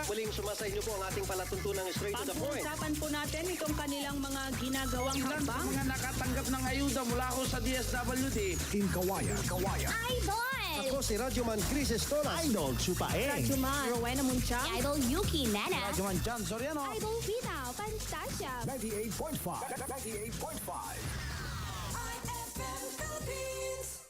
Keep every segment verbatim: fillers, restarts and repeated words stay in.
Muling sumasa inyo po ang ating palatuntunang straight to the point. Pag-uusapan po natin itong kanilang mga ginagawang hakbang. Mga nakatanggap ng ayuda mula ho sa D S W D. In Kawayan. Kawayan. Idol! Ako si Radyoman Chris Estolas. Idol Chupaeng. Radyoman Rowena Muncha. Idol Yuki Nana. Radyoman John Soriano. Idol Vita Fantasia. Ninety-eight point five. Ninety-eight point five. I F M Philippines.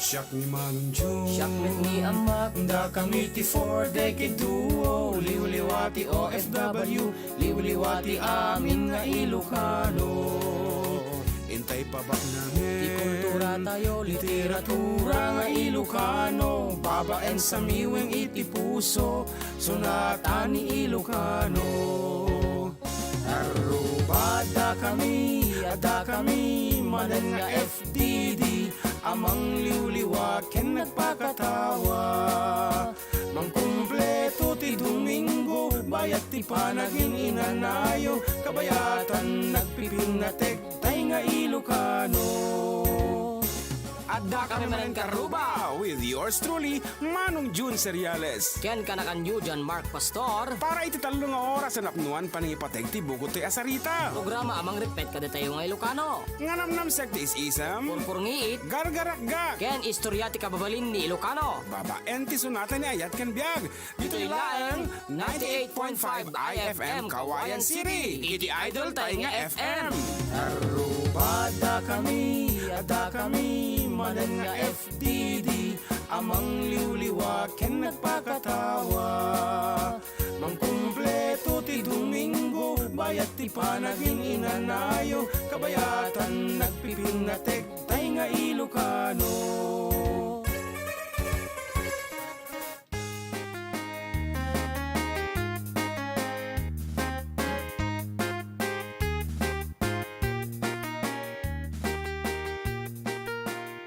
Siak ni Manong Jun. Siak met ni Amak. Dakami ti Four Decade Duo. Liwliwa ti O F W. Liwliwa ti amin nga Ilocano. Intay pabaknangen ti kulturatayo, literatura nga Ilocano, babaen sa miweng iti puso, sonata ni Ilocano. Arrubadakami, addakami manen nga F D D a mangliwliwa ken nagpakatawa. Mangkumpleto ti Domingo, bayat ti panagin-inanayo, kabayatan nagpipinnatek tay nga Ilocano. Adda kami manen karruba with yours truly, Manong Jun Seriales. Ken kanakanyo, John Mark Pastor. Para iti tallo nga oras a napnoan panangipateg ti bukod toy a sarita. Programa a mangripet kadatayo nga Ilocano. Nga namnamsek ti is-isem. Purpurngiit. Gargarakgak. Ken istorya ti kababalin ni Ilocano. Babaen ti sonata ni ayat ken biag. Ditoy laeng ninety-eight point five I F M Kawayan City. Iti idol tay nga F M. Arrubadakami, addakami manen nga F D D a mangliwliwa ken nagpakatawa. Mangkumpleto ti Domingo, bayat ti panagin-inanayo, kabayatan nagpipinnatek tay nga Ilocano.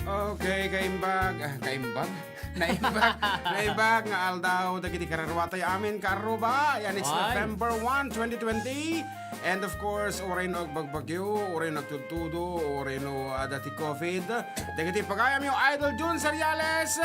Okay, kaimbag, ah, kaimbag? Naimbag, naimbag nga aldaw dagiti kararua tay amin, karruba. Yan, it's Ay. November one, twenty twenty. And of course, uray no agbagbagyo, uray no agtudtudo, uray no adda ti covid, dagiti pagayamyo, Idol Jun Seriales.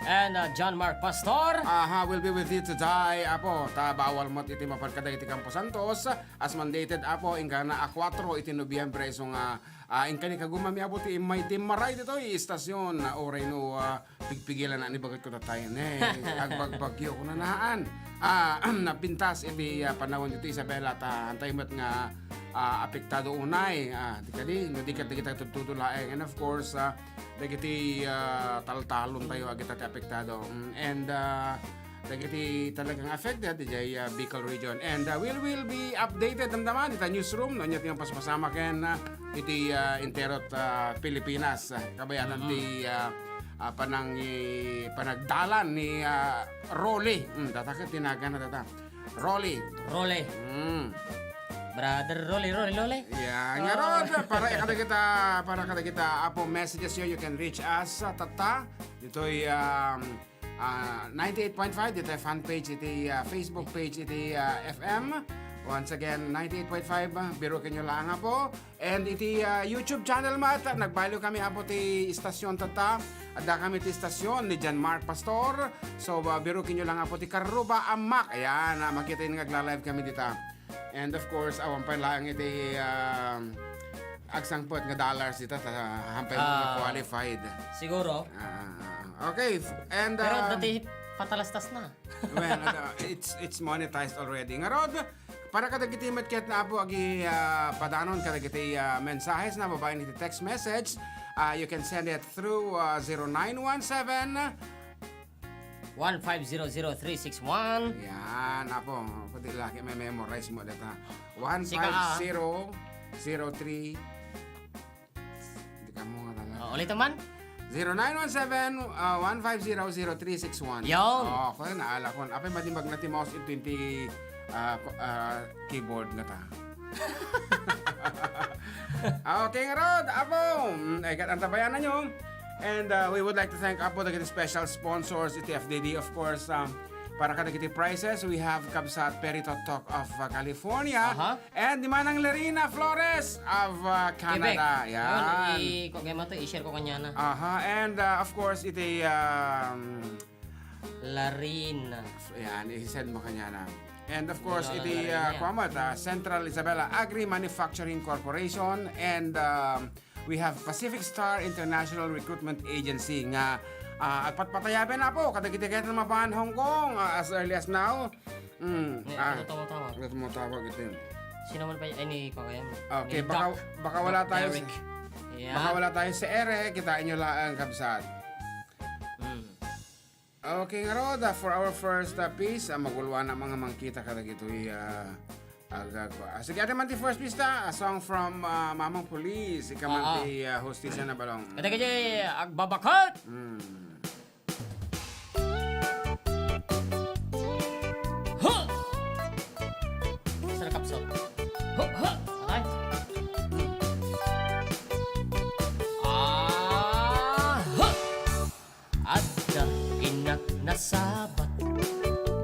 And, uh, John Mark Pastor. Aha, will be with you today, Apo. Ta bawal met iti mapan kadagiti Campo Santos, as mandated, Apo, inggana a kuatro iti Nobyembre, isu nga, ah, inkani kagumami, Apo, ti immay, ti immaray ditoy istasyon, ah, uray no, ah, pigpigilan na ni bagat ko tatay. Ne, agbagbagyo ko nanaan. Ah, napintas iti, ah, panawen dito, Isabela, ta antay met nga, ah, apektado unay. Ah, ti kadi, no di ket dagiti agtudtudo laeng. And of course, ah, dagiti, ah, taltalon tayo, agita ti apektado. Mm, and, ah, dagiti talagang affected, diay, ah, Bicol region. And, ah, we will be updated, damdama, ita newsroom, no, nya ti nga paspasamak ken, ah, iti, ah, enterot, ah, Pilipinas. Ah, kabayatan Mm. ti, ah, ah, panang-, i-, panagdalan ni, ah, Rolly. Mm, data ket ti nagana data. Rolly. Rolly. Mm. Brother Rolly, Rolly, Rolly. Yeah, nga Ah. rod, para kadagita, para kadagita, Apo, messages yo, you can reach us, ah, tatta. Ditoy, um, ah, ninety-eight point five, ditoy fan page iti, ah, Facebook page iti, ah, F M. Once again, ninety-eight point five, ah, biruken nyo lang, Apo. And iti, ah, YouTube channel met, nagbaylo kami, Apo, ti istasyon tatta. Adda kami ti istasyon ni John Mark Pastor. So, ah, biruken nyo lang, Apo, ti Karruba a Mak. Ayan, ah, makita yun nga agla-live kami dita. And of course, awan pay laeng iti, ah, agsangpet nga dollars dita, ta hampay mo nga Ah, qualified. Siguro. Ah, ah, ah. Okay, f-, and, Pero ah, dati patalastas na. Well, uh, it's, it's monetized already. Ngarud, para kadagiti met ket na, Apo, agi, ah, padanon kadagiti, ah, mensahes na babaen iti text message, ah, you can send it through, ah, zero nine one seven. One five zero zero three six one. Yan, Apo. Pwede lagi may memorize mo data. Sika, ah. One five zero zero three. Hindi ka mo nga talaga. Oh, ulit naman. Zero nine one seven, ah, one five zero zero three six one. Yaw. Oh, ako na, naala ko. Apay, madimbag na ti mouse ito, yung ti, ah, ko-, ah, keyboard nga ta. Ah, okay, ngarud, Apo. Mm, ay, kat-, antabayanan nyo. And, uh, we would like to thank, Apo, the special sponsors, iti F D D, of course, um, Para kadagiti prizes, we have Kabsat Perry Toktok of, uh, California. Aha. And ni Manang Lerina Flores of, uh, Canada. Quebec. Yan. Ayun, i-, ko-, kaya mo to, i-share ko kanya na. Aha. And, uh, of course, iti, um, Larina. Yan, i-send mo kanya na. And of course, Lola iti, Larina uh, yan. Kuwan mo, uh, Central Isabela Agri Manufacturing Corporation and, um, we have Pacific Star International Recruitment Agency nga, ah, agpatpatayaben, Apo, kadagiti ket mapan Hong Kong, ah, as early as now. Mm, Ne, ah, ano tawag-tawag? Ano tawag ito? Sino man pa y-, ay, ni, pa kaya? Okay, Ni baka, Doc, baka wala Doc tayo Derek. Sa, yeah. Baka wala tayo sa ere, kitain nyo lang, kabsat. Mm. Okay, ngarud, ah, for our first, ah, piece, ah, maguluan na mga mangkita kadagitoy, ah, agagwa. Ah, sige, adi man ti first piece ta, a song from, ah, Mamang Police, ika man ti, ah, hostess na balong. Kadagiti agbabaket! Hmm. Huh! Saan ang kapsol? Huh! Huh! Atay! Ah! Huh! Adda innak nasabat,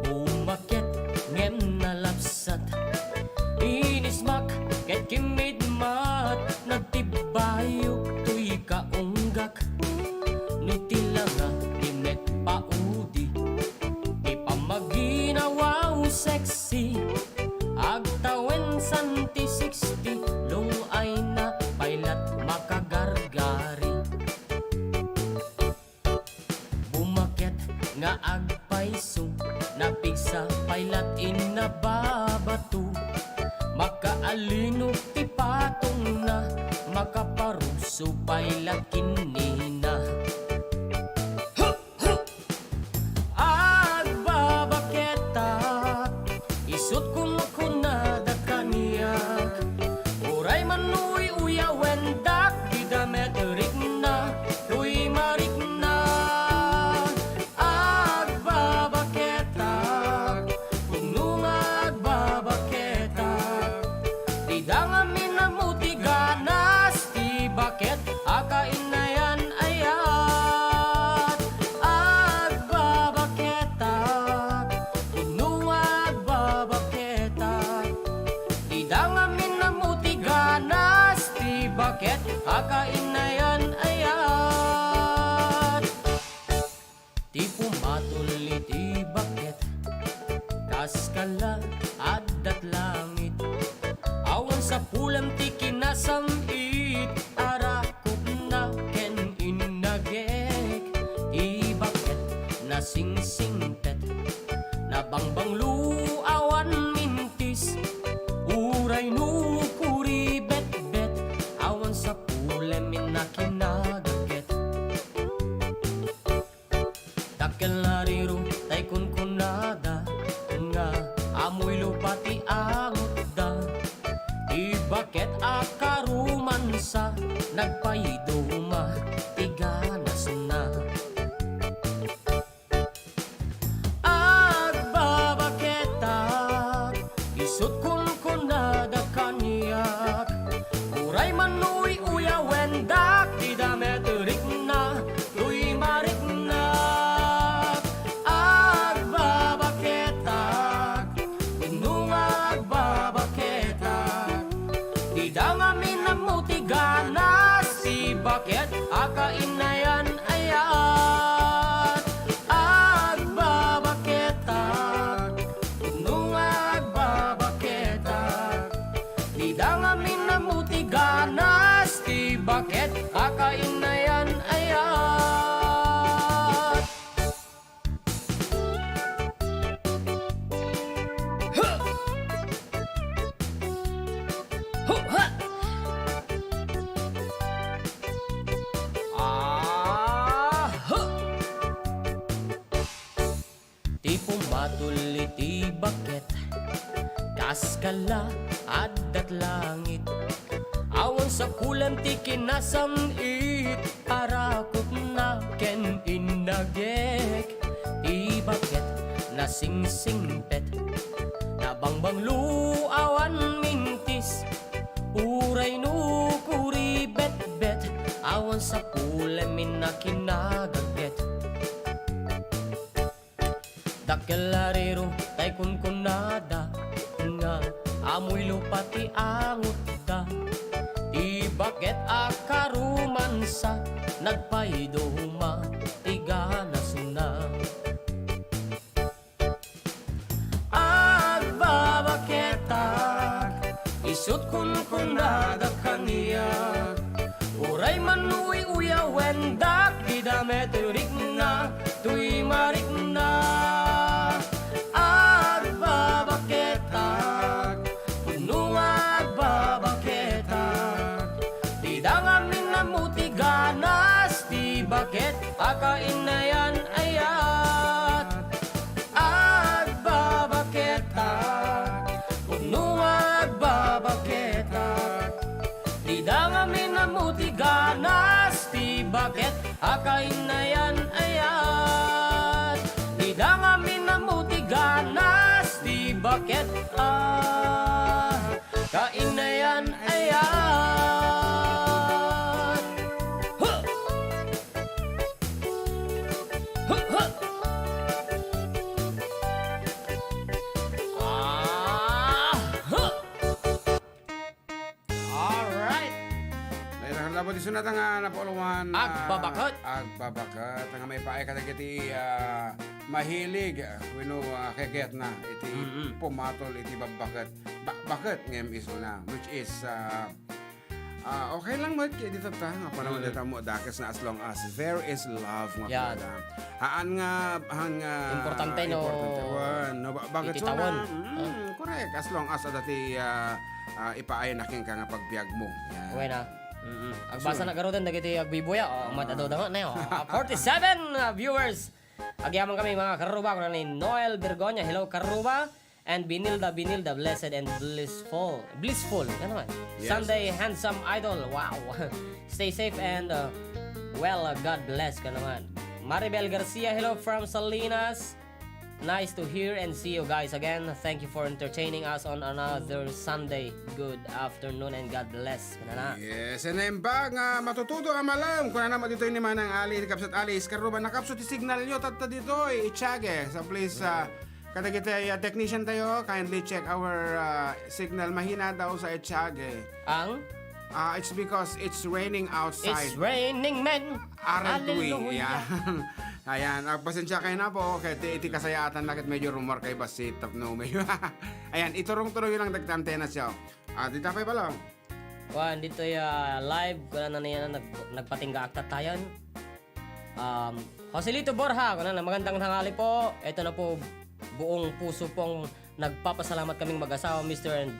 bumaket ngem nalabsat. Inismak ket kimmidmat, nagtibayok toy kaunggak. No ti langa ti met paudi, ti pammaginawaw sexy. Agtawen san ti sixty, lung-ayna pay lat makagargari. Bumaket nga agpayso, napigsa pay lat inna babato. Makaalinok ti patongna, makaparuso pay lat ken nina. Agbabaketak, isut' kunkunada kaniak. Uray man no uyawendak, dida met rikna, toy marikna. Agbabaketak, pudno nga agbabaketak. Dida ngamin ammo ti ganas, ti baket a kainayan-ayat. Agbabaketak, pudno nga agbabaketak. Dida ngamin ammo ti ganas, ti baket a kainayan-ayat. Ti pumatol iti baket, kas kala addat langit. Awan sapulem ti kinasam-it, arakupna ken innagek. Ti baket nasingsingpet, nabangbanglo awan mintis. Uray no kuribetbet, awan sapulem inna kinagaget. Dakkel nga riro tay kunkunada nga amoy lupa ti angotda. Ti baket a karumansa, nagpaiduma ti ganasna. Agbabaketak, isut' kunkunada kaniak. Uray man no uyawendak, dida met rikna, toy marikna. Agbabaketak, pudno nga agbabaketak. Dida ngamin ammo ti ganas, ti baket a kainayan-ayat. Agbabaketak, pudno nga agbabaketak. Dida ngamin ammo ti ganas, ti baket a kainayan-ayat. Ti pumatol iti baket, kas kala addat langit. Awan sapulem ti kinasam-it, arakupna ken innagek. Ti baket nasingsingpet, nabangbanglo awan mintis. Uray no kuribetbet, awan sapulem inna kinagaget. Dakkel a riro tay kunkunada nga amoy lupa ti angotda. Ti baket a karumansa, nagpaiduma ti ganasna. Agbabaketak, isut' kunkunadak kaniak. Uray man uy-uyawendak, dida met rikna toy marikna. Agbabaketak, pudno nga agbabaketak. Dida ngamin ammo ti ganas ti baket a kainayan-ayat. Agbabaketak, pudno nga agbabaketak. Dida ngamin ammo ti ganas ti baket a kainayan-ayat. Dida ngamin ammo ti ganas ti baket a kainayan-ayat. Huh! Huh, huh! Ah, huh! Alright. Nairang laban ti sunat nga napauloan, ah, Agbabaket. Agbabaket. Nga maipaay kadagiti, ah, mahilig, ah, wenno, ah, keketna iti Mm-mm. pumatol iti babbaket. Ba-, baket ngem isuna, which is, ah, ah, okay lang met ket dita ta, nga panahon Mm. dita mo, dakes na as long as there is love nga Yan. kuwada. Haan nga, haan nga Importante no importante. Wen, no, ba-, bakit iti suna? Tawen. Mm, Ah. correct. As long as adda ti, ah, ah, ipaay na kenka nga pagbiag mo. Yan. Wen, ah. Mm-mm. Agbasa Sure. na garuden dagiti agbibuya. Oh, Mm. madado da nga na, oh. Ah, forty-seven, ah, viewers. Agyaman kami, mga karuba, kuna ni Noel Bergonya. Hello, karuba. And Binilda, Binilda, blessed and blissful. Blissful, ano man? Yes. Sunday, handsome idol. Wow. Stay safe and, uh, well, uh, God bless ka naman. Maribel Garcia, hello from Salinas. Nice to hear and see you guys again. Thank you for entertaining us on another Sunday. Good afternoon and God bless. Kunana. Yes, and then ba nga matutudo a malam, kunana mo ditoy ni Manang Ali, ni Kapsat Alice, karuba, nakapsut ti signal nyo, tatta ditoy, i-check eh. So please, ah, kadagiti, ah, technician tayo, kindly check our, ah, signal. Mahina daw sa i-check eh. Ang? Ah, it's because it's raining outside. It's raining men. Aren't we? Hallelujah. Ayan. Ayan, ah, pasensya kayo na po. Kaya iti, iti kasayaatan na ket medyo rumor kayo basit tapno medyo. Ayan, iturong-turong yun ang dagta antenna siya. Ah, di tapay pa lang. Kuan, ditoy, ah, live, kuan na niya, nag-, nagpatingga akta tayon. Um, Joselito Borja, kuan na, magandang tanghali po. Ito na po, buong puso pong nagpapasalamat kaming mag-asawa, Mister and,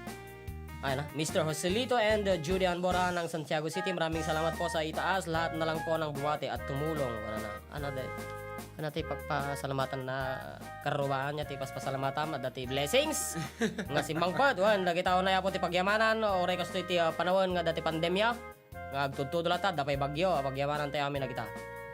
ay na, Mister Joselito and, uh, Judy Ann Borja ng Santiago City. Maraming salamat po sa itaas. Lahat na lang po ng bumati at tumulong. Kuan na, ano, de, ano, ti pagpasalamatan na karubaan niya, ti paspasalamatan, adda ti blessings. Nga simmangpet, wen, dagita unay, Apo, ti pagyamanan, uray kastoy ti, ah, panawen nga adda ti pandemya, nga agtudtudo latta, adda pay bagyo, a pagyamanan tayo amin dagita.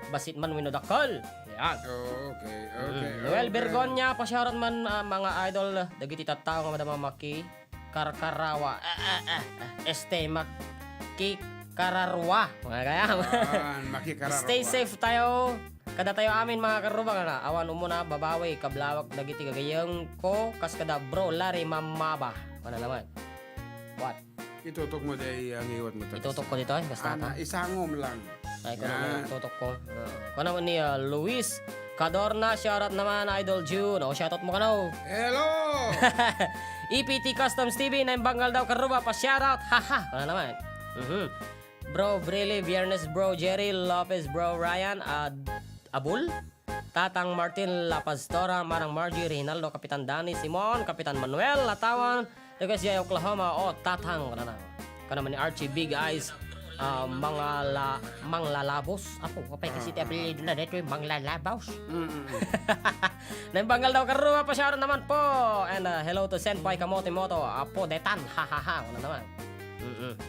Basit man wenno dakkel. Yan. Okay, okay, Mm. Noel okay. Bergonya, pa-shoutout man, ah, mga idol, dagiti tattao nga madama maki karkarawa. Ah, ah, ah, ah. Este, maki kararwa. Mga kaya. Ah, maki kararwa. Stay safe tayo. Kada tayo amin, mga karubang, ala, awan umuna, babawi, kablawak, dagiti gagayeng ko, kas kada bro, Larry Mamaba. Mana naman? What? Itutok mo day ang iwat mo. Itutok ko dito, eh, basta Ana, ata. Isangom lang. Ay, kung Yan. Ano, itutok ko. Uh, kung naman ni, uh, Luis Cadorna, shoutout naman, Idol June. O, shoutout mo ka na, oh. Hello! E P T Customs T V, naimbanggal daw karuba, pa-shoutout. Haha, kung naman. Mhm. Bro Brilly, Viernes Bro Jerry, Lopez Bro Ryan, Ad-, Abul, Tatang Martin, La Pastora, Manang Margie, Reynaldo, Kapitan Danny, Simon, Kapitan Manuel, Latawan, Request Jay, Oklahoma, o Tatang, kanana. Kanaman ni Archie Big Eyes, ah, mga la-, manglalabos. Apo, kapay kasi Ah, ti ah. apelyido na dito, eh, manglalabos. Mm, mm, mm. Naimbanggal daw karuba, pa-shoutout naman po. And, uh, hello to Senpai Kamote Moto, Apo Detan, ha, ha, ha, una naman. Mm-mm.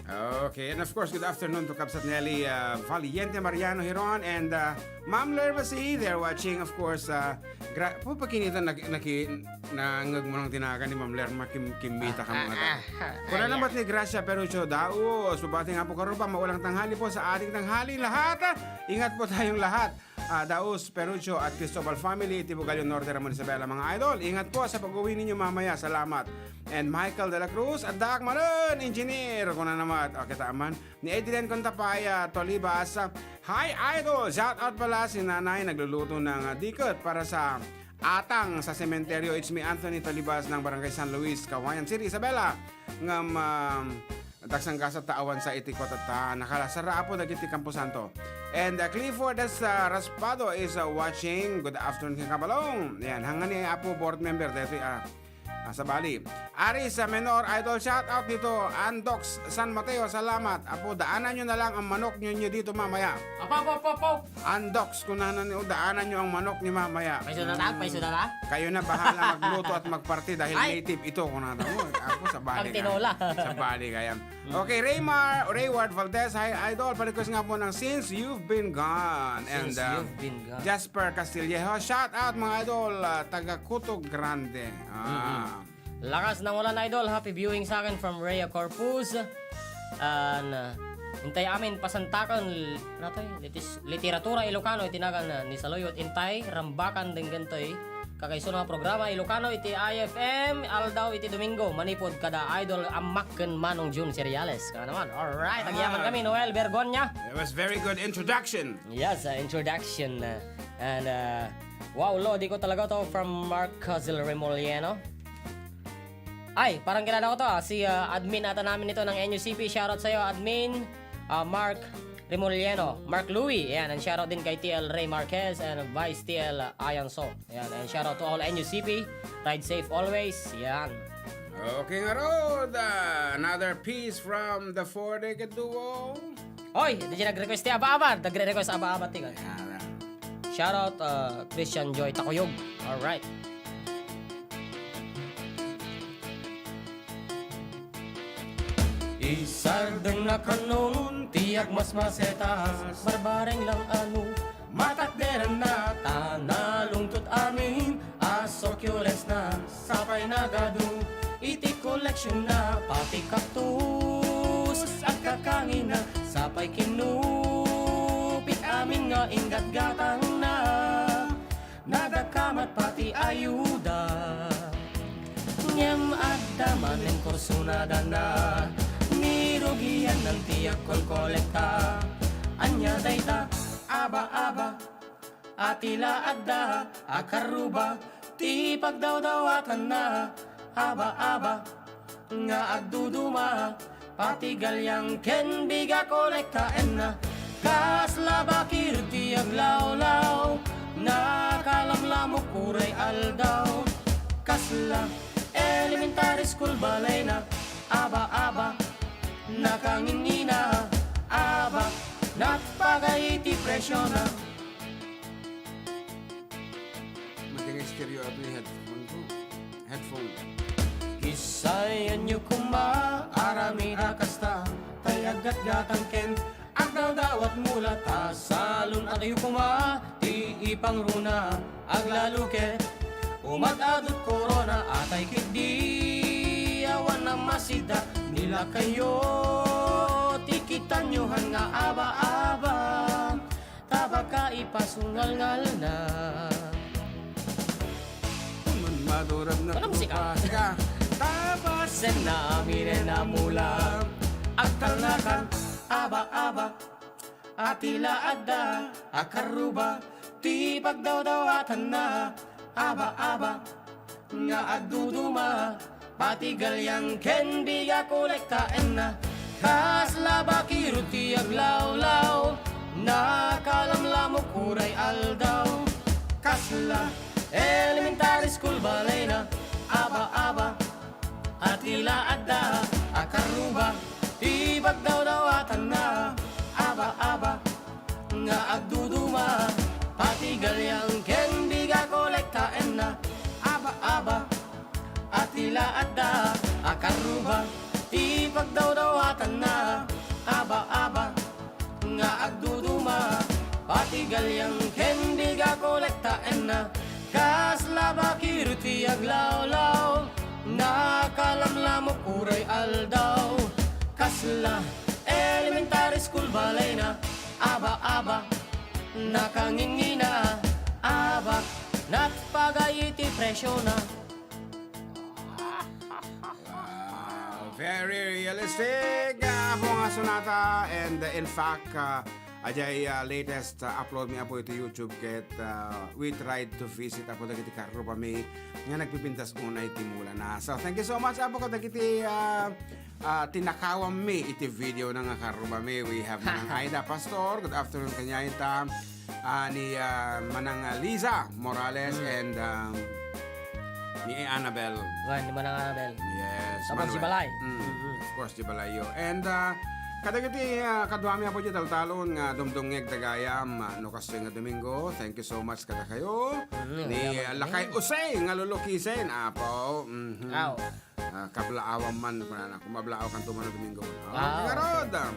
Okay, and of course, good afternoon to Kabsat Nelly, uh, Valiente Mariano Hiron and, uh, Ma'am Lerma C. They're watching, of course, uh, gra-, po, pagkinita, nag-, naki-, nangag mo ng tinaga ni Ma'am Lerma, kim-, kimmita ka Ah, mga ah, ta-, ah, ah, Kuna ah, naman ni Gracia Perucho Daos, pabati nga po karon pa, maulang tanghali po sa ating tanghali lahat, ah. Ingat po tayong lahat. ah, Daus Perucho at Cristobal family iti Bugalio Norte, Ramon Isabela, mga idol. Ingat po sa pag-uwi ninyo mamaya. Salamat. And Michael de la Cruz, addaak manen, engineer, kuna namat. O, kita man. Ni Adrian Contapaya Tolibas, ah, "Hi, idol!" Shout out pala si Nanay, nagluluto ng, ah, diket para sa atang sa sementeryo. It's me, Anthony Tolibas ng Barangay San Luis, Cauayan City, Isabela. Ngam, um, daksang gasat ta awan sa iti kuwat ta nakalasara, Apo, dagiti kamposanto. And, uh, Clifford S., uh, Raspado is, uh, watching. Good afternoon, ken Kabalong. Yan, hangani, Apo, board member, daytoy, ah, ah, sabali. Aris, uh, Menor, idol, shout out dito. Andox, San Mateo, salamat. Apo, daanan nyo na lang ang manok nyo, nyo dito mamaya. Apo, apo, apo, apo. Andox, kunana ni, o, daanan nyo ang manok ni mamaya. Paiso na ta? Mm. Paiso na ta? Kayo na bahala magluto at magparty dahil Ay! native ito, kunana mo. Ako, sabali Ang tinola. Sabali kaya. Mm. Okay, Raymar, Rayward Valdez, hi, idol. Pa-request nga po ng Since You've Been Gone. And, Since uh, You've Been Gone. Jasper Castillejo, shout out, mga idol, uh, taga Cutog Grande. Ah. Mm-mm. Lakas ng ulan, idol. Happy viewing sa akin from Rhea Corpus. And, uh, intay amin pasantakan, l-, ano to, eh, litis-, literatura Ilocano, itinagan na ni Saluyot. Intay, rambakan, denggen toy. Kakaiso nga programa, Ilocano, iti I F M, aldaw iti Domingo, manipod kada idol, Ammak ken Manong Jun Cereales. Kaya naman, alright, agyaman Ah. kami, Noel Bergonya. It was very good introduction. Yes, uh, introduction. Uh, and, uh, wow, Lodi ko talaga to from Mark Cazil Remoliano. Ay, parang kilala ko to, ah. Si, ah, admin ata namin ito ng N U C P. Shoutout sa'yo, admin, ah, Mark Remoliano, Mark Louie. Ayan, and shoutout din kay T L Ray Marquez and Vice T L Ayanso. Ayan, and shoutout to all N U C P. Ride safe always. Ayan. Okay, ngarud, ah, another piece from the Four Naked Duo. Oy, di dyan nag-request ti Aba-Aba. Nagre-request Aba-Aba, ti. Ayan. Shoutout, uh, Christian Joy Takuyog. Alright. Isardeng na kanon ti agmasmasetas. Barbareng lang ano, matakderan na ta nalungtot amin a succulents na. Sapay nagadu iti collection na, pati cactus agkakangina. Sapay kinupit amin nga inggatgatang na, nadakamat pati ayuda. Ngem adda manen kursunada na, nirugian nan ti agkolkolekta. Ania dayta? Aba-aba. Atila adda a karruba ti pagdawdawatanna, aba-aba nga agduduma, pati galiang ken biga kolektaenna. Kasla bakir ti aglawlaw, nakalamlamok uray aldaw. Kasla elementary school balayna, aba-aba, nakangingina, aba, nagpagay ti presiona. Maging stereo ato yung headphone ko. Headphone. Kisayan nyo kuma, aramid a kasta, tay aggatgatang ken agdawdawat mula ta salun-at yu kuma, ti ipangruna, aglaluket, umad-adut korona, atay ketdi, awan a masida, ni lakayo, ti kitanyo han nga aba-aba. Tabaka ipasungalngalna. Kun madurag na Ano musika? Ka. Tabasen na aminen a mula. Agtalnakan, aba-aba. Atila adda a karruba ti pagdawdawatanna. Aba-aba nga agduduma, pati galiang ken biga kolektaenna. Kasla bakiro ti aglawlaw, nakalamlamok uray aldaw. Kasla elementary school balayna, aba-aba, atila adda a karruba ti pagdawdawatanna. Aba-aba nga agduduma, pati galiang ken biga kolektaenna. Aba-aba, atila adda a karruba ti pagdawdawatanna. Aba-aba nga agduduma, pati galiang ken biga kolektaenna. Kasla bakiro ti aglawlaw, nakalamlamok uray aldaw. Kasla elementary school balayna, aba-aba Nakangingina, abak, nagpagay iti presiona. Wow, very realistic, ah, Apo nga sonata. And, uh, in fact, ah, ajay, ah, latest, ah, upload mi, Apo, iti YouTube ket, ah, we tried to visit, Apo, dagiti karrubami nga nagpipintas unay ti mulana. So, thank you so much, Apo, kadagiti, ah, ah, tinakawammi iti video na nga karrubami. We have Manang Aida Pastor. Good afternoon kaniata. Ah, ni, ah, Manang, ah, Liza Morales Mm. and, um, ni Annabel. Wen, ni Manang Annabel. Yes, Tapos si Manuel. Balay. Mm, Mm-mm. of course, si Balayo. And, ah, kadagiti, ah, kaduami, Apo, diay taltalon nga dumdumngeg gayam, ah, no kastoy nga Domingo. Thank you so much kadakayo. Mm, Ni, salamat ah, Lakay kami. Jose nga lulukisen, Apo. Mhm. Aw. Ah, kablaawan man, kunana, kung mablaaw kanto man a Domingo. Ah, Ah, okay. Ngarud, ah.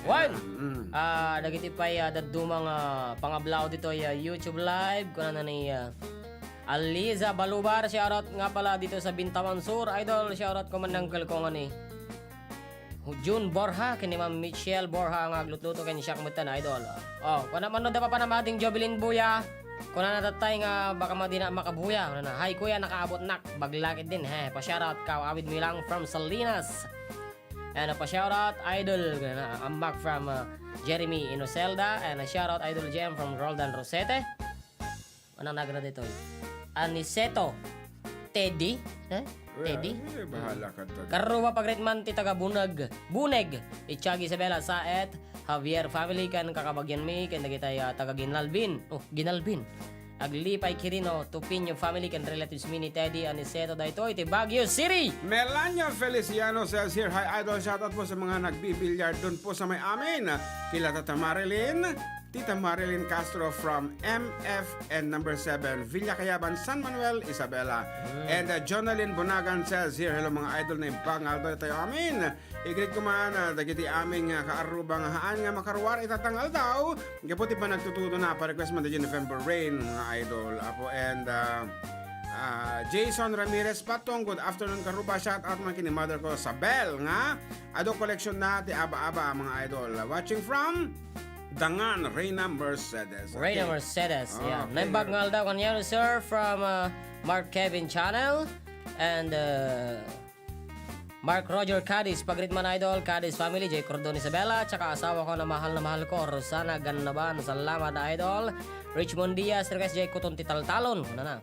Wen, Mm. ah, dagiti pay, ah, dadduma nga pangablaaw ditoy, ah, YouTube Live, kunana ni, ah, Aliza Balubar, shoutout nga pala dito sa Bintawan Sur, idol, shoutout ko man, uncle ko nga ni Jun Borja, ken ni Ma'am Michelle Borja nga aglutluto ken siak metten, idol. Oh, kuna man no, da papan a mading Jovelyn Buya, kunana tattay nga baka madina makabuya. Kunana, "Hi, kuya, nakaabot nak. Baglakit din, he. Pa-shoutout ka, awid mi lang from Salinas." And a pa-shoutout, idol. Kunana, ambak from, uh, Jeremy Inocelda. And a shoutout, idol Jem from Roldan Rosete. Anang nagra ditoy? Aniceto. Teddy? Eh? Well, Teddy? Eh, bahala ka, Teddy. Karrua pa great man ti taga Bunag. Buneg. Ichag Isabela Saet. Javier family ken kakabagian mi ken dagitay, ah, taga Ginalbin. Oh, Ginalbin. Aglipay Quirino, Tupinio family ken relatives mi ni Teddy Aniceto daytoy ti Baguio City. Melania Feliciano says here, "Hi, idol. Shoutout po sa mga nagbibilyar doon po sa may amin. Kila Tata Marilyn, Tita Marilyn Castro from M F N number seven, Villa Cayaban, San Manuel, Isabela." Mm. And, uh, Jonalyn Bonagan says here, "Hello, mga idol, naimbag nga aldaw daytoy amin. I-greet ko man, ah, dagiti amin nga kaarruba nga haan nga makaruar ita nga aldaw. Gapu ti panagtutudona, pa-request man daydiay November Rain, mga idol." Apo, and, ah, ah, Jason Ramirez Patong, "Good afternoon, kaarruba. Shout out man ken ni mother ko, Sabel, nga adu collection na ti aba-aba, mga idol. Watching from Dangan, Reyna Mercedes." Reyna Okay. Mercedes, yeah. Okay. Naimbag nga aldaw kaniak, sir, from, uh, Mark Kevin Channel and, uh, Mark Roger Cadiz. Pa-greet man, idol, Cadiz family, jay Cordon Isabela, tsaka asawa ko na mahal na mahal ko, Rosana Gannaban. Salamat, idol. Richmond Diaz, request jay Kuton ti Taltalon. Kunana.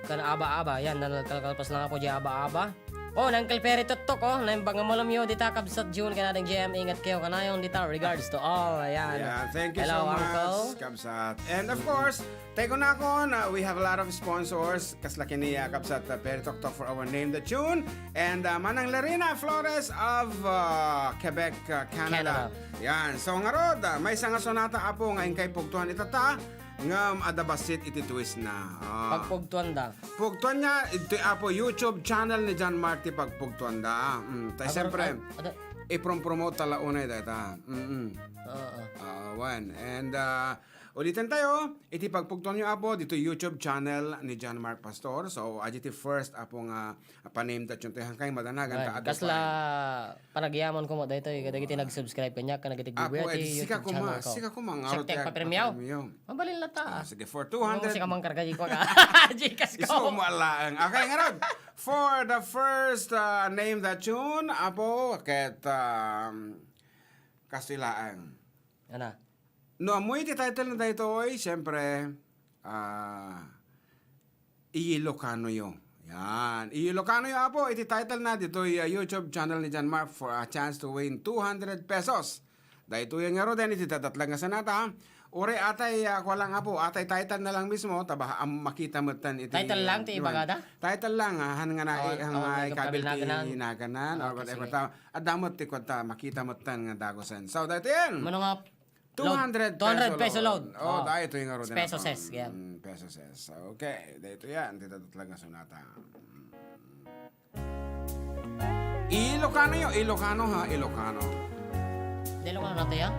Ken aba-aba, yan, nalkalkalpas lang ako jay aba-aba. Oh, ni Uncle Perry Tuktok, oh, naimbag nga malem yo dita, kabsat June, ken Ading J M, ingat kayo kanayon dita, regards to all, ayan. Yeah, thank you Hello, so much, Uncle. Kabsat. And of Mm. course, tay kunakon, uh, we have a lot of sponsors, kasla ken ni, uh, Kabsat, uh, Perry Tuktok for our Name the Tune, and, uh, Manang Larina Flores of, uh, Quebec, uh, Canada. Canada. Yan. So, ngarud, uh, maysa nga sonata, Apo, nga inkay pugtuan itata, ngem adda bassit iti twist na. Ah. Pagpugtuan da. Pugtuan niya, iti Apo YouTube channel ni John Mark ti pagpugtuan da. Mm, tay Agar-, siyempre, ad-, ad-, iprompromote ta la unay dayta. Mm-mm. Oo. Ah, wen. And, ah, ulitin tayo, iti pagpugtuan niyo, Apo, dito YouTube channel ni John Mark Pastor. So, adi ti first, Apo, nga paname that yun, ti hankay madanagan Ay, ta adu kasla pay. Panagyaman ko mo daytoy, kadagiti Ah. nag-subscribe kaniak, kadagiti Apo, viewer ti edi sika YouTube kuma, channel ko. sika kuma, nga Siak aro ti ti agpapremyo. agpapremyo. Mabalin la ta. Ah, sige, for two hundred. Sika mangkarga, di ko ka. Gcash ko. Isu mo alaeng. Okay, ngarud. For the first, uh, name that tune, Apo, ket, um, kastoy laeng. Ana? No, ammoyo ti title na daytoy, siyempre, ah, Ilocano yo. Yan. Ilocano yo, Apo, iti title na ditoy, ah, YouTube channel ni John Mark for a chance to win two hundred pesos. Daytoy nga ruden iti dadatlag nga sanata. Uray atay, ah, kua lang, Apo, atay title na lang mismo, ta baka am-, makita metten iti Title lang ti ibagada? Title lang, ah, han nga na, Oh, han oh, nga may ikabil ti kapil naganan. naganan, or Ah, whatever. sige. Ta, adda met ti kuanta, makita metten nga dagusen. So, daytoy yan. Mano nga Two hundred two hundred peso load. Oh, Oh. daytoy nga ro din Peso ako. ses, yeah. Mm, peso ses. Okay, daytoy yan. Dito talaga sonata. Mm. Ilocano yo, Ilocano ha, Ilocano. Di Ilocano natin, ya?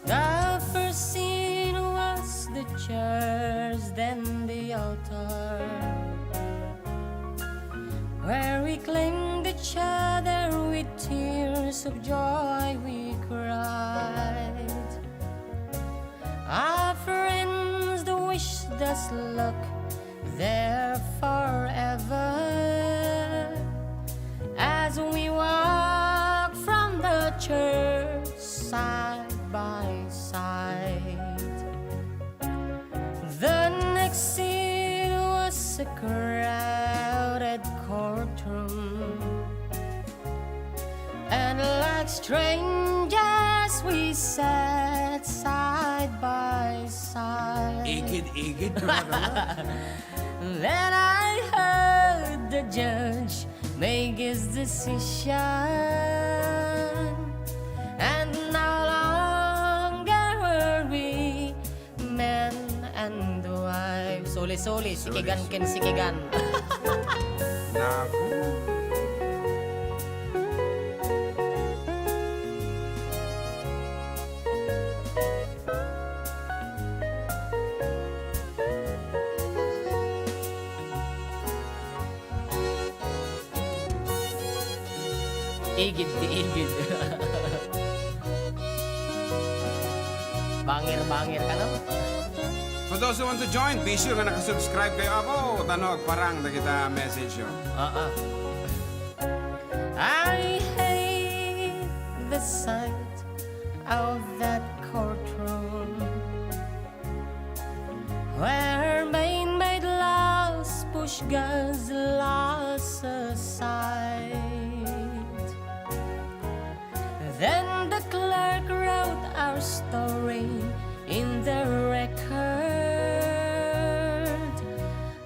The first scene was the church, then the altar. Where we claimed each other with tears of joy we cried. Just look there forever as we walk from the church side by side. The next scene was a crowded courtroom. And like strangers, we sat side by side. Igid-igid ka na. Then I heard the judge make his decision. And no longer were we man and wife. Suli-suli, sikigan ken sikigan. Naku. Igid ti igid. Bangir-bangir ka, no? For those who want to join, be sure nga nakasubscribe kayo, apo, tapno agparang dagita message yo. Ah, ah. I hate the sight of that courtroom where man-made laws push God's laws aside. Then the clerk wrote our story in the record.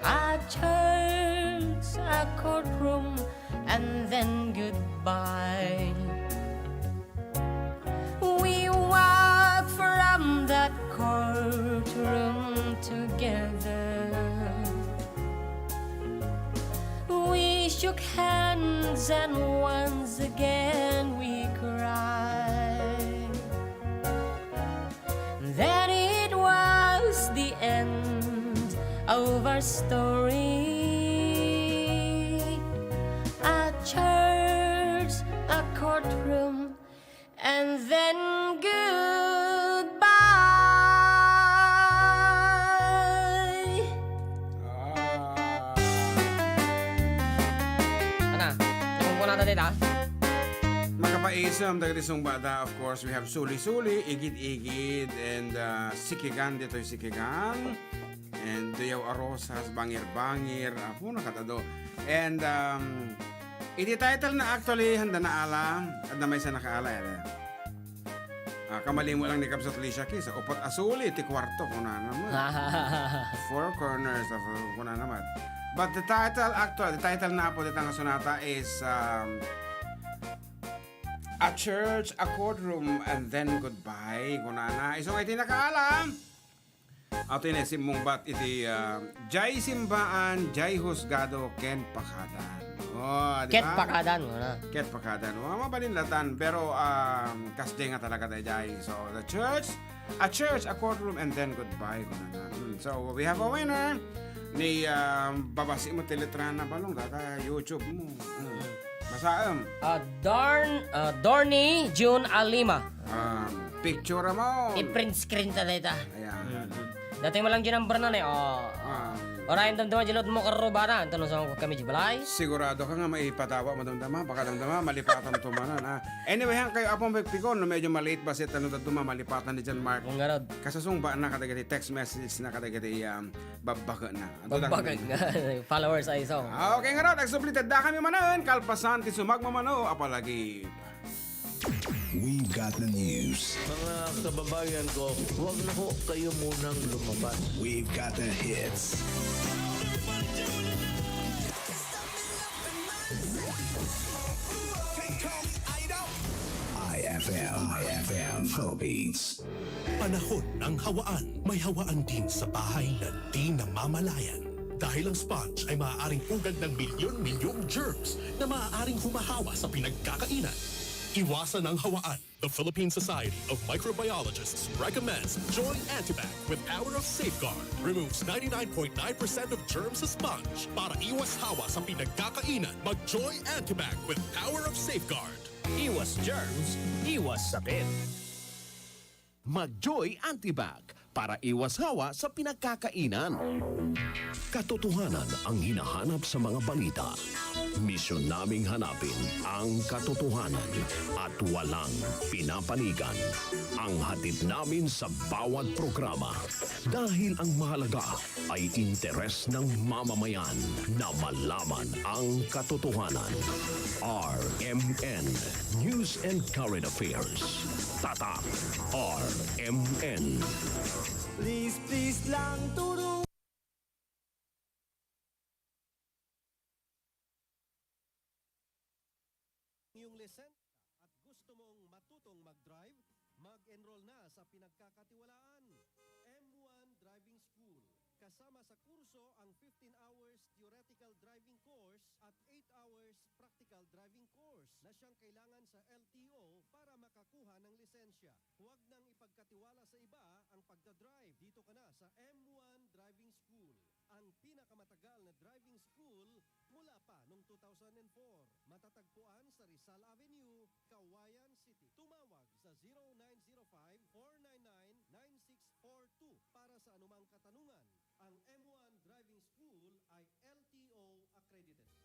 A church, a courtroom, and then goodbye. We walked from that courtroom together. We shook hands and once again we cried. Then it was the end of our story. A church, a courtroom, and then goodbye. Ah. Ana, sumungko na ta dita? Makapaisem dagiti sungbada, of course, we have Suli-Suli, Igid-igid, and, ah, Sikigan, ditoy Sikigan. And Duyaw a Rosas, Bangir-bangir, apo, nakatado. And, um, iti title na actually, handa na ala, adda maysa nakaala, eh. Ah, kamalimo lang ni Kabsat Alicia Keys, ah, upat a suli ti kuarto, kunana met. Four corners of, kunana met. But the title, actually, the title na po dita nga sonata is, um, A Church, a Courtroom, and then Goodbye, kunana. Isu nga iti nakaala, ato ini simmungbat iti, ah, jay simbaan, jay husgado, ken pakadan. Oh, di Ket ba? Pakadan, wala. Ket pakadan. Wala mabalin latan, pero, ah, kasdi nga talaga dayjay. So, the church, a church, a courtroom, and then goodbye, kunana. Hmm, so, we have a winner. Ni, ah, babasi mo ti letrana, balong, kaka YouTube mo. Hmm. Basaem. Ah, Darn-, ah, Dorny June Alima. Ah, picture mo. I-print screen ta dayta. Ayan. Mm-mm. Datoy mo lang di number na, eh. Oh. Ah. Ora, yung damdama di load mo, karubana. Anto no, sa kami di balay? Sigurado ka nga maipatawa mo damdama, baka damdama, malipatan to manan, ha? Anyway, han kayo, apong pikpikon, no, medyo malate ba siya, tano damdama, malipatan ni John Mark. Kung garod. Kasusungba na kadagiti text message na kadagiti, um, Babbaga na. Ato lang. Babbaga nga. Followers ay iso. Ah, okay nga raw, nagsubli ti adda kami manen, kalpasan ti sumagmamano, apalagi. We've got the news. Mga kababayan ko, huwag na ho kayo munang lumabas. We've got the hits. I F M, I F M Philippines. Panahon ng hawaan. May hawaan din sa bahay na di namamalayan. Dahil ang sponge ay maaaring ugad ng milyon-milyong germs na maaaring humahawa sa pinagkakainan. Iwasan ang hawaan. The Philippine Society of Microbiologists recommends Joy Antibac with power of safeguard. Removes ninety-nine point nine percent of germs sa sponge. Para iwas hawa sa pinagkakainan, mag Joy Antibac with power of safeguard. Iwas germs, iwas sakit. Mag Joy Antibac. Para iwas hawa sa pinagkakainan. Katotohanan ang hinahanap sa mga balita. Misyon naming hanapin ang katotohanan at walang pinapanigan ang hatid namin sa bawat programa. Dahil ang mahalaga ay interes ng mamamayan na malaman ang katotohanan. R M N, News and Current Affairs. Tatak R M N. Please, please lang, turo. Iyong lisensya at gusto mong matutong mag-drive, mag-enroll na sa pinagkakatiwalaan, M one Driving School. Kasama sa kurso ang fifteen hours theoretical driving course at eight hours practical driving course na siyang kailangan sa L T O para makakuha ng lisensya. Huwag nang ipagkatiwala sa iba ang pagdadrive. Dito ka na sa M one Driving School, ang pinakamatagal na driving school mula pa noong two thousand four. Matatagpuan sa Rizal Avenue, Cauayan City. Tumawag sa zero nine zero five, four nine nine, nine six four two para sa anumang katanungan. Ang M one Driving School ay L T O accredited.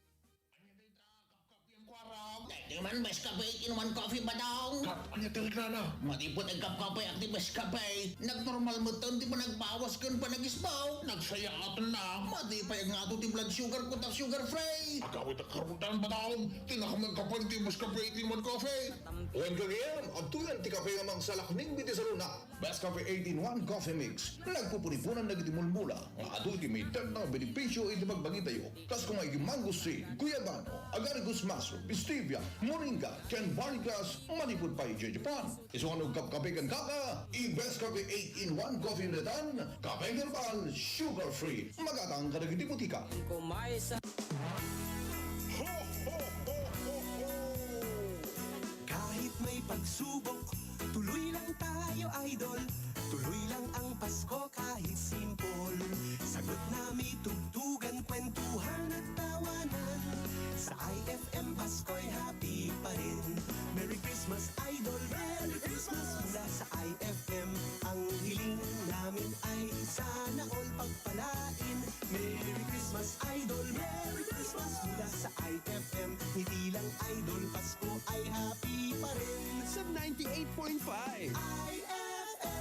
Ania dayta, kapkape ang kuarok? Dayta man, best kape, inuman coffee, Badong. Kap, ania talaga na? Madi pay ti agkapkape, ak ti best kape. Nagnormal met ti panagbawas ken panagisbaw. Nagsayaat na. Madi pay agngato ti blood sugar ko ta sugar free. Agawid a karutan, Badong. Ti nakamagkape ti best kape, inuman coffee. Wen gagayyem, adtoy ti kape nga mangsalaknib iti saluna. Best Cafe eight-in-one Coffee Mix. Nagpupuniponan dagiti mulmula nga adu iti mayat nga benepisio iti bagbagitayo. Kas koma iti mangosteen, guyabano, agaricus mushroom, stevia, moringa, ken barley grass, manipud pay idiay Japan. Isu nga no agkapkape ken kaka, i-Best Cafe eight-in-one Coffee Mix, kape herbal, sugar-free. Magatang kadagiti botika. Ho, ho, ho, ho, ho! Kahit may pagsubok, tuloy lang tayo, idol. Tuloy lang ang Pasko kahit simple. Sagot na may tugtugan, kwentuhan at tawanan. Sa I F M, Pasko'y happy pa rin. Merry Christmas, idol. Merry Christmas. Mula sa I F M, ang hiling namin ay sana all pagpalain. Merry Christmas, idol. Merry Christmas. Mula sa I F M, ngiti lang, idol. Pasko ay happy pa rin. Sa ninety-eight point five. I F M.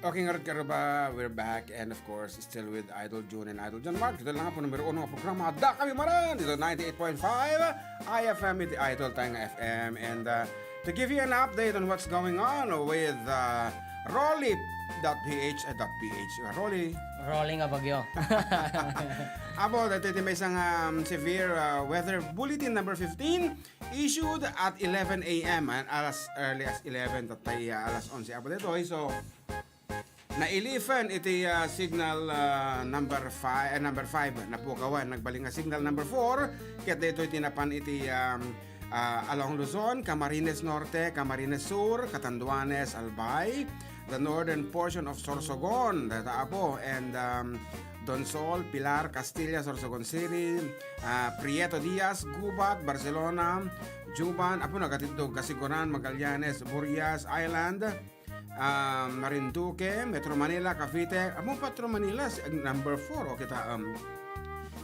Okay, ngarud, karuba, we're back, and of course, still with Idol June and Idol John Mark. Ito lang po numero uno nga programa. Adda kami manen! Ito ninety-eight point five I F M, iti Idol tayo nga F M. And, uh, to give you an update on what's going on with, uh, Rolly dot P H, uh, dot P H, uh, Rolly. Rolly nga bagyo. Apo, dito iti may isang, um, severe, uh, weather bulletin number fifteen issued at eleven A M, and as early as eleven, tatay, uh, alas onse. Apo, dito, so, nailifen iti, ah, signal, ah, number five, ah, number five, napukawan, nagbalin nga signal number four, ket daytoy ti napan iti, um, ah, along Luzon, Camarines Norte, Camarines Sur, Catanduanes, Albay, the northern portion of Sorsogon, data Apo, and, um, Donsol, Pilar, Castilla, Sorsogon City, ah, Prieto Diaz, Gubat, Barcelona, Juban, Apo, nagatindog, Casiguran, Magallanes, Burias Island, ah, Marinduque, Metro Manila, Cavite, amo Metro Manila, si, number four, o kita, um,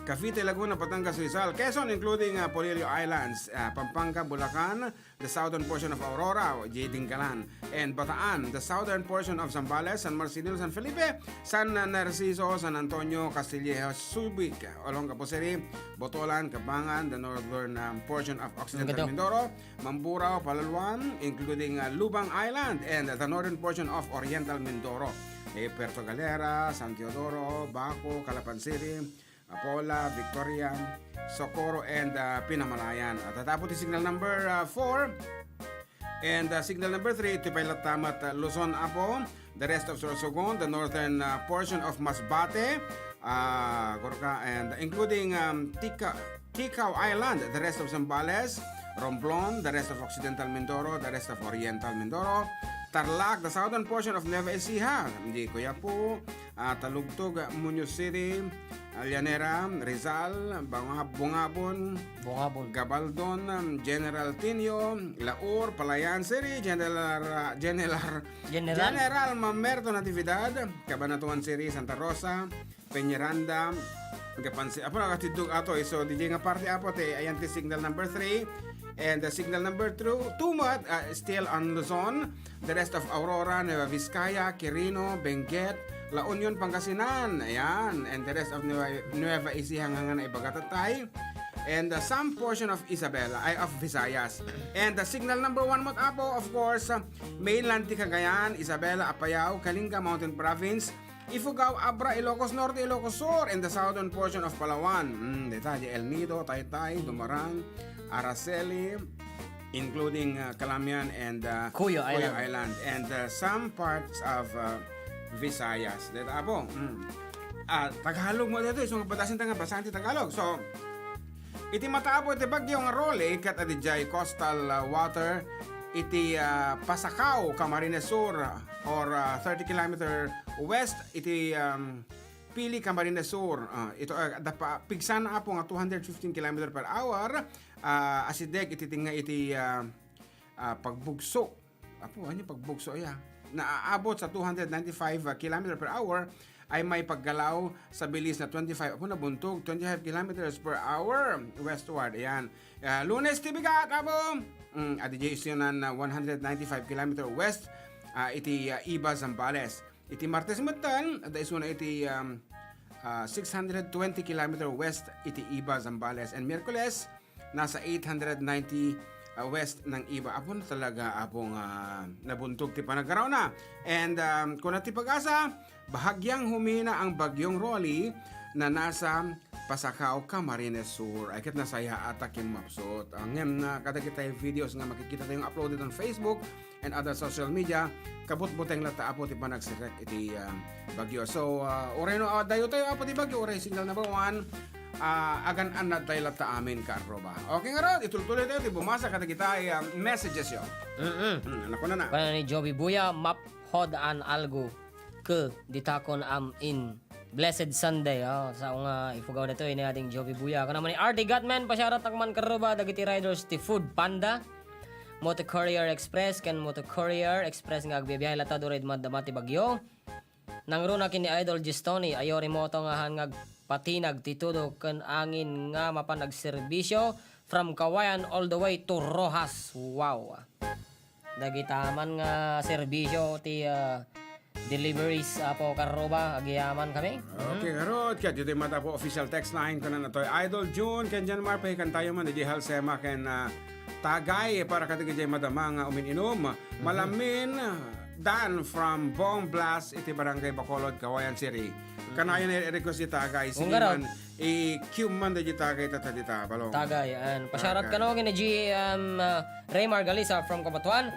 Cavite, Laguna, Batangas, Rizal, Quezon, including, ah, Polillo Islands, ah, Pampanga, Bulacan, the southern portion of Aurora, J. Dingalan, and Bataan, the southern portion of Zambales, San Marcelino, San Felipe, San Narciso, San Antonio, Castillejo, Subic, Olongapo City, Botolan, Cabangan, the northern, um, portion of Occidental Mindoro, Mamburao, Palawan, including, uh, Lubang Island and the northern portion of Oriental Mindoro, eh, Puerto Galera, San Teodoro, Baco, Calapan City, Apola, Victoria, Socorro, and, uh, Pinamalayan. At tatapo ti signal number, uh, four and, uh, signal number three, iti pay latta met, uh, Luzon, Apo, the rest of Sorsogon, the northern, uh, portion of Masbate, uh, Gorka, and including, um, Tika-, Ticao Island, the rest of Zambales, Romblon, the rest of Occidental Mindoro, the rest of Oriental Mindoro, Tarlac, the southern portion of Nueva Ecija. Di Quiapo, ah, Talugtog, Muñoz City, ah, Llanera, Rizal, Banga-, Bungabon, Bungabon. Gabaldon, um, General Tinio, Laur, Palayan City, General, ah, General, General. General Mamerto Natividad, Cabanatuan City, Santa Rosa, Peñaranda, Gapansi-, apo, nakatiddog ato. So, D J nga parte, apo, ti, ayan ti signal number three. And the signal number two, two met, uh, still on Luzon. The rest of Aurora, Nueva Vizcaya, Quirino, Benguet, La Union, Pangasinan. Ayan. And the rest of Nueva, Nueva Ecija nga, nga naibaga tattay. And, uh, some portion of Isabela, ay, of Visayas. And the signal number one met, apo, of course, uh, mainland ti Cagayan, Isabela, Apayao, Kalinga, Mountain Province, Ifugao, Abra, Ilocos Norte, Ilocos Sur, and the southern portion of Palawan. Mm, deta, di El Nido, Taytay, Dumarang, Araceli, including, uh, Calamian and, uh, Cuyo Cuyo Island. Island, and, uh, some parts of, uh, Visayas. Deta, apo. Mm. Ah, Tagalog met daytoy, so, nga padasin ta nga basaen ti Tagalog. So, iti mata, apo, iti bagyo nga Rolly, ket adidiay coastal, uh, water, iti, ah, Pasacao, Camarines Sur, or, ah, thirty kilometer west iti, um, Pili, Camarines Sur. Ah, ito, ah, dapa-, pigsana, apo, nga two hundred fifteen kilometer per hour, ah, asideg iti tengnga iti, ah, ah, pagbugso. Apo, ania pagbugso, aya? Naaabot sa two hundred ninety-five kilometer per hour ay may paggalaw sa bilis na twenty-five, apo, nabuntog, twenty-five kilometers per hour westward. Ayan. Ah, Lunes ti bigat, apo. Mm, adidiay isuna na one hundred ninety-five kilometer west, ah, iti, ah, Iba, Zambales. Iti Martes metten, adda isuna iti, um, ah, six hundred twenty kilometer west iti Iba, Zambales. And Miyerkules, nasa eight hundred ninety, ah, west ng Iba. Apo, na talaga, apo, nga nabuntog ti panagaraw na. And, um, kuna ti PAGASA, bahagyang humina ang Bagyong Rolly na nasa Pasacao, Camarines Sur. Ay, ket nasayaat a kimmapsut. Ah, ngem na kadagiti videos nga makikita tayo nga uploaded on Facebook and other social media, kabutbuteng latta, apo, ti panagserrek iti, ah, bagyo. So, ah, uray no, ah, dayo tayo, apo, ti bagyo, uray signal number one, ah, agan-annad tayo latta amin, kaarruba. Okay, ngarud, itultuloy tayo ti bumasa kadagiti, ah, messages yo. Mm-mm. Hmm, naku na na. Kuna ni Joby Buya, maphod an algo ke ditakon am in Blessed Sunday. Oh, sao nga ipugaw daytoy ni Ading Joby Buya. Kuna man ni R D Gatman, pasyarat ak man kaarruba dagiti riders ti Food Panda, Moto Courier Express, ken Moto Courier Express nga agbibiyahe latta, uray madama ti bagyo. Nangruna ken ni Idol Gistoni, ayori moto nga han nga agpatinag ti tudo ken angin nga mapan agserbisyo from Cauayan all the way to Roxas. Wow! Dagita man nga serbisyo ti, ah, deliveries, apo, kaarruba, agyamankami. Okay, ngarud, ket ditoy met, apo, official text line, kuna natoy, Idol June ken Janmar, pahikan tayo man idiay Halsema ken, ah, Tagay para kadagiti madama nga umin-inum. Mhm. Malamin, ah, Dan from Bong Blas iti Barangay Bacolod, Cauayan City. Kanayon nga i-request ti Tagay. Sige man, i-cue man dagiti Tagay tatta dita, balong. Tagay, and pasyarat kano ken ni G M, ah, Raymar Galisa from Cabatuan.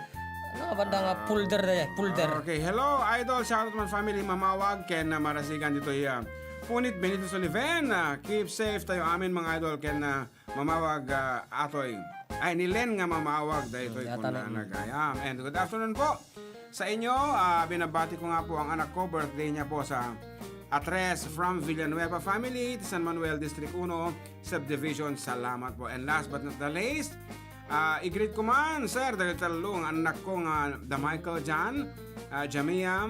Ano, banda nga folder da, folder. Okay, hello, idol. Shoutout man family, Mamawag, ken, ah, Marasigan ditoy, ah, Punit Benito Sullivan. Ah, keep safe tayo amin, mga idol, ken, ah, Mamawag, ah, atoy. Ay, ni Len nga Mamawag, daytoy. Hmm, yata kunana, gayam. And good afternoon po sa inyo. Ah, binabati ko nga po ang anak ko, birthday niya po sa Atres from Villanueva family, ti San Manuel, District Uno, Subdivision. Salamat po. And last but not the least, ah, i-greet ko man, sir, dagiti tallo nga anak ko nga da Michael Jan, ah, Jamia,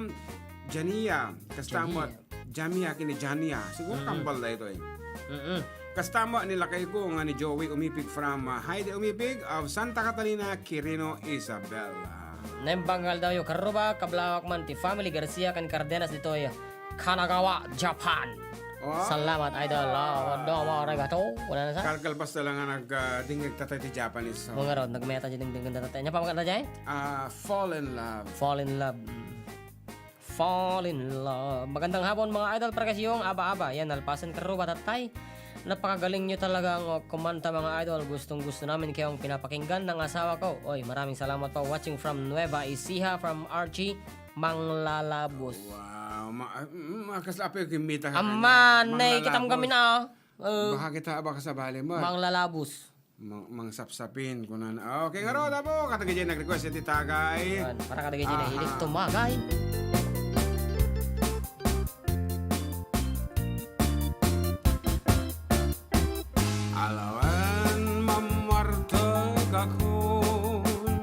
Jania, kasta met Jamia ken ni Jania. Siguro kambal daytoy. Mm-mm. Kasta met ni lakay ko nga ni Joey Umipig from, ah, Heidi Umipig of Santa Catalina, Quirino, Isabela. Naimbag nga aldawyo, kaarruba, kablawak man ti family Garcia ken Cardenas ditoy Kanagawa, Japan. Oh. Salamat, idol. Ah, domo arigato. Wala na sa? Kalkalpas na lang nga nag, ah, dingding tatay ti Japanese, oh. Mga ron, nagmeta di dingding tatay. Anya pa maganda jay? Ah, Fall in Love. Fall in Love. Mm. Fall in Love. Magandang hapon, mga idol, parkasiyong aba-aba. Yan, nalpasan kaarruba, tatay. Napakagaling nyo talagang kumanta, mga idol. Gustong-gusto namin kayong pinapakinggan ng asawa ko. Oy, maraming salamat po. Watching from Nueva Ecija, from Archie Manglalabos. Wow, ma-, mm, ma-, kasla pa yung kimita ka kanya. Aman, eh, kitam kami na, oh. Eh, baka kita, baka sabali mo. Manglalabos. Mang-, mangsapsapin, kunan. Okay, ngarud, apo, kadagiti nag-request iti tagay. Yan, para kadagiti Aha. nahilig tumagay. Alaen, mammartek akon,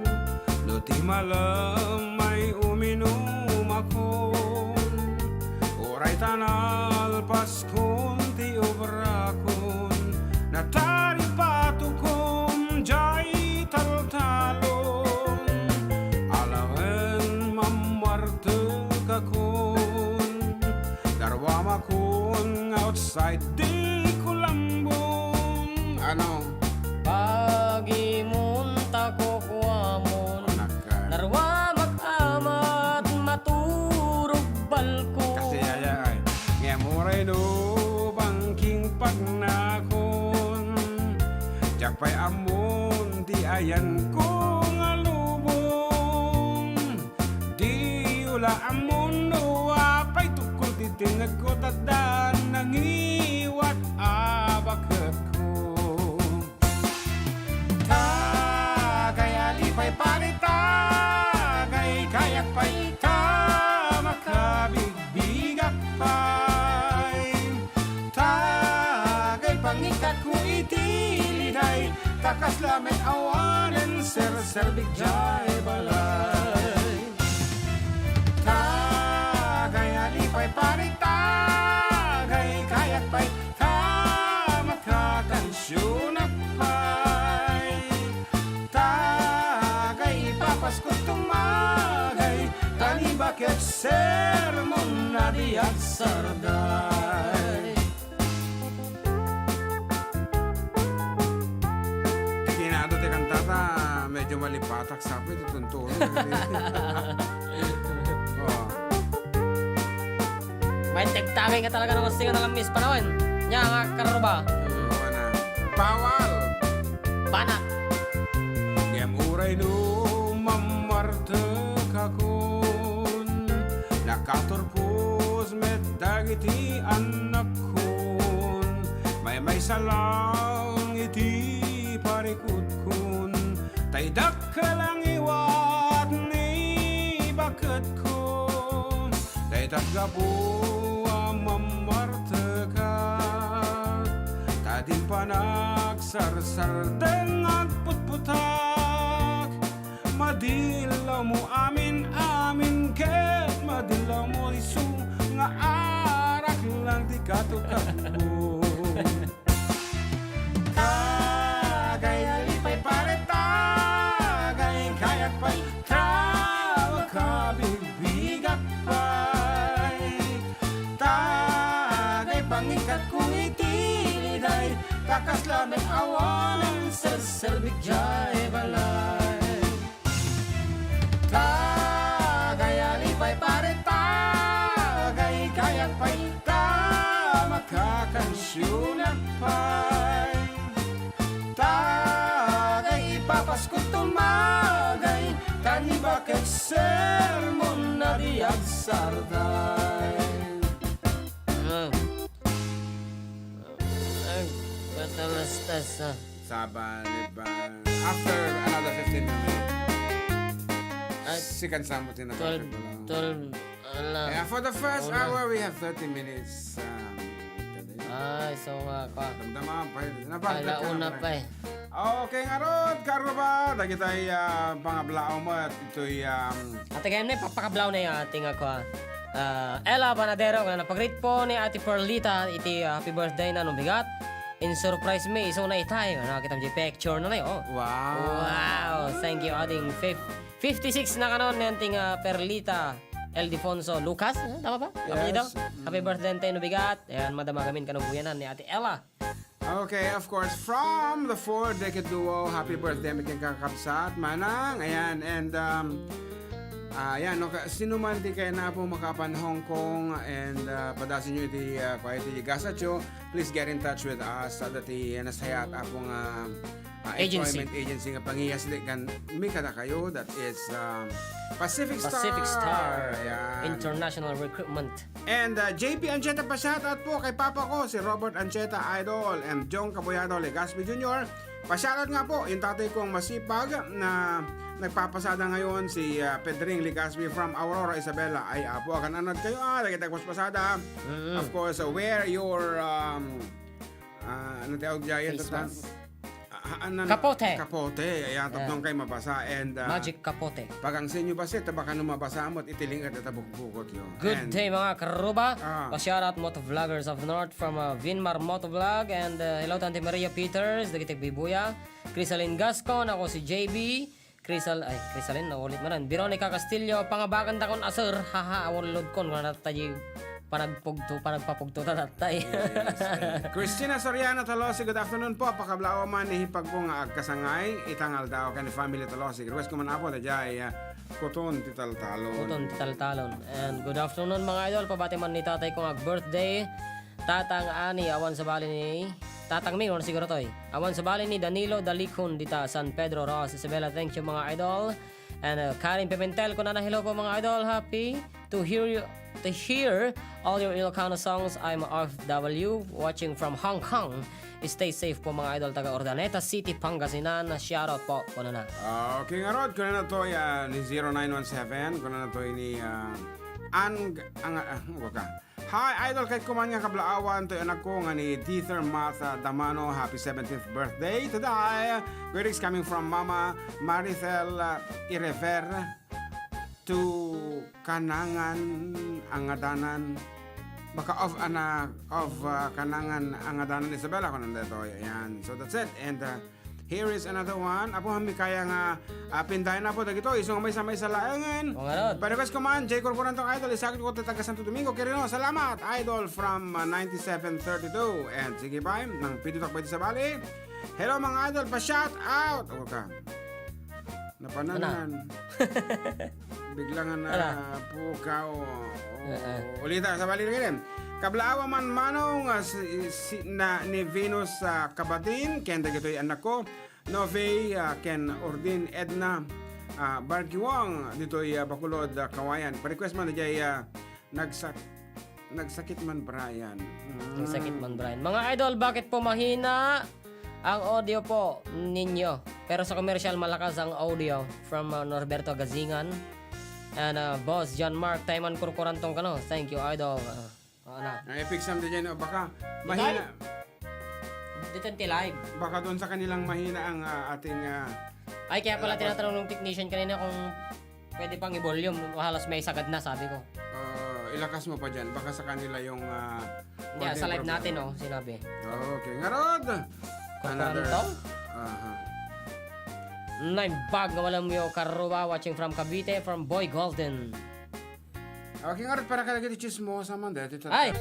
no ti malem ay uminum akon, uray ta nalpas kun ti obrakon, nataripatukom jay taltalon. Alaen mammartekakon, darwamakon nga outside di kulambong. Ano? Pagimon ta kukuamon. Nagka- Narwamak amat maturog balkon. Kasi yaya ay, ngem uray no bangking pagnakon, diak pay ammon ti ayanko nga lubong. Diyo la ammon no apay tukol ti tengngegko, ta addan nangiwat a baketko. Tagay a lipay, pare, tagay, kayak pay ta makabigbigak pay. Tagay pangikatko iti liday, ta kasla met awanen serserbik jay balay. Tagay a lipay, pare, tagay, kayak pay ta makakansionak pay. Tagay ipapaskot tumagay, ta ni baket sermon a di agsarday. Kinado ti kantata, medyo malipatak sa akin, iti tunturon. Oh. May tagtagay nga talaga ng usti nga nalamis panawen. Nya nga karuba. Oo na. Bawal! Banak! Ngem uray no mammartekakon, nakaturpos met dagiti annakkon, maymaysa lang iti parikutkon, tay dakkel a ngiwat ni baketko. Dayta gapu a mammartekak, ta din panagsarsardeng agputputak. Madillawmo amin-amin ket madillawmo isu nga arak lang ti katukatmo. Tagay a lipay, pare, tagay, kayak pay ta makabigbigak pay. Tagay pangikatko iti liday, ta kasla met awanen serserbik jay balay. Tagay a lipay, pare, tagay, kayak pay ta makakansionak pay. Tagay ipapaskot tumagay, ta ni baket sermon a di agsarday. Ah. Ay, basta-basta sa Sabaliban. After another fifteen minutes. Ay, sikan sa mo tinapos twelve, ko lang. Twelve, ala, Yeah, for the first una. hour, we have thirty minutes. Um, today. Ay, so nga, kwa. Damdama pa yun. Nabanggit Ala, ka una na pa pa eh. Okay, ngarud, karuba, dagitay, ah, pangablaom mo at itoy, um, Ate Gayam, ni papakablaw na yung ating ako, ah, Ella Panadero, nga napagrit po ni Ate Perlita, iti, ah, happy birthday na numigat. In surprise me, iso na itay. Ano, kita mo picture na na yun. Wow. Wow, thank you, ading fif-, fifty-six na kanon ni anting, ah, Perlita Ildefonso Lucas. Eh, tama ba? Yes. Apelyido? Mm. Happy birthday, Ante Nubigat. Ayan, madama kami kanubuyanan ni Ate Ella. Okay, of course, from the Four Decade Duo, happy birthday, mi ken kakabsat, Manang. Ayan, and, um, ah, ayan, no, ka-, sino man ti kayatna po makapan Hong Kong and, ah, padasin nyo iti, ah, kwa iti gasatyo, please get in touch with us. Adda ti, ah, nasayaat a po nga, ah, Agency. employment agency nga pangiyas di kan mi kadakayo, that is, um, Pacific Star. Pacific Star Ayan. International Recruitment. And, uh, J P Ancheta, pa-shoutout po kay papa ko, si Robert Ancheta, idol, and Jong Cabuyado Legaspi Junior, Pa-shoutout nga po, yung tatay kong masipag na nagpapasada ngayon, si, ah, Pedring Legaspi from Aurora, Isabela. Ay, apo, akan-anad kayo, ah, dagiti agpaspasada. Mm. Of course, uh, wear your, um, ah, ano tawag dyan? Face mask. Ah, ah, ano, Kapote. Kapote. Ayan, Yeah. tapno kay mabasa. And, ah, Magic kapote. Pagangsin nyo ba, sir? Tabaka no mabasa mo, itiling ka, tatabukbukot yun. Good And day, mga karuba. Ah. Pa-shoutout motovloggers of the North from, uh, Vinmar Motovlog. And, uh, hello, Tante Maria Peters, dagiti agbibuya. Crisalin Gascon, ako si J B. Crisal-, ay, Crisalin, naulit man. Veronica Castillo, pangabakan dakon a sir. Haha, awan load kon, wala na tayo panagpugto, panagpapugto ta tattay. Yes, eh. Christina Soriano Tolosi, good afternoon po. Pakablaaw man ni hipag ko nga agkasangay, itang aldaw, ken family Tolosi. Request ko man apo, dayjay, ah, Kuton ti Taltalon. Kuton ti Taltalon. And good afternoon, mga idol. Pabati man ni tatay ko nga birthday. Tatang Ani, awan sabali ni Tatang Ming, siguro toy. Awan sabali ni Danilo Dalikon dita San Pedro Roxas, Isabela. Thank you, mga idol. And, uh, Karen Pimentel, kunana, "Hello po, mga idol. Happy to hear you, to hear all your Ilocano songs. I'm O F W watching from Hong Kong. Stay safe po, mga idol, taga Urdaneta City, Pangasinan. Shoutout po," kunana. Okay, ngarud, kunana to, yan, ni zero nine one seven, kunana to ni, ah, Ang, ang, ah, ano ka? Hi, idol, kay kuman nga kablaawan, to anak ko nga ni Dieter Martha Damano, happy seventeenth birthday today. Greetings coming from Mama Maricel, ah, Irever to Kanangan Angadanan. Baka of, ana, of, ah, Kanangan Angadanan, Isabela, kung nandito. Ayan. So that's it. And, ah, here is another one. Apo, hami kaya nga, ah, pindayan na po dagito. Isu nga maysa-maysa laengen. O, nga rod. Pa-request ko man, Jay Corcoran tong idol. Isakit ko ti taga Santo Domingo, Quirino. Salamat, idol from, ah, ninety-seven thirty-two. And sige pa, nang pidutak ba di sabali? Hello, mga idol. Pa-shout out. O ka. Napanannan. Bigla nga Ala. napukaw. Oo. Eh, eh. Ulita, sabali na ganyan. Kablaawa man, Manong, ah, si, si, na, ni Venus, ah, Kabatin, ken dagitoy anak ko, Nove, ah, ken Ordin Edna, ah, Bargiwang, ditoy, ah, Bacolod, ah, Kawayan. Pa-request man, dayjay, ah, Nagsak-, nagsakit man, Brian. Mm. Nagsakit man, Brian. Mga idol, bakit po mahina ang audio po ninyo? Pero sa commercial, malakas ang audio from, uh, Norberto Gazingan. And, uh, Boss John Mark, Tayman Kurkurantong kano. Thank you, idol. Uh, oo na. Ay, fix naman din yan, oh. Baka mahina. Dito yung live. Baka doon sa kanilang mahina ang, ah, ating, ah, Ay, kaya pala ah, tinatanong ng technician kanina kung pwede pang i-volume, halos may sagad na, sabi ko. Ah, ilakas mo pa dyan. Baka sa kanila yung, ah, Hindi, ah, sa live natin, oh, sinabi. Okay, ngarod! Another. Another? Aha. Naimbag nga malamyo, Karuba, watching from Cavite, from Boy Golden. Okay, ngarod, para ka lagi di chismosa man, dahil ito. Ay!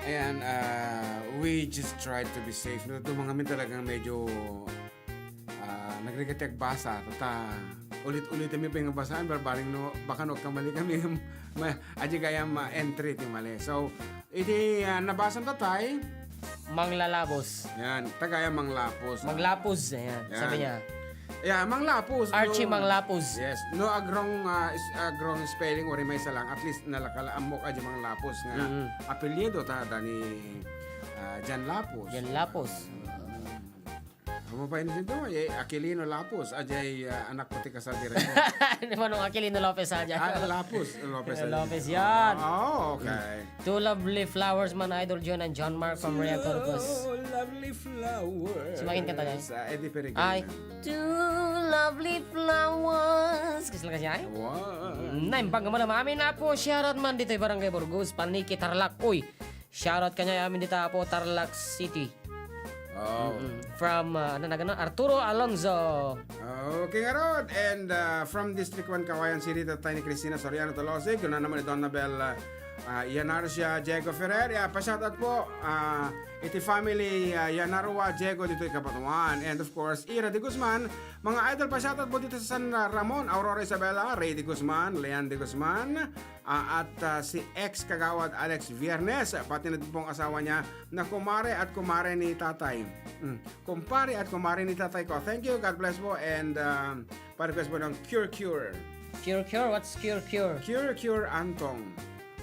Ayan, ah, we just try to be safe. No, itong mga min talagang medyo, ah, nagrigat ti agbasa. Ta, ulit-ulit kami pa yung basaan, barbaring no, baka no kamali kami, ma-, adi kaya ma-entry ti mali. So, iti, ah, nabasa ta tay, Manglalabos. Yan, tagaya manglapos. Manglapos, ayan. Yan. Sabi niya. Yeah, manglapos. Archie no, Manglapos. Yes. No, agrong, ah, is-, agrong spelling, uri may salang. At least, nalakala, amok, adi manglapos nga. Mm. Apelyido ta, dani, ah, Jan Lapos. Jan Lapos. Mm. Amo pa ini dito, eh, Aquilino Lapos, ajay, ah, anak ko ti kasal di rin. Ni Manong Aquilino Lopez, ajay. Ah, Lapos, Lopez, Lopez, ajay. Yan. Oh, okay. Two lovely flowers man, Idol John and John Mark from Maria Corpus. Two lovely flowers. Sumakin ka tayo. Ah, Eddie Peregrina. Ay, two lovely flowers. Kasi lang kasi ay? Wow. Naimbag nga malam. Amin na po, shoutout man dito, Barangay Burgos, Paniki, Tarlac. Uy, shoutout kanya amin dito po, Tarlac City. Oh. Mm-mm. From, uh, ano na gano'n? Arturo Alonzo. Okay, ngarod. And, uh, from District one, Kawayan City, tatay ni Christina Soriano Tolosig, yun na naman ni Donna Bell, uh, Ah, Yanarcia Diego Ferrer, ya, pa-shoutout po, ah, iti family, ah, Yanarwa Diego ditoy Cabatuan. And of course, Ira de Guzman, mga idol, pa-shoutout po dito sa San Ramon, Aurora Isabela, Ray de Guzman, Leon de Guzman, ah, at, ah, si ex kagawad Alex Viernes, pati na din pong asawa niya na kumare at kumare ni tatay. Mm, kumpare at kumare ni tatay ko. Thank you, God bless po, and, ah, pa-request po ng Cure Cure. Cure Cure? What's Cure Cure? Cure Cure Antong.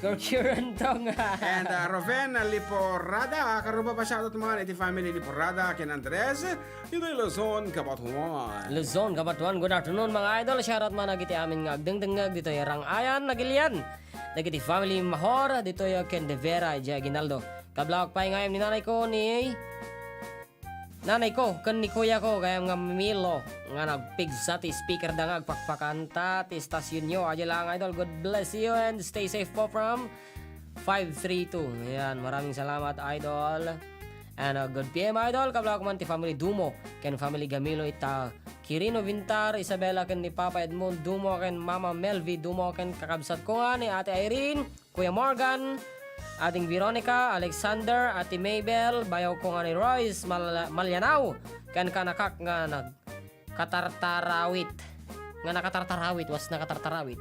Cure Cure Antong. And, ah, Roven Liporada, karuba, pa-shoutout man iti family Liporada ken Andres, iti Luzon, Cabatuan. Luzon, Cabatuan. Good afternoon, mga idol. Shoutout man dagiti amin nga agdengdengngeg ditoy Rang-ayan, Nagilian. Dagiti family Mahor, ditoy ken De Vera, idiay Aguinaldo. Kablak pay nga ni nanay ko ni nanay ko ken ni kuya ko, gayam nga Milo, nga nagpigsa ti speaker da nga agpakpakanta ti estasyonyo. Adi lang, idol. God bless you and stay safe po from five three two. Ayan, maraming salamat, idol. And, uh, good P M, idol. Kablak man ti family Dumo ken family Gamilo ita Kirino Vintar, Isabela ken ni Papa Edmond Dumo ken Mama Melvi Dumo ken kakabsat ko nga ni Ate Irene, Kuya Morgan, Ading Veronica, Alexander, Ate Mabel, bayaw ko nga ni Royce Mal-, Malianao, ken kanakak nga nagkatartarawit. Nga nakatartarawit, was nakatartarawit.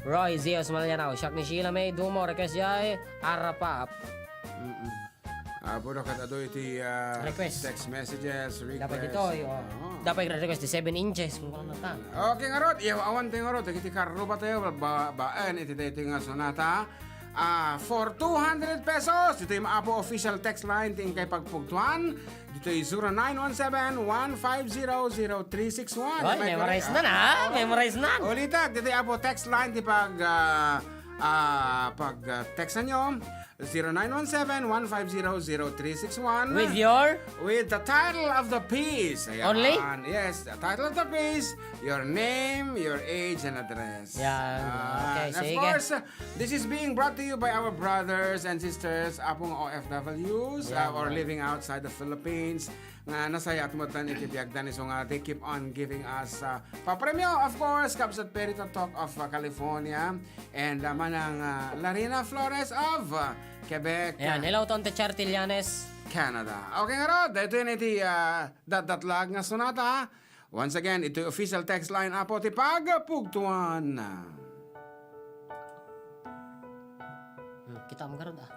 Roy Zeus Malianao, siak ni Sheila May Dumo, request jay, Arapap. Mm-mm. Ah, puro ket adu iti, ah, Request. Text messages, request. Dapat ito, oh. Oo. Dapat i-request ti seven inches, kung ano na ta. Okay, ngarud, iyaw awan tayo ngarud, dagiti karruba tayo, ba-, baen, iti daytoy nga sonata. Ah, for two hundred pesos, iti Apo official text line, ti inkay pagpugtuan, ditoy zero nine one seven, one five zero, zero three six one. Ay, memorize na na, memorize na. Ulitak, ditoy Apo text line, ti pag, ah, ah, pag, ah, text nyo. Zero nine one seven, one five zero, zero three six one. With your? With the title of the piece. Ayan. Only? Yes, the title of the piece, your name, your age, and address. Yan. Ah, okay, and of course, uh, this is being brought to you by our brothers and sisters, apong O F Ws, uh, or living outside the Philippines, nga nasayaat met iti biagdan, isu nga they keep on giving us, uh, papremio, of course, Kabsat Perito, Talk of, uh, California, and, uh, Manang, uh, Larina Flores of, uh, Quebec, Ayan, uh, hello, Tonte Char Tillanes. Canada. Okay, ngarud, daytoy na iti, uh, datdatlag nga sonata. Once again, iti official text line, Apo, ti pagpugtuan. Hmm, kita mo garud, ah.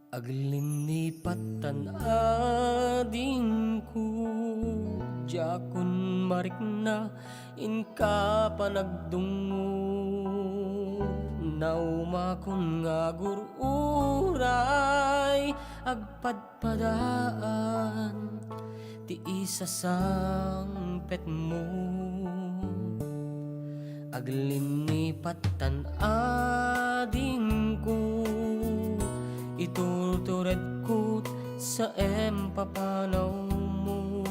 Aglinnipat tan adingko, diakon marikna, inka panagdungngo. Naumakon nga agur-uray, agpadpadaan ti isasangpetmo. Aglinnipat tan adingko, iturturedko saem papanawmo.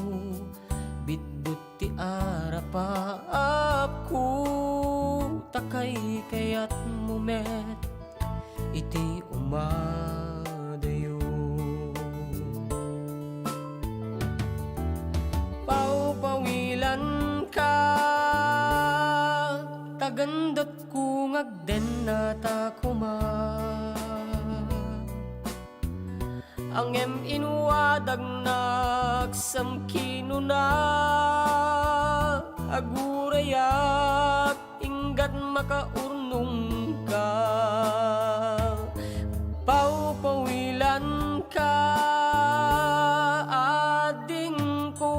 Bitdut ti arapaapko, ta kaykayatmo met iti umadayo. Pawpawilanka, tagandetko nga agdennata koma. Ngem inwadagnak sam kinuna, agurayak inggat makaurnongka. Pawpawilanka, adingko,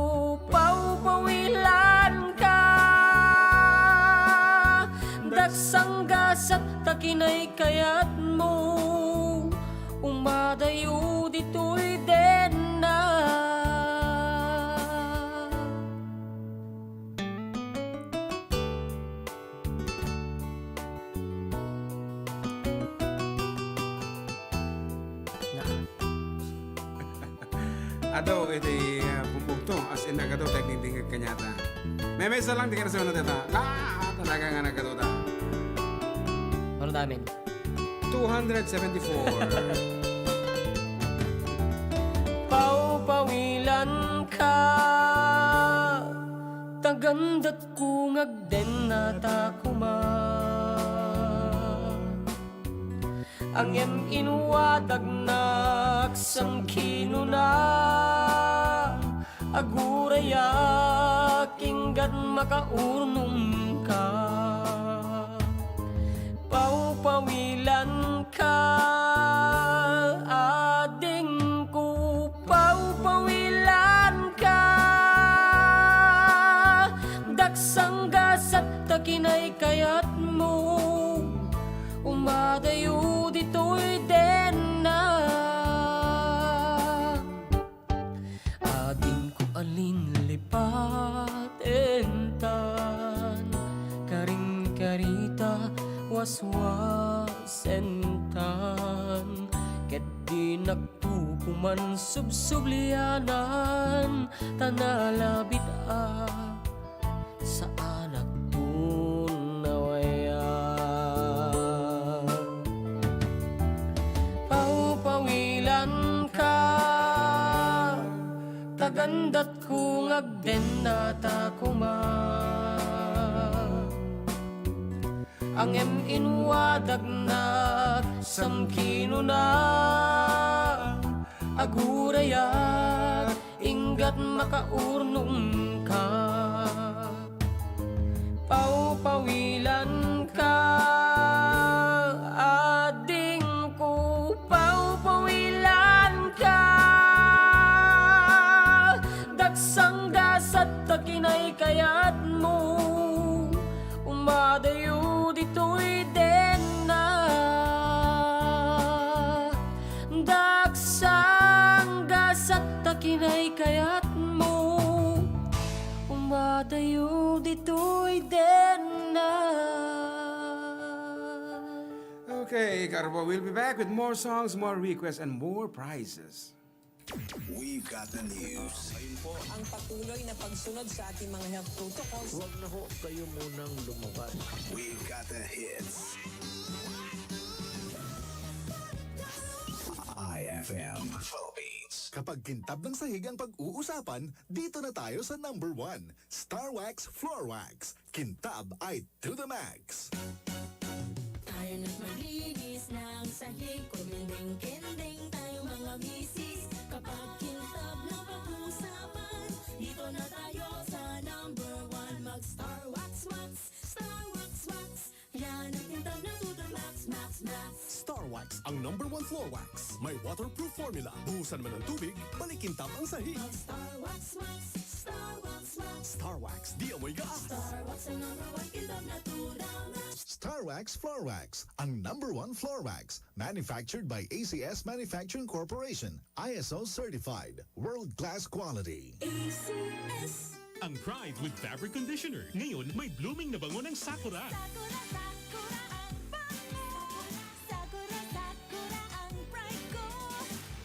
pawpawilanka. Dagsanggasak ta kinaykayatmo, umadayo ditoy denna. Adu iti, ah, pumpugto, as in, nagadu ti agdingdingngeg kaniata. Maymaysa lang ti kinasano dita. Ah, talaga nga nagadu ta. Ano namin? Two hundred seventy-four. Pau, pau, Gandatko nga agdennata koma. Ngem inwadagnak sangkinuna. Agurayak inggad makaurnongka. Pawpawilanka, adingko, pawpawilanka. Daksang gasat ta kinaykayatmo, umadayo ditoy denna. Adingko a linlipat entan, karing-karita waswasentan, ket dinakto koman subsublianan, ta nalabit a saanakton awaya. Pawpawilanka, ta gandatko nga agdennata koma. Ngem inwadagnak sangkinuna, agurayak inggad makaurnongka. Pawpawilanka, adingko, pawpawilanka. Daksang gasat ta kinaykayatmo, umadayo ditoy denna. Daksang gasat ta kinaykayatmo, umadayo ditoy denna. Okay, Karbo, we'll be back with more songs, more requests, and more prizes. We've got the news. Ang patuloy na pagsunod sa ating mga health protocols. Huwag na ho kayo munang lumabas. We've got the hits. I F M Philippines. Kapag kintab ng sahig ang pag-uusapan, dito na tayo sa number one, Star Wax Floor Wax. Kintab ay to the max. Tayo na't maglinis ng sahig, kumendeng-kendeng tayo mga misis. Kapag kintab na pag-usapan, dito na tayo sa number one. Mag Star Wax Wax, Star Wax Wax. Yan ang kintab na to the max, max, max. Star Wax ang number one floor wax. May waterproof formula. Buhusan man ng tubig, balik kintab ang sahig. Mag Star Wax Wax, Star Wax Wax. Star Wax, di amoy gas. Star Wax ang number one kintab na to the max. Star Wax Floor Wax, ang number one floor wax. Manufactured by A C S Manufacturing Corporation, I S O certified, world-class quality. A C S. Ang Pride with Fabric Conditioner. Ngayon, may blooming na bango ng Sakura. Sakura, Sakura ang bango. Sakura, Sakura ang pride ko.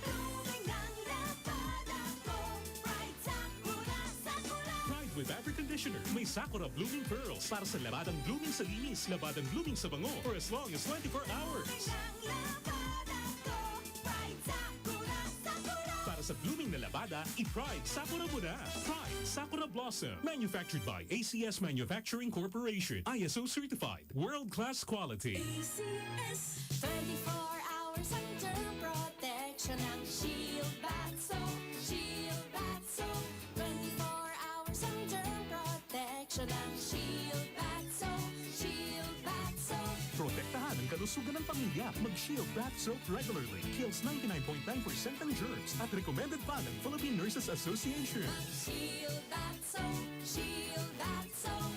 Blooming ang labada ko. Pride Sakura, Sakura. Pride with Fabric Conditioner. May Sakura Blooming Pearls para sa labadang blooming sa linis, labadang blooming sa bango, for as long as twenty-four hours. Blooming ang labada ko. Pride Sakura, Sakura. Para sa blooming na labada, i-Pride Sakura mo na. Pride Sakura Blossom. Manufactured by A C S Manufacturing Corporation. I S O certified. World-class quality. A C S. Twenty-four hours ang germ protection ng Shield Bath Soap. Shield Bath Soap. Twenty-four hours ang germ protection ng Shield Bath Soap. Shield Bath Soap. Protektahan ang kalusugan ng pamilya. Mag-Shield Bath Soap regularly. Kills ninety-nine point nine percent ang germs at recommended pa ng Philippine Nurses Association. Mag-Shield Bath Soap. Shield Bath Soap.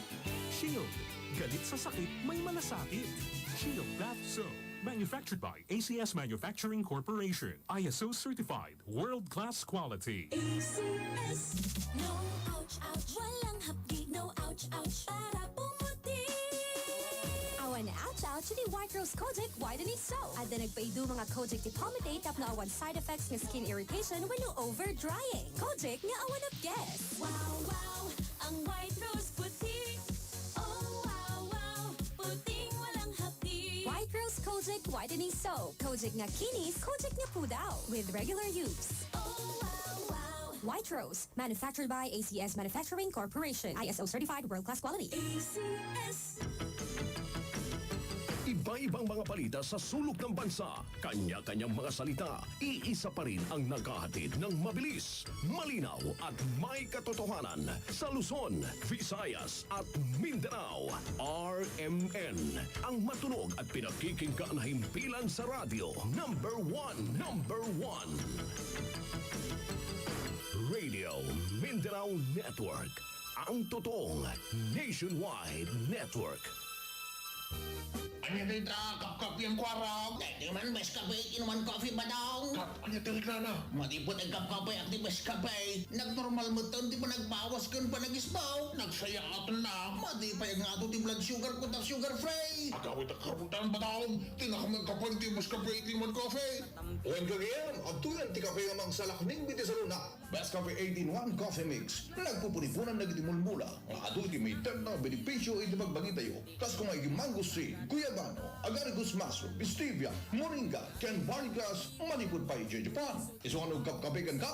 Shield. Galit sa sakit, may malasakit. Shield Bath Soap. Manufactured by A C S Manufacturing Corporation. I S O certified. World-class quality. A C S. No ouch, ouch. Walang hapdi, no ouch, ouch. Para pumuti. Awan ouch, ouch, ni White Rose Kojic Whitening Soap. Adda nagpaidu mga Kojic dipomitate tapno awan side effects nga skin irritation wenno over drying. Kojic nga awan apges. Wow, wow, ang White Rose puti. Oh, wow, wow, puting walang hapdi. White Rose Kojic Whitening Soap. Kojic nga kinis, Kojic nga pudaw. With regular use. Oh, wow, wow, White Rose, manufactured by A C S Manufacturing Corporation, I S O certified world-class quality. A C S. Iba-ibang mga balita sa sulok ng bansa, kanya-kanyang mga salita, iisa pa rin ang naghahatid ng mabilis, malinaw at may katotohanan sa Luzon, Visayas at Mindanao. R M N, ang matunog at pinakikinggan na himpilan sa radyo. Number one, number one. Radio Mindanao Network, ang totoong nationwide network. Ania dayta, kapkapi ang kuarog? Dayta man, Best Cafe eight-in-one Coffee, Badong. Kap, ania ti reklana? Madi pay ti agkapkapi, ak ti Best Cafe. Nagnormal met ti panagbawas ken panagisbaw. Nagsayaat la. Madi pay nga adu ti blood sugar ko ta sugar free. Agawid a karutan, Badong. Ti nakamagkape ti Best Cafe eight-in-one Coffee. Wen gagayyem, adtoy ti kape nga mangsalaknib iti saluna. Best Cafe eight-in-one Coffee Mix. Nagpupuniponan dagiti mulmula nga adu iti maytem a benepisio iti bagbagitayo. Kas koma iti mango seed, guyabano, agaricus mushroom, stevia, moringa, ken barley grass, manipud pay idiay Japan. Isu nga no agkapkape kenka,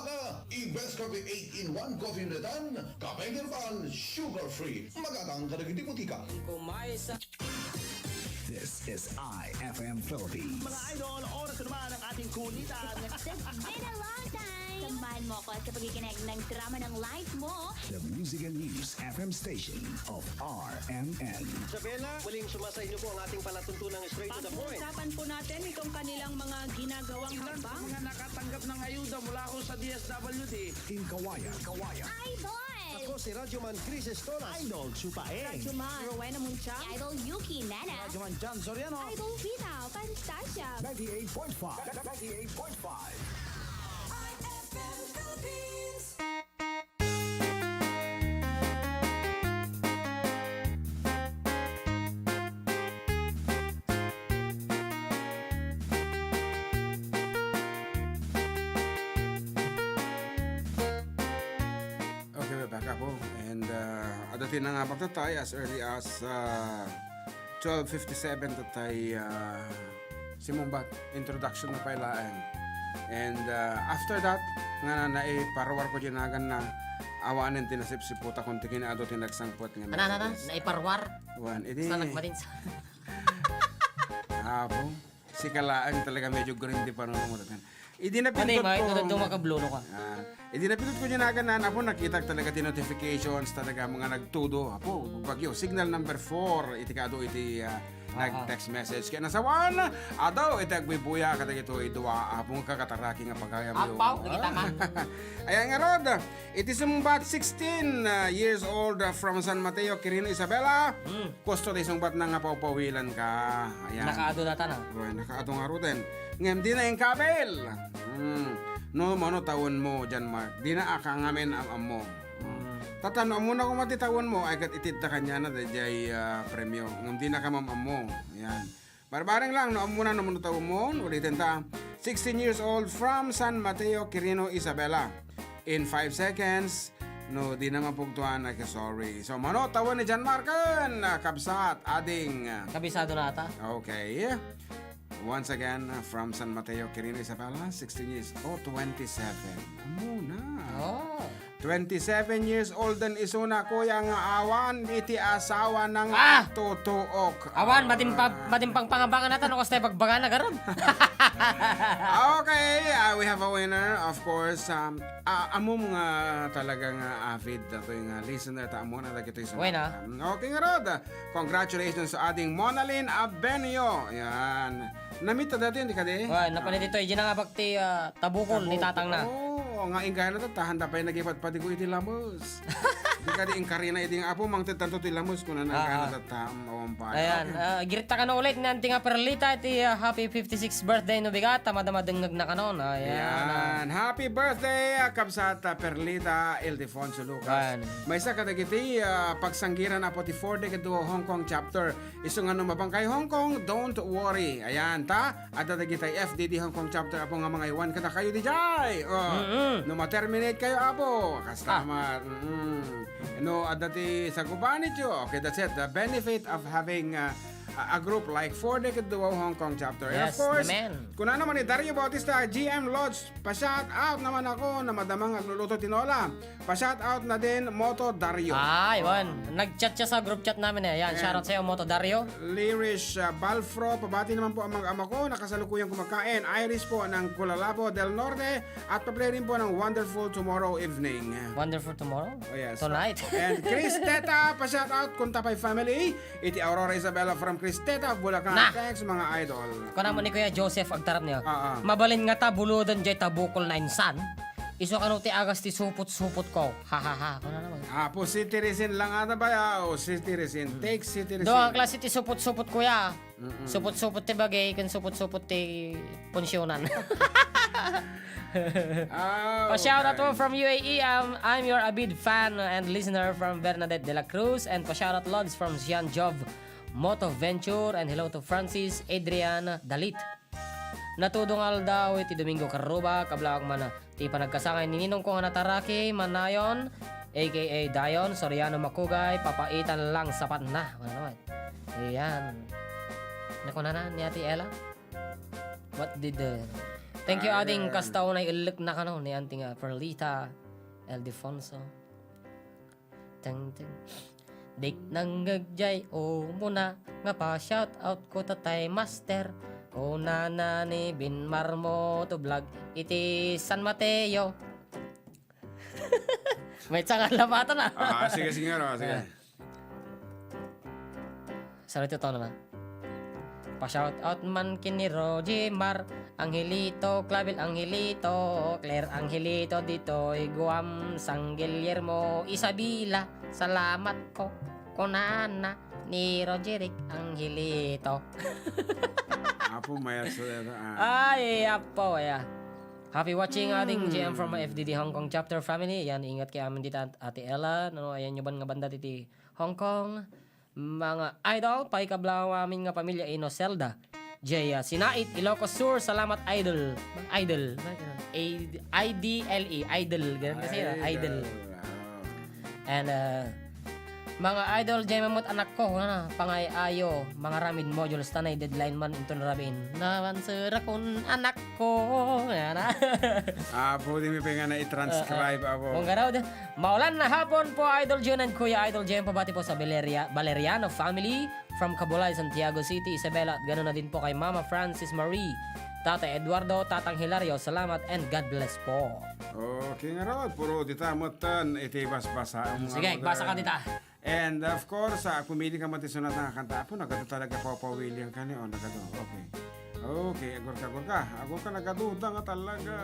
i-Best Cafe eight-in-one Coffee Unit-an, kape herbal, sugar-free, magatang kadagiti butika. This is I F M Philippines. Mga idol, oras na naman ang ating kunitan. It's been a long time. Samahan mo ako at sa pakikinig ng drama ng life mo. The Music and News F M station of R M N. Isabela, muling sumasa inyo po ang ating palatuntunang Straight to the Point. Pag-uusapan po natin itong kanilang mga ginagawang hakbang. Mga nakatanggap ng ayuda mula ho sa D S W D. King Kawayan. Kawayan. Idol! Ako si Radyoman Chris Estolas. Idol Chupaeng. Radyoman Rowena Munchang. Idol Yuki Mena. Radyoman John Soriano. Idol Vina Fantasia. Ninety-eight point five. Ninety-eight point five. I F M Philippines. Okay, we're back, Apo. And, uh, adda ti nangabak tatta as early as, uh, twelve fifty-seven tatta, uh, simungbat, introduction na pay laeng. And, uh, after that, nga na, naiparwar ko diay naganna, awanen ti nasipsiputakon ti kinaadu ti nagsangpet nga messages. Ana, ana, ana, naiparwar? Wen, idi. Basta nagmatinsa. Apo, sika laeng talaga medyo green ti panunong mo, tatan. Idi napindot ko. Ano, may tutudto makabluno ka? Ah, idi napindot ko diay naganna, Apo, nakitak talaga ti notifications, talaga mga nagtudo. Apo, bagyo, signal number four, iti kaadu iti, ah, nag-text message. Kaya nasawan, adaw, iti agbuybuya, kadagitoy dua, Apo, nga kakataraki nga pagayam yo. Apaw, nakita ka? Ayan nga rod, iti sumbat sixteen, ah, years old, ah, from San Mateo, Quirino, Isabela. Hmm. Kusto ti sungbatna nga pawpawilan ka. Ayan. Nakaadu data na. Wen, nakaadu ngaruden. Ngem dina inkabil. Hmm. No, mano tawenmo, John Mark. Dina a ka ngamin am-ammo. Hmm. Tata, no ammona koma ti tawenmo, ay ket itedda kaniana daydiay, ah, premio. Ngem dina ka mam-ammo. Ayan. Barbareng lang, no ammona no mano tawenmo, uliten ta. Sixteen years old from San Mateo, Quirino, Isabela. In five seconds, no dina mapugtuan, ay, sorry. So, mano tawen ni John Mark ken, ah, kabsat, ading. Kabisado na ata. Okay. Once again, uh, from San Mateo, Quirino, Isabela, sixteen years. Oh, twenty-seven. Ammona. Oh. Twenty-seven years old den isuna, kuya, nga awan iti asawana nga agtutuok. Awan, matimpang, matimpang pangabangan nata no kasta pagbagana garud. Okay, uh, we have a winner, of course. Um, uh, ammom nga talaga nga avid, datoy nga listener ta, ammona dagitoy suna. Wen, ah. Okay ngarud. Congratulations sa ading Monalyn Abenio. Yan. Namit ta dati, hindi ka di? Wen, napan ditoy, di na nga bakti, ah, tabukol ni tatang na. Oo, nga inggana ta, handa pay nagipatpatigo iti lamus. Di kadi inkarina iti nga, "Apo, mangted tanto ti lamus," kuna na, ah, inkarina ah. Tatta, mm, awan pa. Ayan, okay. Ah, girta kano ulit ni Auntie nga Perlita iti, ah, happy fifty-sixth birthday no bigat, ta madama dengngegna kanon. Ayan, ah. Ayan, happy birthday, ah, kabsat, ah, Perlita Ildefonso Lucas. Ayan. Maysa kadagiti, ah, pagsanggiran, Apo, ti four decade Hong Kong chapter. Isu nga no mabangkay Hong Kong, don't worry. Ayan, ta, adda dagiti F D D Hong Kong chapter, Apo, nga mangaywan kadakayo didiay. Oh, mm-mm. No ma-terminate kayo, Apo, kasta ah. Ma-, mm-mm. No adda ti sagubanityo, okay, that's it. The benefit of having, uh, a, a group like for the Kaduaw Hong Kong chapter. And of Yes, course, amen. Kunana man ni Dario Bautista, G M Lodge, pa-shout out naman ako na madamang agluluto tinola. Pa-shout out na din, Moto Dario. Ah, yun. Oh. Nag-chat siya sa group chat namin eh. Yan, And shoutout sa'yo, Moto Dario. Lirish, ah, Balfro, pabati naman po ang mga ama ko, nakasalukuyang kumakain. Iris po ng Kulalabo del Norte, at pa-play rin po ng Wonderful Tomorrow Evening. Wonderful Tomorrow? Oh, yes. Tonight. And Chris Teta, pa-shout out, Kuntapay family. Iti Aurora Isabela from Cristeta of Bulacan. Na! Thanks, mga idol. Kuna mo ni Kuya Joseph, agtarap niya. Ah, ah. Mabalin nga ta, buluden jay tabukol na insan. Isu kano ti agas ti supot-supot ko. Ha, ha, ha. Kuna naman. Apo, citizen lang ata ba ya? O, citizen. Hmm. Take citizen. Do, ang klase ti supot-supot, kuya. Mm-mm. Supot-supot ti bagay, kun supot-supot ti punsionan. Ah, Pa-shoutout okay. po from U A E. Um, I'm your avid fan and listener from Bernadette de la Cruz. And pa-shoutout, Lods, from Sian Jov Moto Venture. And hello to Francis Adrian Dalit. Natudong aldaw iti Domingo Karuba, kablaak man ti panagkasangay ni ninong ko nga nataraki, Manayon, A K A Dayon, Soriano Makugay, papaitan lang sapat na. Ano naman? Ayan. Nakunana ni Ate Ella? What did the... Thank you, Ayan. Ading, kasta unay illik na kano ni Auntie nga Perlita Ildefonso. Teng, teng. Dik nanggeg jay umuna nga pa-shout out ko tatay master. Kunana ni Bin Marmoto Vlog iti San Mateo. May tsangan lapatan, ah. Ah, sige, sige, no, sige. Ah. Sarito to naman. Pa-shout out man ken ni Roger Mar, Angelito, Clavel Angelito, Claire Angelito, ditoy Guam, San Guillermo, Isabela. Salamat ko, kunana ni Roderick Angelito. Apo, mayat sa data, ah. Ay, apo, ya. Happy watching, Ading Hmm. J M from F D D Hong Kong chapter family. Yan, ingat kay amin dita, Ate Ella. No, ayan nyo ban nga banda diti Hong Kong. Mga idol, paikablaw amin nga pamilya, Ino Zelda. Jaya Sinait, Ilocos Sur, salamat, idol. Idol. A-, I D L E, idol. Ganun kasi, no? Idol. Idol. Ah. And, uh, mga idol, jay mamut anak ko, ano, pangay-ayo, mga ramid modules, tanay deadline man, inton rabin. Nawan serakon anak ko. Yan, ah. Ah, pwede mi pa nga na i-transcribe, Ah, ah. Ako. Kung garaw, Maulan na hapon po, Idol Jun and Kuya Idol Jem. Pabati po sa Valeria-, Valeriano family from Cabulay, Santiago City, Isabela, at ganoon na din po kay Mama Francis Marie, Tatay Eduardo, Tatang Hilario. Salamat and God bless po. Okay nga raw, puro dita matan iti basbasa. Ang mga Sige, baga- basa ka dita. And of course, ah, pumili ka man ti sunat nga kanta. Apo, nagadu talaga, Papa William, kani, o, nagadu. Okay. Okay, agurka, agurka. Agurka, nagaduda nga talaga.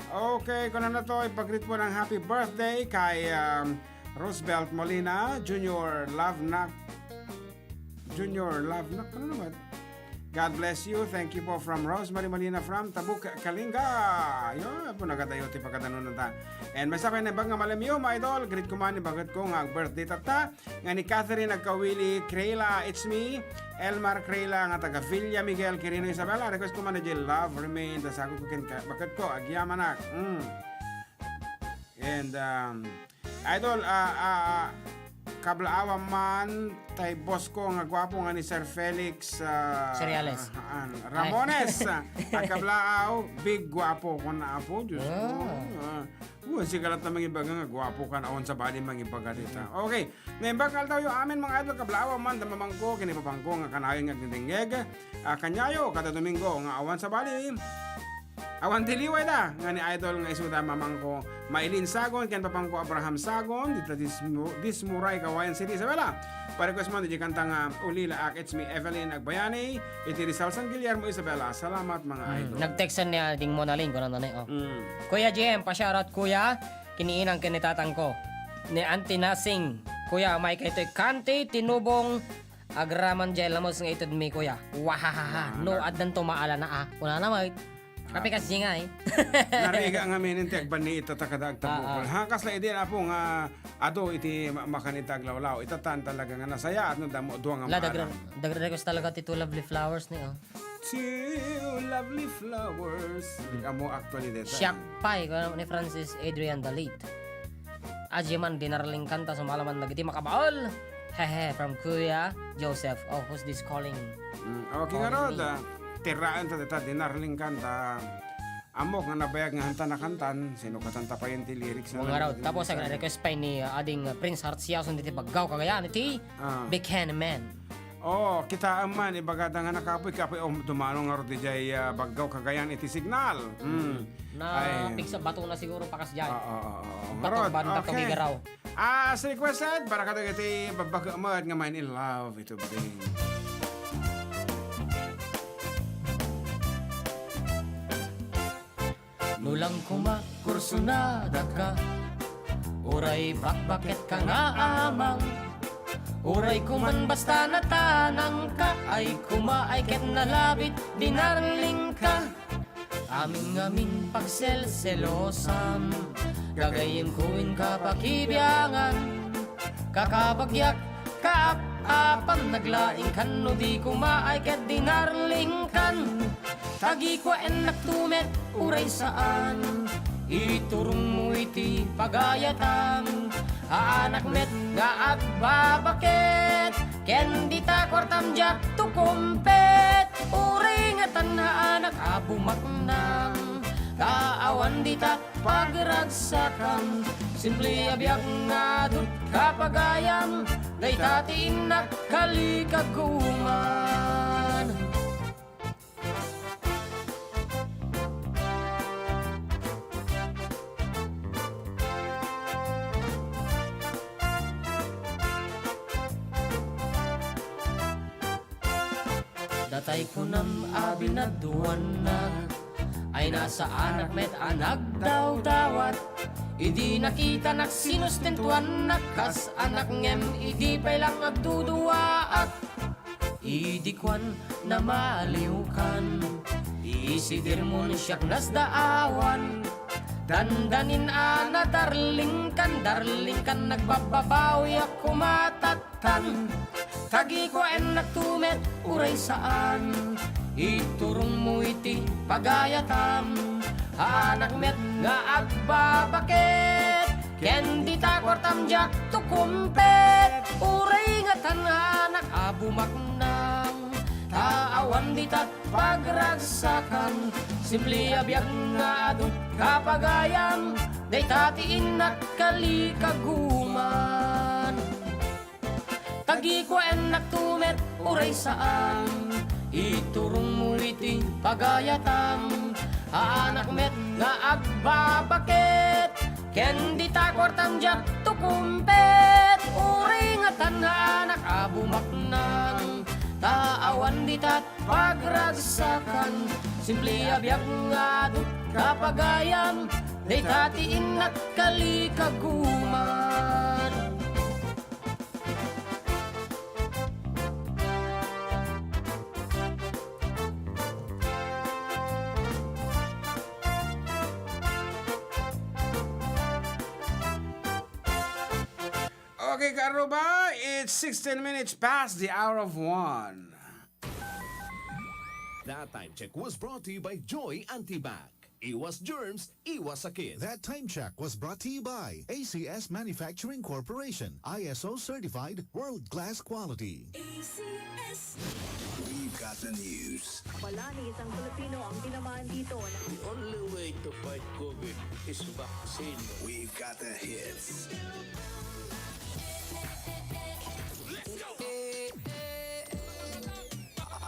Okay, kunana to, ipagreet po ng happy birthday kay, um, Roosevelt Molina, Junior Love Knock, Junior Love Knock, ano naman? God bless you. Thank you po from Rosemary Molina from Tabuk, Kalinga. Yun, po nagadayo ti pagkadanon ta. And may sakay na bag nga malamyo, mga idol. Greet ko man, ibagat ko nga birthday tatta. Nga ni Catherine Agkawili, Krela, it's me, Elmar Krela, nga taga Villa Miguel, Quirino, Isabela. Request ko man na Love Remain, ta sagot ko ken ka-, bagat ko, agyamanak. Mm. And, um, Idol, ah, ah, ah, kablaawan man tay boss ko nga gwapo nga ni Sir Felix, ah, Cereales. Ah, Ramones, ah, at kablaaw, big gwapo ko na apo, Diyos ko. Ah. Ah, uh, sige latta mangibaga nga gwapo ka na, awan sabali mangibaga dita. Okay, naimbag aldaw yo amin, mga idol, kablaawan man, damamangko, kinipapangko nga kanayon nga agdingdingngeg, ah, kaniayo, kada Domingo, nga awan sabali. Awan ti liway da, nga ni idol nga isuda mamangko Mailin Sagon, ken papangko Abraham Sagon, dita Dismu-, Dismuray, Cauayan City, Isabela. Pa-request mo, di kanta nga Ulila Ak, It's Me, Evelyn Agbayani, iti Rizal, San Guillermo, Isabela. Salamat, mga Hmm, idol. Nag-text ni Ading Monalin, kuno na ni, oh. Hmm. Kuya J M, pa-shoutout, kuya, kiniinang kinitatang ko. Ni Auntie Nasing, kuya, may kaytoy kanti, tinubong, agraman jay lamos nga ited mi, kuya. Wahahaha. Ah, No, nag- addan to maala na, ah. Kuna na, may Kape kasi nga, eh. Nariga nga menen ti agbanni ita ta kada agtabukol. Ah, ah. Ha, kasla idi, apo, nga adu iti ma-, makanita aglawlaw. Ita tan talaga nga nasayaat no damo, dua nga La, maaram. Dagre-, dagre-, request talaga ti Two Lovely Flowers ni, oh. Two Lovely Flowers. Hmm. Amo actually deta. Siak pay, kaya ni Francis Adrian Dalit. Aji man, dinarling kanta, sumalaman dagiti makabaol. Hehe, from Kuya Joseph. Oh, who's this calling? Mm, okay, Calling ngarud, me. Ah, tiraen ta dita, dinarlingkan ta. Ammok nga nabayag nga hanta nakantan, sino katanta pa yun ti lyrics na Wa ngarud. Tapos, ang request pa ni, ah, ading, ah, Prince Heart Siason diti Baggao, Cagayan, iti Ah. Big Hand Man. Oh, kita man, ibagada nga nakapoy, kapoy, oh, dumano ngarud dijay, ah, Baggao, Cagayan, iti signal. Mm. Na Ay. Pigsa bato na siguro pakas jay. Oo, oo, oo. Bato, Ngarud, banda, okay. Tugigaraw. As requested, para kadagiti babbaga met nga main in love, ito bring. No lang koma, kursunada ka, uray bakbaket ka nga amang. Uray koman basta natanang ka, ay koma ay ket nalabit, dinarling ka. Amin ngamin pagselselosam, gagayyem ko inka pakibiangan. Kakabagiak, kaap-apam, naglaing kan no di koma ay ket dinarling kan. Tagikua ennak tumet, uray saan, iturongmo iti pagayatam. Haanak met nga agbabaket, ken dita kuartam diak to kumpet. Uray ngatan haanak a bumaknang, ta awan dita pagragsakam. Simple a biag nga adut kapagayam, dayta ti innak kalikaguman. Datay kunam a binaduannak, ay nasaanak met a nagdawdawat. Idi nakitanak sinustentuannak kas anak ngem idi pay lang agduduaak. Idi kuan namaliwkan, isidirmon siak nasdaawan. Dandanin a nadarlingkan, darlingkan nagbababawiak kumatat. Tan, tagikua ennak tumet, uray saan, iturongmo iti pagayatam. Haanak met nga agbabaket, ken dita kuartam diak to kumpet. Uray ngatan haanak a bumaknang, ta awan dita pagragsakan. Simple a biag nga adut kapagayam, dayta ti innak kalikaguman. Tagikua ennak tumet, uray saan, iturongmo iti pagayatam. Haanak met nga agbabaket, ken dita kuartam diak to kumpet. Uray ngatan haanak a bumaknang, ta awan dita pagragsakan. Simple a biag nga adut kapagayam, dayta ti innak kalikaguman. Okay, kaarruba, it's sixteen minutes past the hour of one. That time check was brought to you by Joy Antibac. Iwas germs, iwas sakit. That time check was brought to you by A C S Manufacturing Corporation, I S O certified, world-class quality. A C S. We've got the news. Wala ni isang Pilipino ang tinamaan dito. The only way to fight COVID is vaccine. We've got the hits.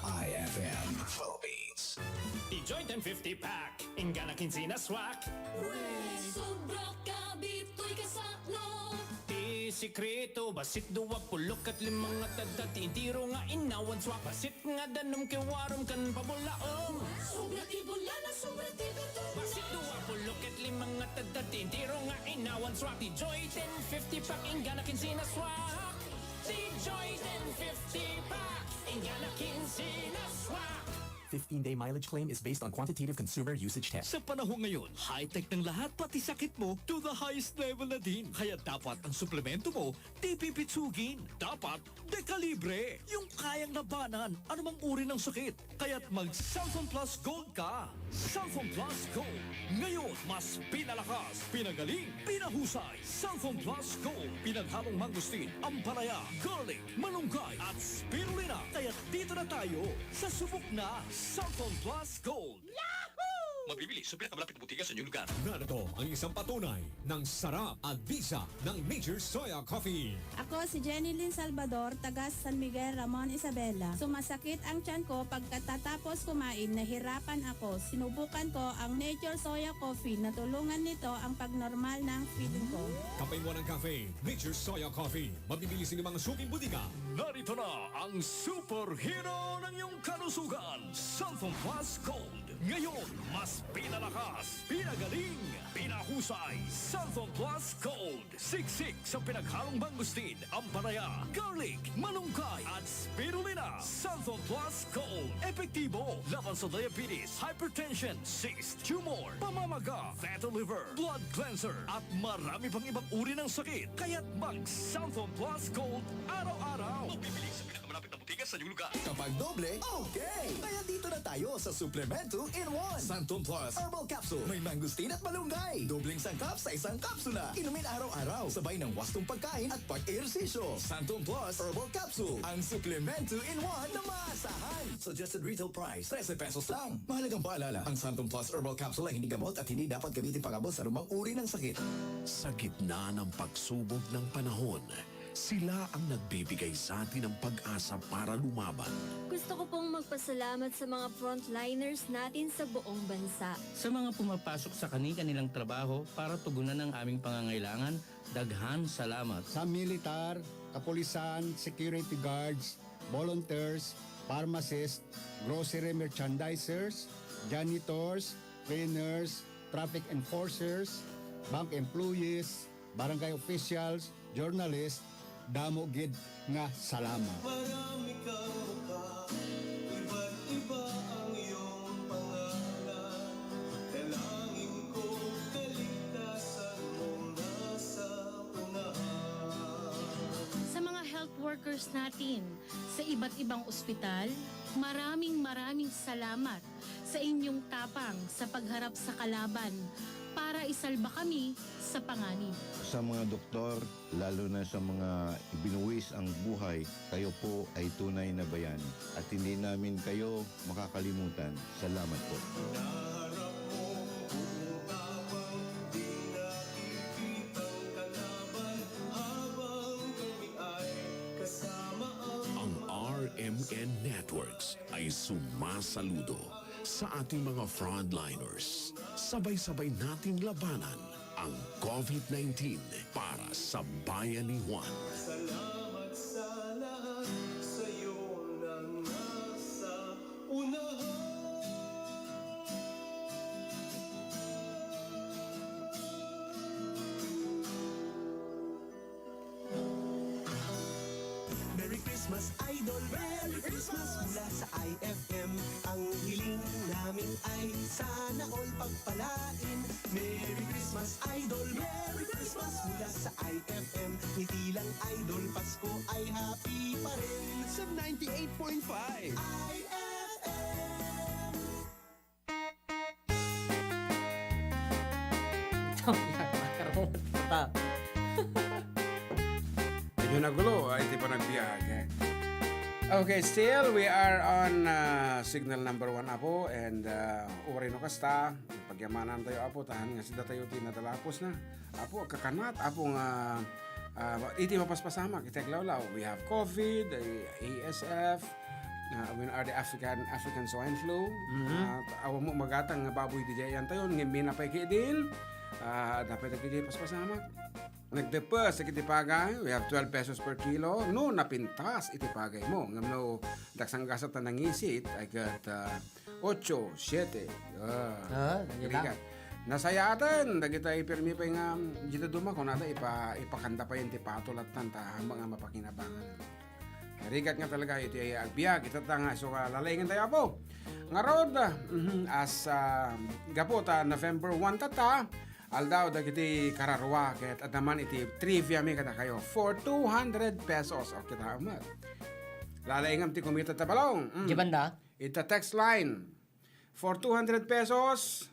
I F M Philippines. Ti Joy ten fifty pack, inggana kinse nga swak. Uy, sobra ka, bitoy kasano. Ti sekreto, bassit dua puluh ket lima nga tadtad ti entero nga innawan swak. Bassit nga danum ken warum ken pabulaom. Sobra ti bulana, sobra ti bertona. Bassit dua puluh ket lima nga tadtad ti entero nga innawan swak. Ti Joy ten fifty pack, inggana kinse nga swak. Ti Joy ten fifty pack, inggana kinse nga swak. Fifteen-day mileage claim is based on quantitative consumer usage test. Sa panahon ngayon, high-tech ng lahat, pati sakit mo, to the highest level na din. Kaya dapat ang suplemento mo, di pipitsugin. Dapat dekalibre. Yung kayang labanan anumang uri ng sakit. Kaya't mag Santon Plus Gold ka. Santon Plus Gold. Ngayon, mas pinalakas, pinagaling, pinahusay. Santon Plus Gold. Pinaghalong mangustin, ampalaya, garlic, malunggay, at spirulina. Kaya dito na tayo sa subok na Santon Plus Gold. Mabibili sa pinakamalapit na botika sa inyong lugar. Narito ang isang patunay ng sarap at bisa ng Major Soya Coffee. Ako si Jenny Lynn Salvador, taga San Miguel, Ramon Isabela. Sumasakit ang tiyan ko pagkatatapos kumain, nahirapan ako. Sinubukan ko ang Nature Soya Coffee. Natulungan nito ang pagnormal ng feeling ko. Kapayuan ng cafe, Nature Soya Coffee. Mabibili sa inyong mga suking botika. Narito na ang superhero ng iyong kalusugan, Santon Plus Gold. Ngayon, mas pinalakas, pinagaling, pinahusay, Santon Plus Gold. Siksik sa pinaghalong mangustin, ampalaya, garlic, malunggay, at spirulina. Santon Plus Gold. Epektibo laban sa diabetes, hypertension, cyst, tumor, pamamaga, fatty liver, blood cleanser, at marami pang ibang uri ng sakit. Kaya't mag Santon Plus Gold araw-araw. Mabibili sa pinakamalapit na botika sa inyong lugar. Kapag doble, okay! Kaya dito na tayo sa Suplemento in One. Santon Plus Herbal Capsule. May mangustin at malunggay. Dobleng sangkap sa isang kapsula. Inumin araw-araw, sabay ng wastong pagkain at pag-ehersisyo. Santon Plus Herbal Capsule. Ang Suplemento in One na maasahan. Suggested retail price, trese pesos lang. Mahalagang paalala, ang Santon Plus Herbal Capsule ay hindi gamot at hindi dapat gamitin pang-abot sa anumang uri ng sakit. Sa gitna ng pagsubok ng panahon, sila ang nagbibigay sa atin ng pag-asa para lumaban. Gusto ko pong magpasalamat sa mga frontliners natin sa buong bansa. Sa mga pumapasok sa kani-kanilang trabaho para tugunan ang aming pangangailangan, daghan salamat. Sa militar, kapulisan, security guards, volunteers, pharmacists, grocery merchandisers, janitors, cleaners, traffic enforcers, bank employees, barangay officials, journalists, damo gid nga salamat. Marami kang mukha, iba't iba ang iyong pangalan. Dalangin ko, kaligtasan mo nasa unahan. Sa mga health workers natin sa iba't ibang ospital, maraming, maraming salamat sa inyong tapang sa pagharap sa kalaban para isalba kami sa panganib. Sa mga doktor, lalo na sa mga ibinuwis ang buhay, kayo po ay tunay na bayani at hindi namin kayo makakalimutan. Salamat po. Naharap mo, buong tapang, di nakikitang kalaban, habang kami ay kasama ang Ang R M N Networks ay sumasaludo sa ating mga frontliners. Sabay-sabay nating labanan ang COVID nineteen para sa bayanihan. Salamat sa lahat, sa'yo nang nasa unahan. Merry Christmas, Idol! Merry Christmas! Mula sa I F M, ang hiling namin ay sana all pagpalain. Merry Christmas, Idol! Merry Christmas! Mula sa I F M, ngiti lang, Idol, Pasko ay happy pa rin. Sa ninety-eight point five. I F M. Ito, makaroon pa. Medyo nagulo, ay, di pa nagbiyahe. Okay, still, we are on, uh, signal number one, Apo, and, uh, uray no kasta, pagyamanan tayo, Apo, tahan nga sida tayo ti nadalapos na. Apo, kakanat, Apo, nga, ah, iti mapaspasamak, iti aglawlaw, we have COVID, eh, A S F, ah, when are the African, African swine flu, Mhm. ah, awan mo magatang nga baboy di jayan tayo, ngem minapay ki din, ah, dapat iti paspasamak. Nagdepes, iti pagay, we have twelve pesos per kilo, no, napintas iti pagay mo. Ngem no, daksang gasat na nangisit, I got, ah, Ocho, siete. Ah, Ah, lagi lang. Rigat. Nasayaatan dagitay pirmi pay nga, mm, dita duma, kunada ipa-, ipakanda pay ti patol at tan, ta, hambang nga mapakinabangan. Rigat nga talaga iti agbiag, ita ta nga isu nga lalaingan tayo, Apo. Ngarud, mhm, as, ah, gapu ta November one tata, aldaw dagiti kararua, ket adda man iti trivia mi kadakayo for two hundred pesos. O, kita met. Lalaingam ti kumita ta balong. Mm. Di banda? Ita text line. For two hundred pesos,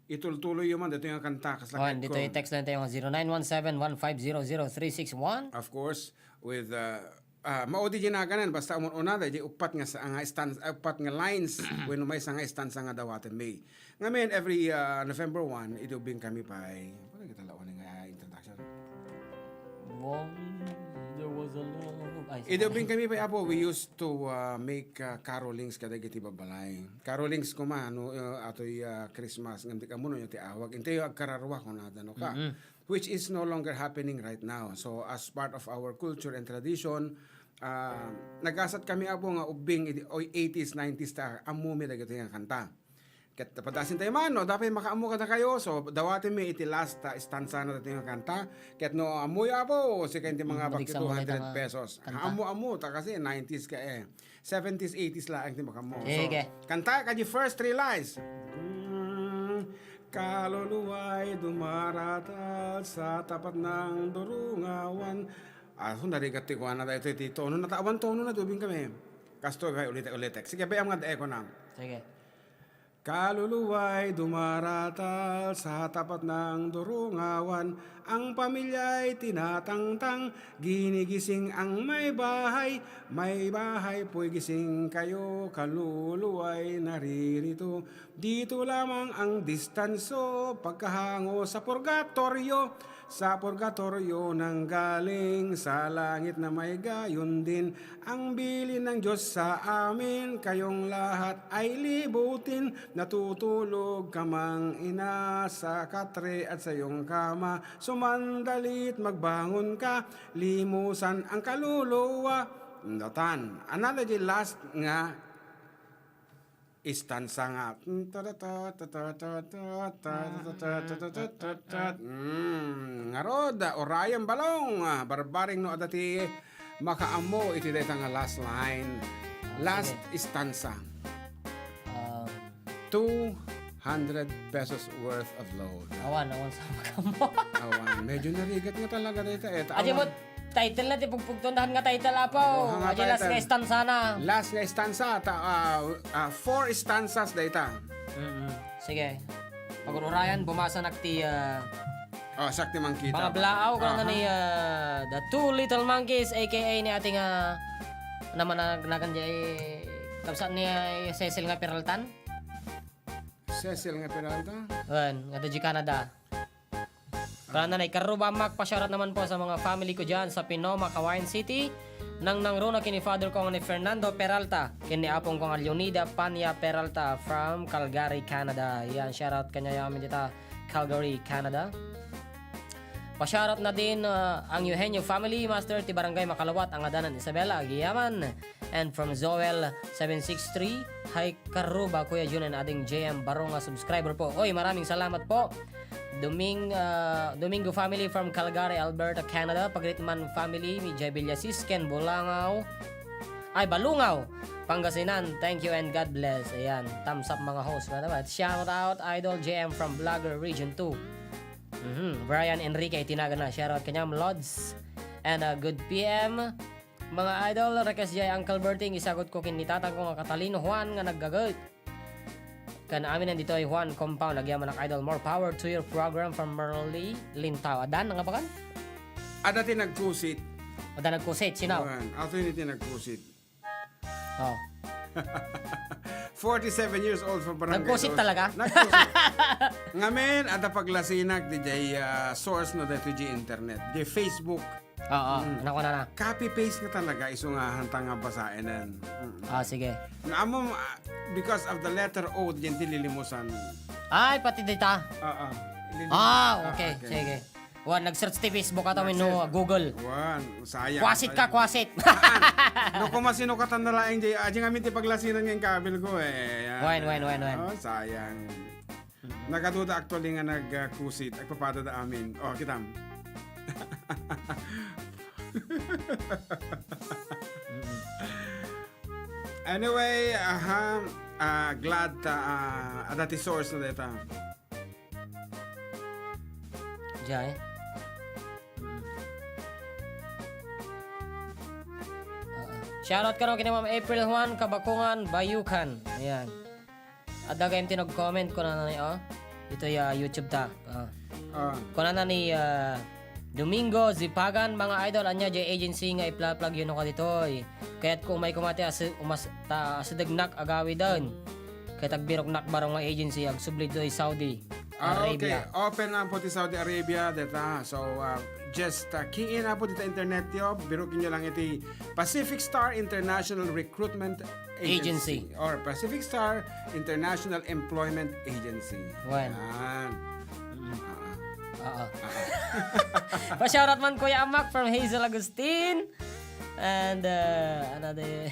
itultuloy yo man ditoy nga kanta, kasla Oh, and dito yung text lang tayo nga zero nine one seven one five zero zero three six one. Of course, with, uh, ah, maudi di naganan, basta umun-una, di upat nga sa, nga stan-, ah, upat nga lines, wenno maysa nga stanza nga dawaten mi. Ngamin, every, ah, November one, idubing kami pay, ano kita lawan nga introduction? Once there was a love. Ay, Idubing kami pay, Apo, we used to, ah, make, ah, carolings kadagiti babbalay. Carolings koma, no, uh, atoy, uh, Christmas, ngem di ka muno ti awag. Intayo agkararua, kunada, no ka? Mm-mm. Which is no longer happening right now. So, as part of our culture and tradition, uh, nagasat kami, Apo, nga ubbing idi, oy, eighties, nineties ta, ammumi dagiti nga kanta. Ket padasin tayo man, no, dapat makaammo kadakayo. So, dawaten mi iti last, uh, stanza na dagiti nga kanta. Ket no, ammoyo, Apo, sika iti mga Mm, bakit madik sa muna two hundred ita nga pesos. Kanta. Ammo, ammo, ta kasi nineties ka, eh. Seventies, eighties laeng ti makammo. Sige. So, kanta kadi first three lines. Mm, kaluluway dumaratal sa tapat ng durungawan. Ah, so, narigat ti kuana daytoy ti tono na, ta awan tono na, dubing kami. Kastoy, bay, ulitek, ulitek. Sige, bay, am nga, eko na. Sige. Kaluluway dumaratal sa tapat ng durungawan, ang pamilya'y tinatangtang, ginigising ang may bahay, may bahay po'y gising kayo, kaluluway naririto. Dito lamang ang distanso, pagkahango sa purgatoryo, sa purgatoryo nanggaling, sa langit na may gayon din. Ang bilin ng Diyos sa amin, kayong lahat ay libutin. Natutulog ka mang ina sa katre at sa iyong kama. Sumandalit magbangon ka, limusan ang kaluluwa. Natan, another di last nga istansa nga. Mm, ngarud, Orion Balong, ah, barbaring no adda ti makaammo iti dayta nga last line. Last Sige. Istansa. Um, Two hundred pesos worth of load. Awan, awan sa makaammo. Awan, medyo narigat nga talaga dayta, eh. Adi mo, Awan. Title na, ti pugpugton dahan nga title, Apo. Oo, nga Adi last title. Nga istansa na. Last nga istansa, ta-, ah, ah, four stanzas dayta. Mm-mm. Sige. Pagururayan, bumasanak ti, ah, Oh, sakti man kita. Mga blaaw, Aha. Ni, ah, The Two Little Monkeys, A K A ni ating, ah, naman na, nagan di ay, kabsat ni, ah, Cecil nga Peraltan? Cecil nga Peralta? Wen, nga di Canada. Kaya nanay, karuba, magpa-shoutout naman po sa mga family ko dyan sa Pinoma, Cauayan City. Nang nangruna kini father ko nga ni Fernando Peralta, kini apong ko nga Leonida Pania Peralta from Calgary, Canada. Yan, shoutout kanya yamin dita, Calgary, Canada. Pa-shoutout na din, uh, ang Eugenio family, master ti Barangay Makalawat, ang adanan Isabela, Agiyaman. And from Joel seven six three, hi, karuba, Kuya Jun and Ading J M Barong nga subscriber po. Oy, maraming salamat po. Doming-, ah, Domingo family from Calgary, Alberta, Canada. Pagritman family, Mijay Villasis, Ken Bolangaw. Ay, Balungaw, Pangasinan. Thank you and God bless. Ayan, thumbs up mga host. Shout out, Idol J M from Vlogger Region two. Mhm. Brian Enrique, tinagan na. Shout out kanyam, Lods. And, ah, good P M. Mga idol, request jay Uncle Berting, isagot ko kin ni tatang ko nga Catalino Juan nga naggaget. Kan amin nandito ay Juan Compound, nagyamanak idol. More power to your program from Merly Lintao. Adan, nga bakan? Ada ti nagkusit. Ada nagkusit, sino? Juan. Ato yun ti nagkusit. Oh. Forty-seven years old from Barangay Nagkusit Dos. Talaga? Nagkusit. Ngamin, ada paglasinak di jay, ah, source no dito di internet. Di Facebook. Oo, Mm. Ano ko na na? Copy-paste nga talaga, isu nga hantang nga basaen. Mm. Ah, sige. Nga amo, ah, because of the letter O, diyan ti lilimusan. Ay, pati dita. Oo. Lilimusan. Ah, okay. Sige. Wan, nag-search ti Facebook ato wenno Google. Wan, sayang. Kwasit ka, kwasit. No, kung masino ka tanda laeng, jay, ajing amin ti paglasinan nga kabil ko, eh. Yan. Wan, wan, wan, wan. Oh, sayang. Nagaduda actually nga nag, ah, kusit. Agpapada da amin. Oh, kitam. Anyway, aha, ah, glad ta, ah, adda ti source na deta. Jay? Mm. Oo. Shoutout kano kina Ma'am April Juan, Kabakungan, Bayukan. Ayan. Adda gayam ti nag-comment, kunana ni, oh, ditoy, ah, YouTube ta. Ah. Ah. Kunana ni, ah, Domingo Zipagan, "Mga idol, ania jay agency nga ipla-plug yo no kaditoy? Kayat ko umay koma ti asu-, umas-, ta asidegnak agawiden. Ket agbiroknak baro nga agency, agsubli ditoy Saudi Ah, okay. Arabia." Open lang po ti Saudi Arabia, deta. So, ah, just, ah, key in po dita internet yo. Biruken yo lang iti Pacific Star International Recruitment Agency. Agency. Or Pacific Star International Employment Agency. Wen. Yan. Mm. Ah. Oo. Ah. Pa-shoutout man, Kuya Amak from Hazel Agustin. And, uh, another,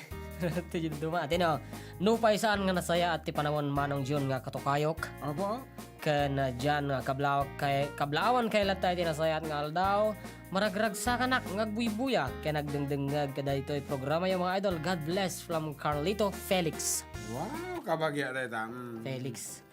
ti duma, tino, nupay saan nga nasayaat ti panawen, Manong Jun, nga katukayok. Opo. Ken, uh, dian nga kabla-, kay, kablaawan kay latta iti nasayaat nga aldaw. Maragragsakanak nga agbuybuya ken agdengdengngeg kadaytoy programayo, mga idol. God bless from Carlito Felix. Wow, kabagya dayta. Mm. Felix.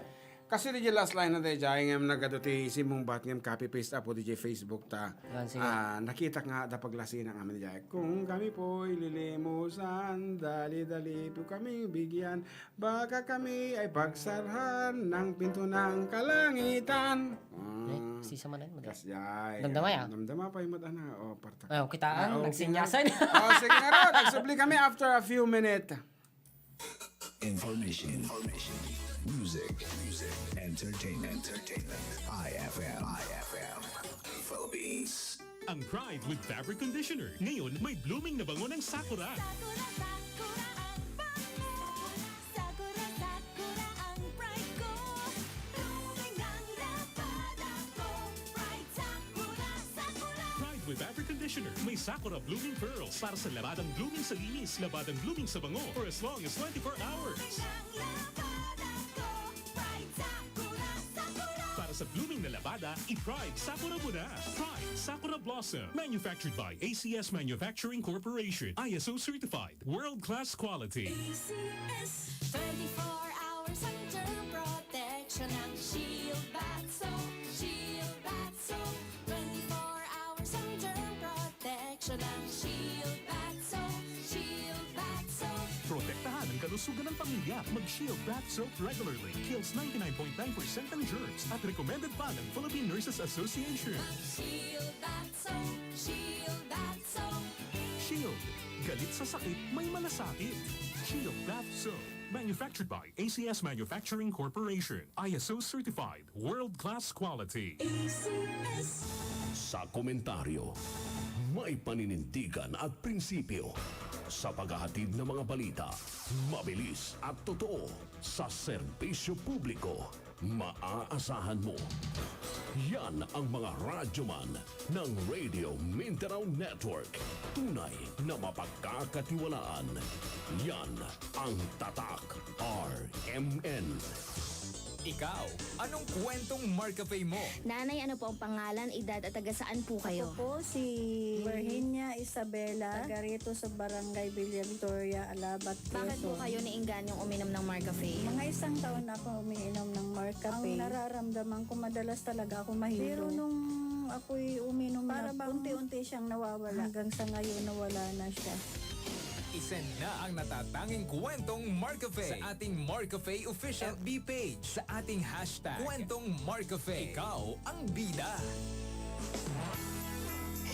Kasi di last line na dayjay ngem nagadu ti simmungbat ngem copy paste apo di Facebook ta. Yan, sige. Ah, nakitak nga adda paglasina nga amin dayjay. Kung kami po'y lilimusan, dali-dali po kaming bigyan. Baka kami ay pagsarhan ng pinto ng kalangitan. Eh, Mm. sisa man, eh, madali. Kasjay. Damdama ya? Damdama pa yung mata na. Oh, partak. Ay, kita ang Ah, okay nagsinyasan. Na. Oh, sige na rin. Nagsubli kami after a few minutes. Information. Information. Music. Music. Entertainment. Entertainment. I F M. I F M. Philippines. Ang Pride with Fabric Conditioner. Ngayon, may blooming na bango ng Sakura. Sakura, Sakura ang bango. Sakura, Sakura ang pride ko. Blooming ang labada ko. Pride Sakura, Sakura. Pride with Fabric Conditioner. May Sakura Blooming Pearls para sa labadang blooming sa linis, labadang blooming sa bango, for as long as twenty-four hours. Blooming ang labada ko. Pride Sakura, Sakura. Para sa blooming na labada, i-Pride Sakura mo na. Pride Sakura Blossom. Manufactured by A C S Manufacturing Corporation. I S O certified. World-class quality. A C S. Twenty-four hours ang germ protection ng Shield Bath Soap. Shield Bath Soap. Twenty-four hours ang germ protection ng Shield Bath Soap. Shield Bath Soap. Protektahan ang kalusugan ng pamilya. Mag-Shield Bath Soap regularly. Kills ninety-nine point nine percent ng germs at recommended pa ng Philippine Nurses Association. Mag-Shield Bath Soap. Shield Bath Soap. Shield. Galit sa sakit, may malasakit. Shield Bath Soap. Manufactured by A C S Manufacturing Corporation. I S O certified. World-class quality. A C S. Sa komentaryo, may paninindigan at prinsipyo. Sa paghahatid ng mga balita, mabilis at totoo. Sa serbisyo publiko, maaasahan mo. Yan ang mga radyoman ng Radio Mindanao Network. Tunay na mapagkakatiwalaan. Yan ang Tatak R M N. Ikaw, anong kwentong Marcafe mo? Nanay, ano po ang pangalan, edad at taga saan po kayo? Ako po si Virginia Isabela, taga rito sa Barangay Villa Victoria, Alabat, Quezon. Bakit po kayo naingganyong uminom ng Marcafe? Mga isang taon na ako umiinom ng Marcafe. Ang nararamdaman ko, madalas talaga ako mahilo. Pero nung ako'y uminom na, para bang unti-unti siyang nawawala. Hanggang sa ngayon, nawala na siya. I-send na ang natatanging kwentong Marcafe sa ating Marcafe official F B page, sa ating hashtag Kwentong Marcafe. Ikaw ang bida.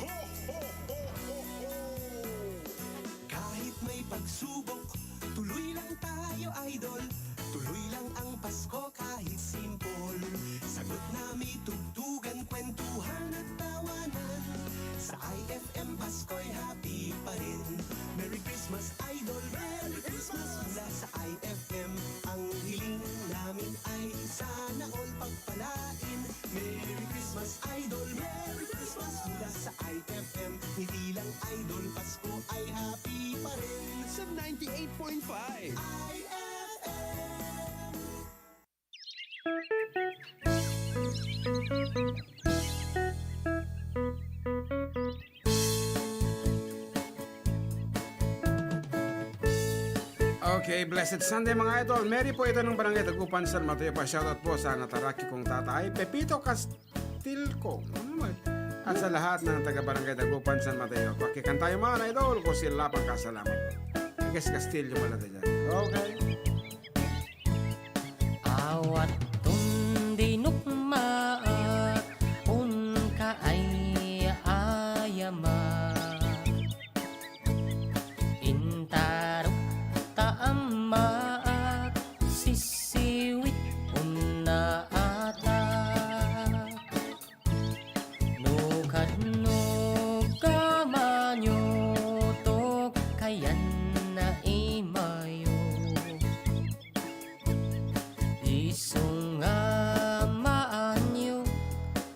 Ho, ho, ho, ho, ho! Kahit may pagsubok, tuloy lang tayo, idol. Tuloy lang ang Pasko kahit simple. Sagot na may tugtugan, kwentuhan at tawanan. Sa I F M, Pasko'y happy pa rin. Merry Christmas, Idol, Merry Christmas. Mula sa I F M, ang hiling namin ay sana all pagpalain. Merry Christmas, Idol, Merry Christmas. Mula sa I F M, ngiti lang, Idol, Pasko ay happy pa rin. Sa ninety-eight point five. I F M. Okay, blessed Sunday, mga idol. Mary po ito ng Barangay Dagupan, San Mateo. Pa-shoutout po sa nataraki kong tatay, Pepito Castilco. Ano naman? At sa lahat ng taga Barangay Dagupan, San Mateo. Pakikantayo, mga idol, ko sila pagkasalamat. I guess Castillo pala tayo dyan. Okay. Awaton di nukmaak, unka ay ayamak. Intarok ta ammaak, sisiwit unna atak. No kadno kamanyo to kayan na imayo. Isu nga maanyo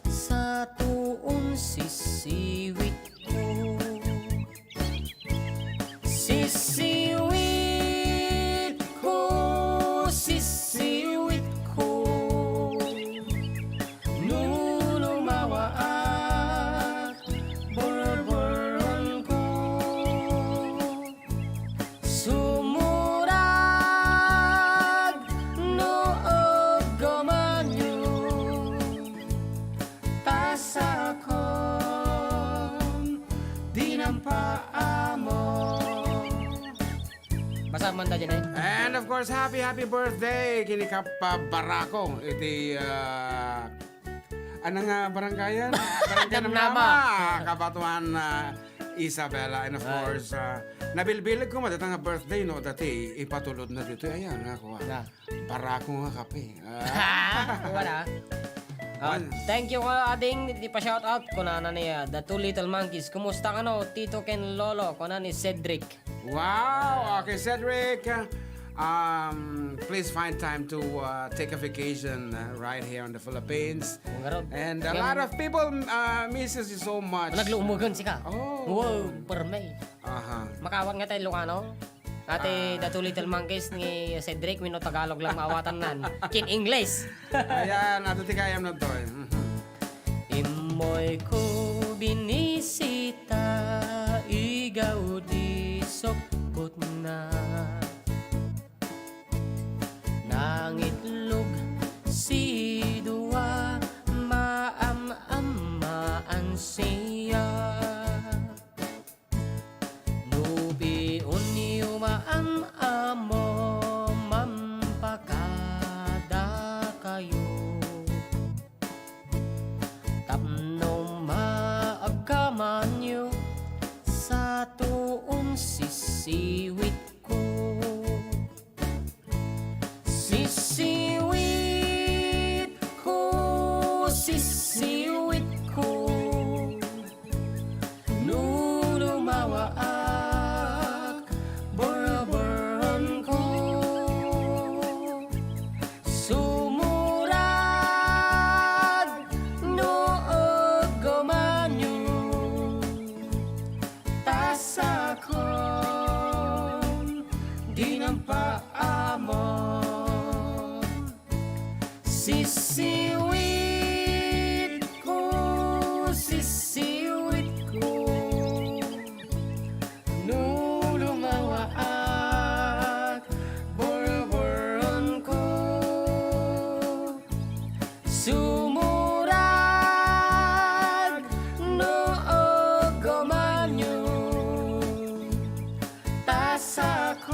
sa tuon sisiwitko. Sisiwitko, sisiwitko. No lumawaak, burburonko. Sumurag no aggamanyo, ta sakon di nampaamo. Basa man da dyan eh. And of course, happy, happy birthday kini Kapa Barako iti, ah, ano nga barangayan? Barangay Damnama. Damnama, Kabatuan, ah, Isabela. And of Ay. course, ah, nabilbilag ko madata nga birthday, no? Dati, ipatulod na dito. Ayan, nga kuha. Na. Barako nga kape. Ah. Wala. Ah, Wan. Thank you, ah, ading, di pa shout out. Kunana ni, ah, The Two Little Monkeys. Kumusta kano, Tito ken Lolo? Kunana ni Cedric. Wow! Okay, Cedric, um, please find time to, uh, take a vacation, uh, right here in the Philippines. Ngarud. And a Yung lot of people, uh, misses you so much. Nagluumugan sika. Oh. Wow, perme. Aha. Makawat nga tayo Ilocano. Ati, Ah. The Two Little Monkeys ni Cedric, wenno Tagalog lang maawatannan. Kin English. Ayan, adu ti kayam na to eh. Mhm. Immoyko binisita, igaw di sukbutna. Nangitlog si dua, maam-ammaan siya. No pion yo maam-amo, mampakadakayo. Tapno maagkamanyo sa tuon sisiwitko. Sisiwitko, sisiwitko. No lumawaak, burburonko. Sumurag no aggamanyo, ta sakon di nampaamo. Sisiwitko, sisiwitko. No lumawaak, burburonko. Sumurag no aggamanyo, ta sakon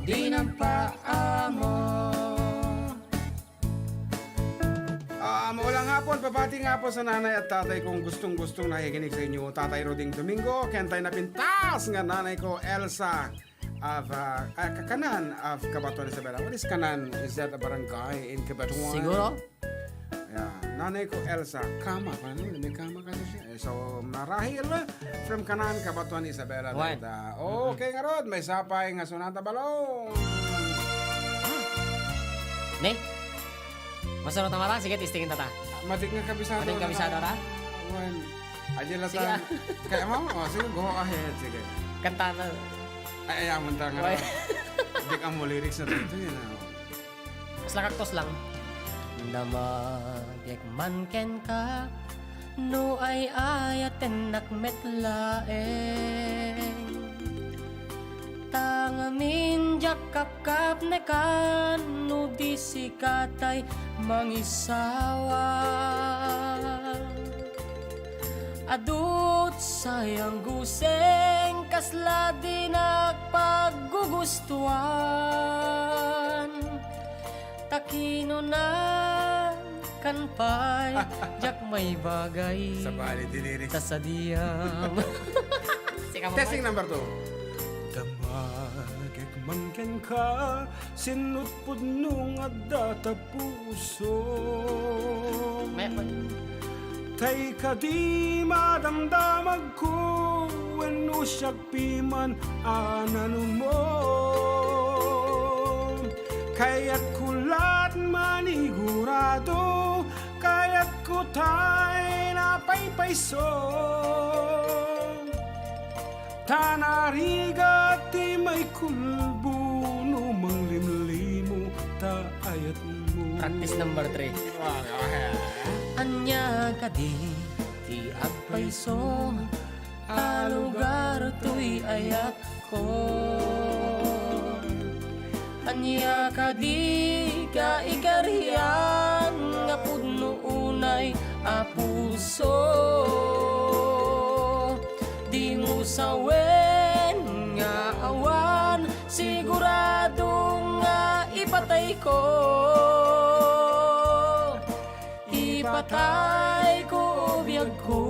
di nampaamo. Ah, maulang hapon, pabati nga po sa nanay at tatay kong gustong-gustong nakikinig sa inyo, Tatay Roding Domingo, ken tay napintas nga nanay ko, Elsa of, ah, ah, Ka-, Kanan of Cabatuan, Isabela. What is Kanan? Is that a barangay in Cabatuan? Siguro. Yeah. Nanay ko, Elsa, Kama. Paano? May Kama kasi siya. Eh, so, marahil, from Kanan, Cabatuan, Isabela. Wen. Dayta. Okay, ngarud, may sapay nga sonata balong. Ne? Masunod na mata? Sige, testingin ta ta. Matik nga kabisado Matik na kabisado ta? Wen. Adya la Sige, ta. ah. Kaya mo? Oh, sige, go ahead. Sige. Kanta na. Ay, ayaw mo ta nga. Why? Di ka mo lyrics na dito yun, ah. Mas lakaktos lang. Damagek man kenka, no ay-ayatennak met laeng. Ta ngamin diak kapkapnekan no di sika tay mangisawa. Adut sayang guseng kasla dinak paggugustuan. Ta kinunam kan pay, diak maibagay. Sabali ti lyrics. Ta sadiam. Sika, Testing Mama. Number two. Damagek man kenka, sinutpudno nga adda ta puso. May, may. Tay kadi madamdamagko, wenno siak piman a nanumo. Kayatko lat manigurado, kayatko tay napaypayso. Ta narigat ti maikulbo no manglimlimo ta ayatmo. Practice number three. Ania kadi ti agpayso a lugar toy ayatko? Ania kadi ka ikarian nga pudno unay a puso? Dimo sawen nga awan, sigurado nga ipatayko. Ipatayko o biagko,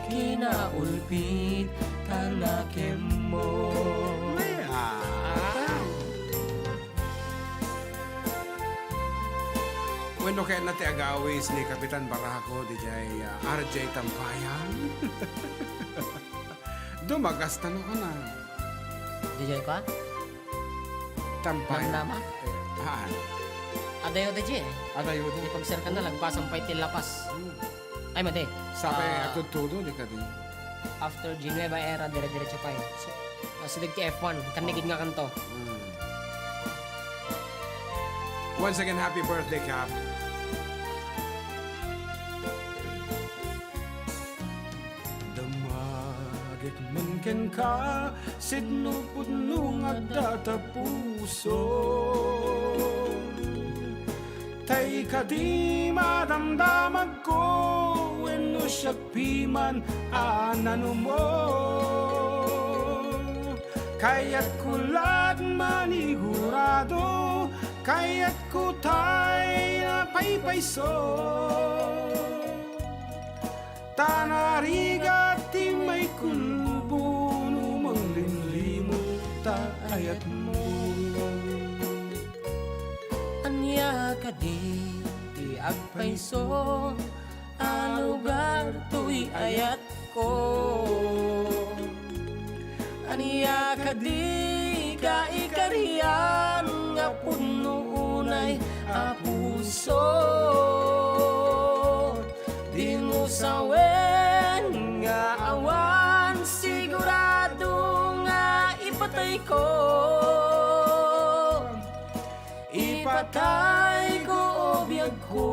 kinaulpit ta nakemmo. Ah. Wenno kayatna ti agawis ni Kapitan Barako, D J, ah, R J Tampayan. Dumagas tano kana. D J pa? Tampay. Namnama? Eh, haan. Adayo da di eh. Adayo da. Di pagserkan na, lagpasan pa iti lapas. Hmm. Ay, madi. Sapay Ah, agtudtudo, di kadi. After G Nueva Era, dire-diretso pa eh. So, ah, sidig ti F one, kanigid nga kanto. Hmm. Once again, happy birthday, Cap. Damagek man kenka, sipnupotno nga adda ta puso. Tay kadi madamdamagko, wenno siak piman a nanumo. Kayatko lat manigurado, kayatko tay napaypayso. Ta narigat ti maikulbo no manglimlimo ta ayatmo. Ania kadi ti agpayso a lugar toy ayatko? Ania kadi ka ikarian nga pudno unay a puso? Dimo sawen nga awan, sigurado nga ipatayko. Ipatayko o biagko,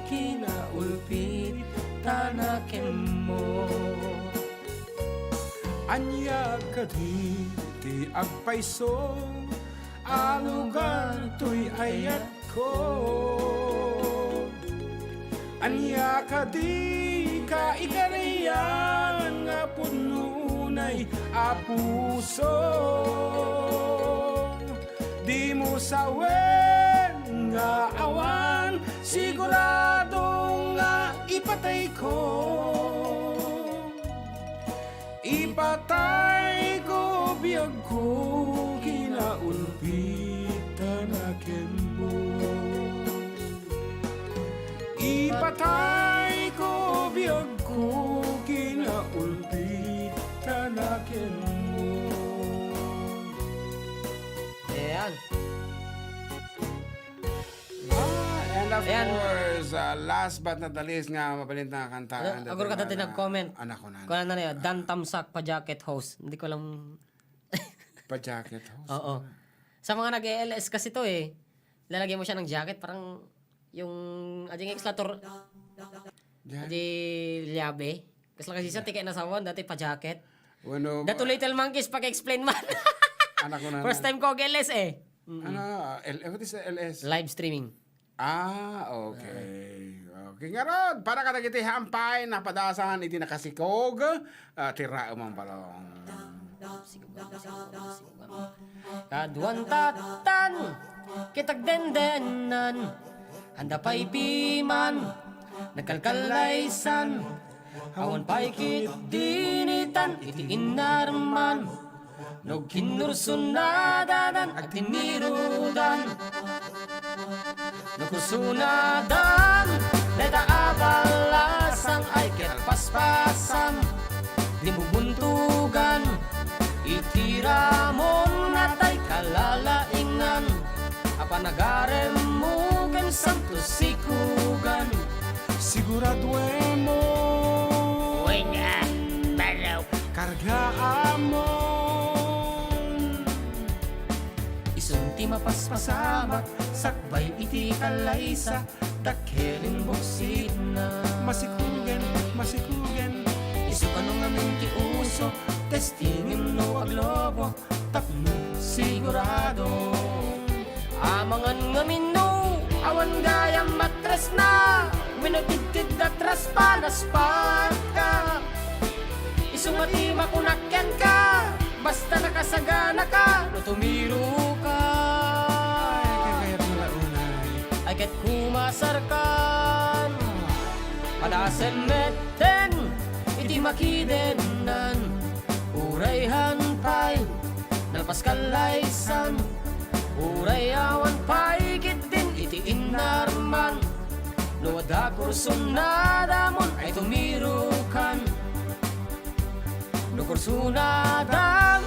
kinaulpit ta nakemmo. Ania kadi ti agpayso a lugar toy ayatko? Ania kadi ka ikarian nga pudno unay a puso? Dimo sawen nga awan, sigurado nga ipatayko. Ipatayko biagko, kinaulpit ta nakemmo. Ipatayko biagko, kinaulpit ta nakemmo. Ayan. Ah, and of Ayan. course, ah, last but not the least nga mabalin nga kanta. Ano, agor ka dati nag-comment. Anak ko na. Kuha na na yun, Dan Tamsak, pa-jacket hose. Hindi ko alam. Pa-jacket hose? Oo. Sa mga nag-A L S kasi to eh, lalagyan mo siya ng jacket, parang yung, ading exlator, Jacket. Adi liabe. Kasla kasi sa tiket na sawan, dati pa-jacket. Wano, The Two Little Monkeys, pag-explain man. Anak ko na. First time ko ag-L S eh. Mm-mm. Ano, L-, what is L S? Live streaming. Ah, okay. Okay, ngarud, para kadagiti hampay napadasan iti nakasikog, ah, ti raem a balong. Kaduan tattan, ket agdendenan, anda pay piman, nagkalkallaysan, awan pay ket dinitan iti innarman. No kinursunadadan, agtimirudan. No kursunadam, dayta a balasang ay ket paspasam. Di bubuntugan, iti ramon natay kalalaingan. A panagarem mo ken santo sikugan. Siguraduem mo. Wen a, baro. Kargaamon. Isun ti mapaspasamak, sakbay iti kallaysa, dakkel in buksitna. Masikugen, masikugen. Isu kano ngamin ti uso, testingem no aglobo, tapno sigurado. Amangan ngamin no awan gayam matresna, wenno tidtidda tras panaspatka. Isu nga ti makunak kenka, basta nakasaganaka no tumiroka. Ay, kayat mo la unay. Ay, ket kumasarkan. Padasem metten iti makidennan. Uray han pay nalpas kallaysan. Uray awan pay ketdin iti innarman. No adda kursunadamon ay tumirokan. No kursunadam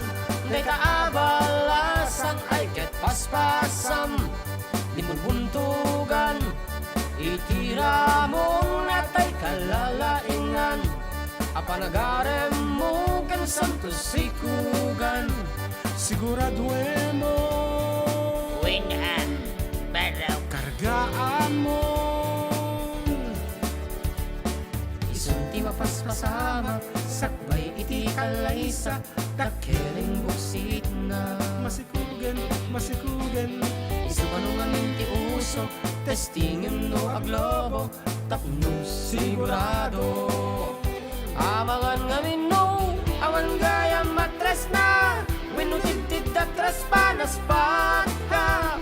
dayta a balasang ay ket paspasam. Di bunbuntogan iti ramon natay kalalaingan. A panagarem mo ken santo sikugan. Siguraduem mo. Wen a, baro. Kargaamon. Isun ti mapaspasamak, sakbay iti kallaysa, dakkel in buksitna. Masikugen, masikugen. Isu kano ngamin ti uso, testingem no aglobo, tapno sigurado. Amangan ngamin no awan gayam matresna, wenno tidtidda tras panaspatka.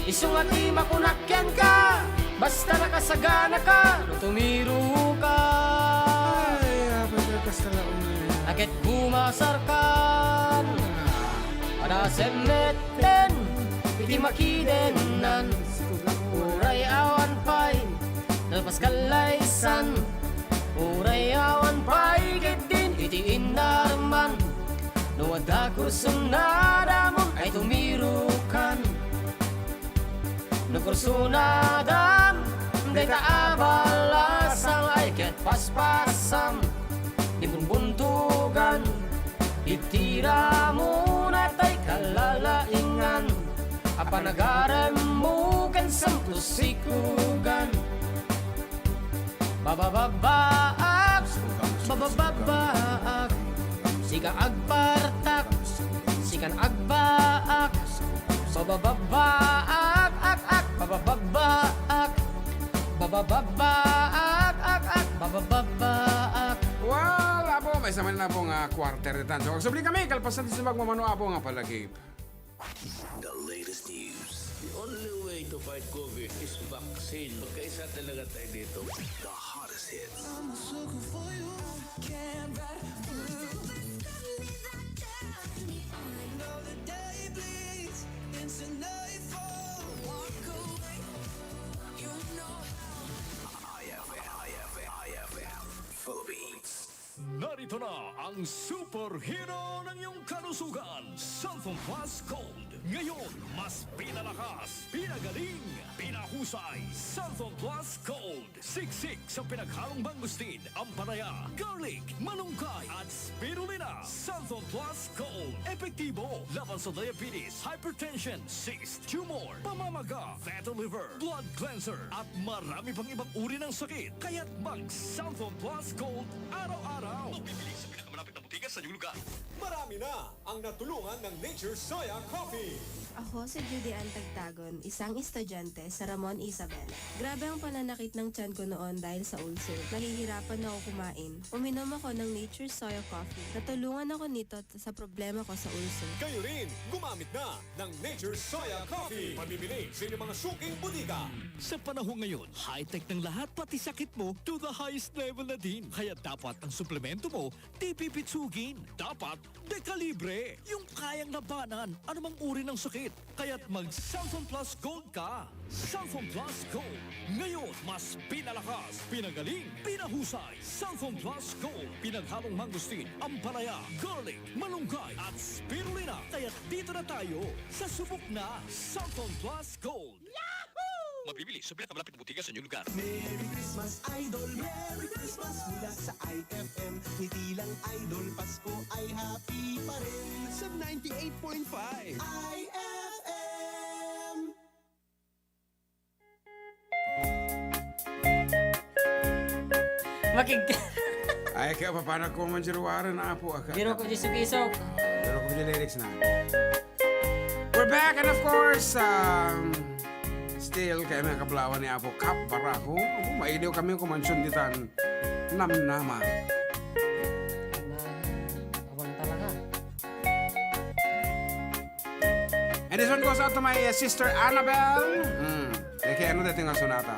Isu nga ti makunak kenka, basta nakasaganaka no tumiroka. Ay, apay, kasta la unay. A ket kumasarkan. Padasem metten iti makidennan. Uray awan pay nalpas kallaysan. Uray awan pay ketdin iti innarman. No adda kursunadamon ay tumirokan. No kursunadam dayta a balasang ay ket paspasam. Di bunbuntogan iti ramon natay kalalaingan. A panagarem mo ken santo sikugan. Babababaak, babababaak. Sika agpartak, sikan agbaak. Babababaak, ak, ak, babababaak. Babababaak, ak, ak, babababaak. Well, Apo, maysa manen, Apo, nga quarter ti tanso. Agsubli kami, kalpasan ti sumagmamano, Apo, nga palagip. The latest news. The only way to fight COVID is vaccine. Magkaisa talaga tayo dito. The hottest hits. I F M, I F M, I F M, Philippines. Narito na ang superhero ng iyong kalusugan, Santon Plus Gold. Ngayon, mas pinalakas, pinagaling, pinahusay, Santon Plus Gold. Siksik sa pinaghalong mangustin, ampalaya, garlic, malunggay, at spirulina. Santon Plus Gold. Epektibo laban sa diabetes, hypertension, cyst, tumor, pamamaga, fatty liver, blood cleanser, at marami pang ibang uri ng sakit. Kaya't mag Santon Plus Gold araw-araw. Mabibili sa pinaka- Lapit na butika sa inyong lugar. Marami na ang natulungan ng Nature Soya Coffee. Ako si Judy Ann Tagtagon, isang estudyante sa Ramon Isabela. Grabe ang pananakit ng tiyan ko noon dahil sa ulcer. Nahihirapan ako kumain. Uminom ako ng Nature Soya Coffee. Natulungan ako nito sa problema ko sa ulcer. Kayo rin, gumamit na ng Nature Soya Coffee. Mabibili sa inyong mga suking butika. Sa panahon ngayon, high-tech ng lahat, pati sakit mo, to the highest level na din. Kaya dapat ang suplemento mo, di pipitsugin. Dapat, Decalibre. Yung kayang labanan anumang uri ng sakit. Kaya't mag Cellphone Plus Gold ka. Cellphone Plus Gold. Ngayon, mas pinalakas, pinagaling, pinahusay. Cellphone Plus Gold. Pinaghalong mangosteen, ampalaya, garlic, malunggay, at spirulina. Kaya't dito na tayo sa subok na Cellphone Plus Gold. Mabibili sa pinakamalapit na butika sa inyong lugar. Merry Christmas, Idol! Merry Christmas! Mula sa I F M, ngiti lang, Idol, Pasko ay happy pa rin. Sa ninety-eight point five. I F M. Makig- Ay, kaya paano ko man diruwaran, apo, aka? Biro ko di sugisok. Biro ko di lyrics na. We're back, and of course, um, still, kami ang kaplawan ni Apo Cap Baraco. Apo, mailiw kami kumansyon ditan. Namnama. Abang talaga. And this one goes out to my, uh, sister Annabelle. Mm. Eh, kaya ano dating nga sonata?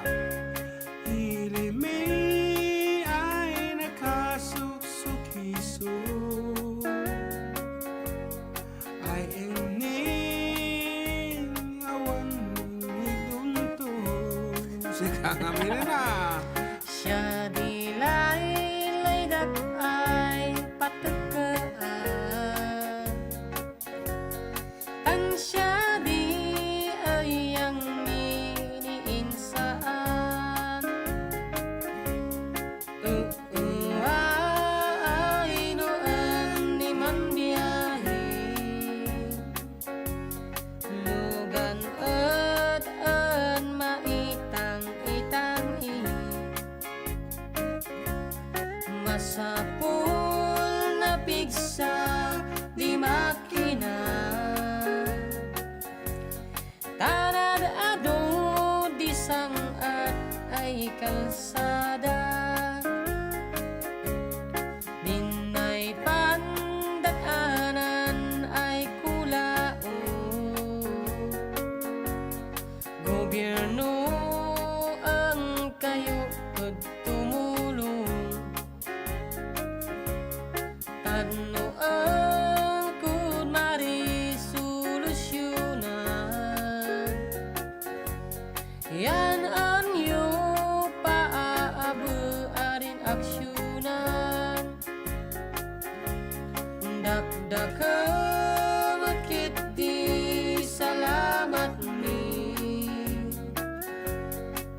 Ilimay ay nakasuksukisok. Ay, ining awan ni Dunto. Sika nga minana. Siya di laylay dak ay patekkaan. Ansiya di ayang miniinsaan. Uwa ay no en ni manbiahe. Lugan et en maitang-itang i. Masapul napigsa di makina. Tanad adu di sang-at ay kalsada. Dinnay pandat-anan ay kulao. Gobierno, ang kayo ket tumulong. Tapno angkud marisolusyunan. Yan anyo paabe a rin aksyonan. Dakdakkel met ketdi salamat mi.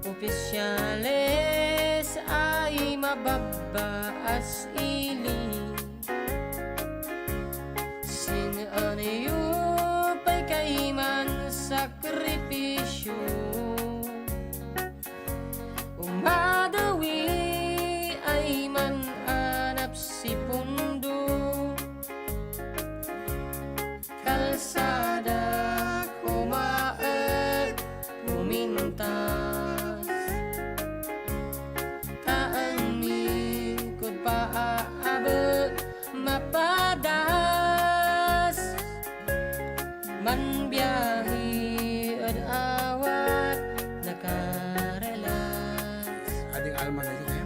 Opisyales ay mababbaas ili. Sing-anyo pay kayman sakripisyo. Umadawi ay man-anap si pundo. Kalsada kumaet pumintas. Kaanni kud paabe mapadas. Manbiahe et awat nakarelax. Ading Alma na yun, eh.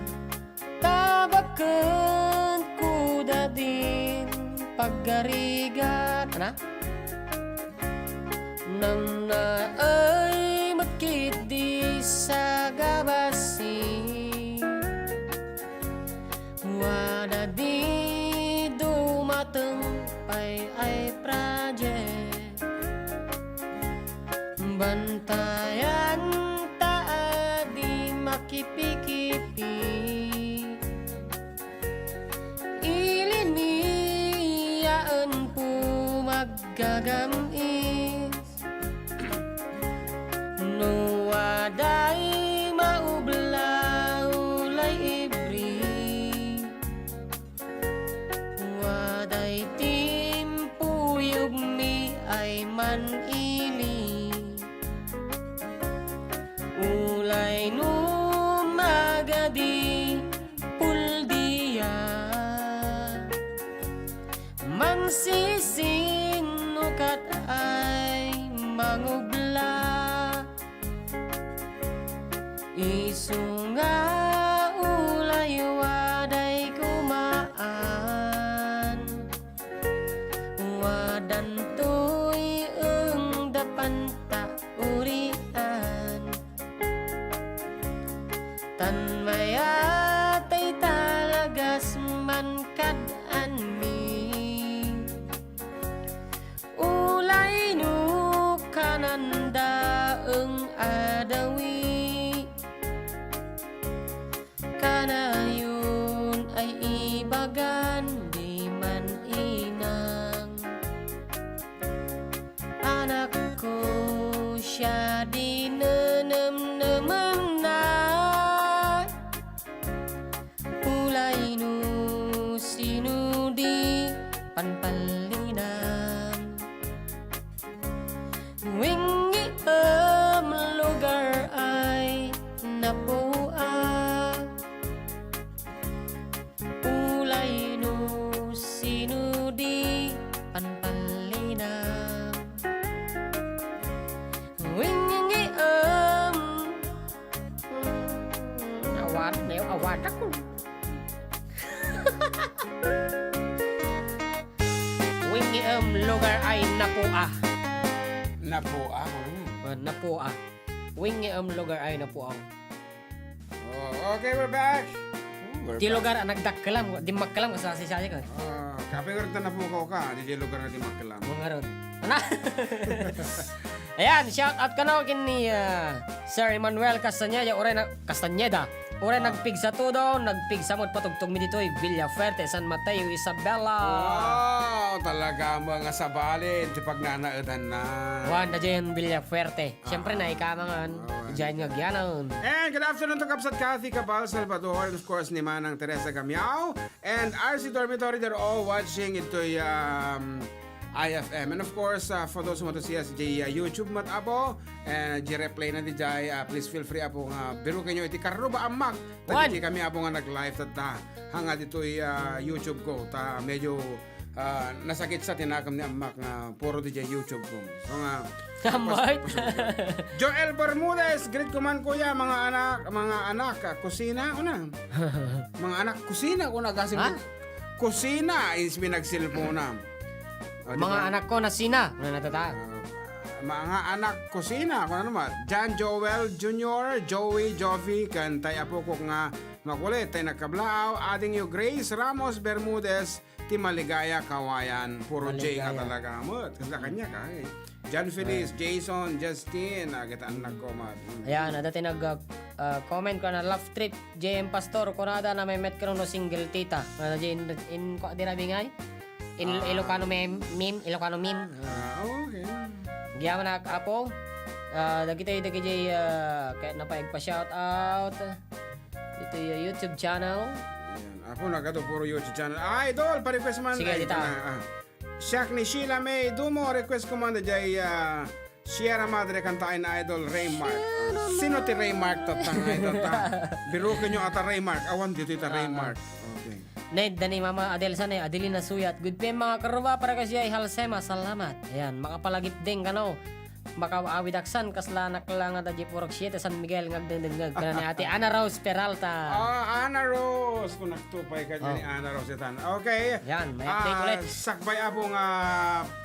Tabaken kuda din paggarigat. Ana? Namnaay met ketdi sa gabasi. Wada di dumateng pay ay project. Bantayan ta a di makipikipi. Iliniaen po maggagam-is. No waday maubla ulay ibri. An mayat ay talagas man kad-anmi. Ulay no kanan daeng a dawi, kanayon ay ibagan di man inang. Anakko, siya di nenemnemenna. Ulay no sino di panpalinam. Wingngiem lugar ay napua. Ulay no sino di panpalinam. Wingngiem. Awan, ne, awan ako. Wingngiem lugar ay napua. Napua, ano? Ah, napua. Wingngiem lugar ay napua. Oh, okay, we're back. Oh, we're Ti back. Lugar a nagdakkelam, dimmakkelam, kasasisaya ka. Ah, kaping rin na po ka, di di lugar na dimmakkelam. Mga ron. Ana? Ayan, shout out kano ken ni, ah, Sir Emmanuel Castañeda, uray na, Castañeda. Uray Ah. nagpigsa todo, nagpigsa met patugtog mi ditoy Villafuerte, San Mateo, Isabela. Wow, talaga mga sabalin ti pagnanaedan na. Wan, da dyan Villafuerte. Siyempre, Ah. naikamangan. Oh, Diyan nga giyanan. And good afternoon to Kapsat Kathy Cabal Salvador, and of course, ni Manang Teresa Gamiao, and R C Dormitory, they're all watching ito'y, um, I F M. And of course, uh, for those who want to see us, di, uh, YouTube met, apo, and di replay na di jay, uh, please feel free, apo, nga biruken nyo iti Karruba Ammak. Wan. Tadi kami, apo, nga nag-live tatta. Hanga dito'y, uh, YouTube ko. Ta medyo, uh, nasakit sa tinakam ni Ammak nga puro di jay YouTube ko. So nga, Ammak. Joel Bermudez, greet ko man, kuya, mga anak, mga anak, ah, kusina, una. Mga anak, kusina, una, gasim Ha? Kusina, is pinagsilpona. O, di Mga ba? Anak ko, nasina. Ano na tata? Ah, mga anak, kusina, kung ano man. John Joel Junior, Joey, Jovi, kan tay apo ko nga makulit, tay nagkablaaw, ading yu Grace Ramos Bermudez, ti Maligaya Kawayan. Puro J nga Maligaya. Talaga. Mo, kasi kanya ka, eh. John Feliz, Jason, Justin, ah, kita anak ko, mat. Mm. Ayan, ada ti nag, ah, ah, comment ko na love trip. J M Pastor, kunada na may met kano no single tita. Nga na in, in, kwa, di rabingay? In, Ah. Ilocano meme, meme, Ilocano meme. Ah, okay. Giyaman ak-, apo. Ah, dagiti, dagiti, ah, kaya na pa igpa-shout out. Ito yung YouTube channel. Ayan. Ako, nagato puro YouTube channel. Ah, idol, pa-request man. Sige, Ay, dita. Ito na, ah. Siak ni Sheila May Dumo, request ko man na jay, ah, Sierra Madre kantaen na idol Raymark. Sierra Sino ti Madre. Raymark tatang ay tata? Biruken nyo ata Raymark. Awan dito ita Ah, Raymark. Okay. Ned, dani Mama Adelsan, eh, Adelina Suyat. Good P M, mga karuba, para kasi ay Halsema. Salamat. Ayan, makapalagip din kano. Makaawidaksan, kasla nakla nga da di purok siete San Miguel, nga agdengdengngeg. Kana ni Ate Ana Rose Peralta. Ah, Ana Rose. Kung nagtupay ka Oh. Ni Ana Rose itan. Okay. Yan, may update Ah, ulit. Sakbay apo nga,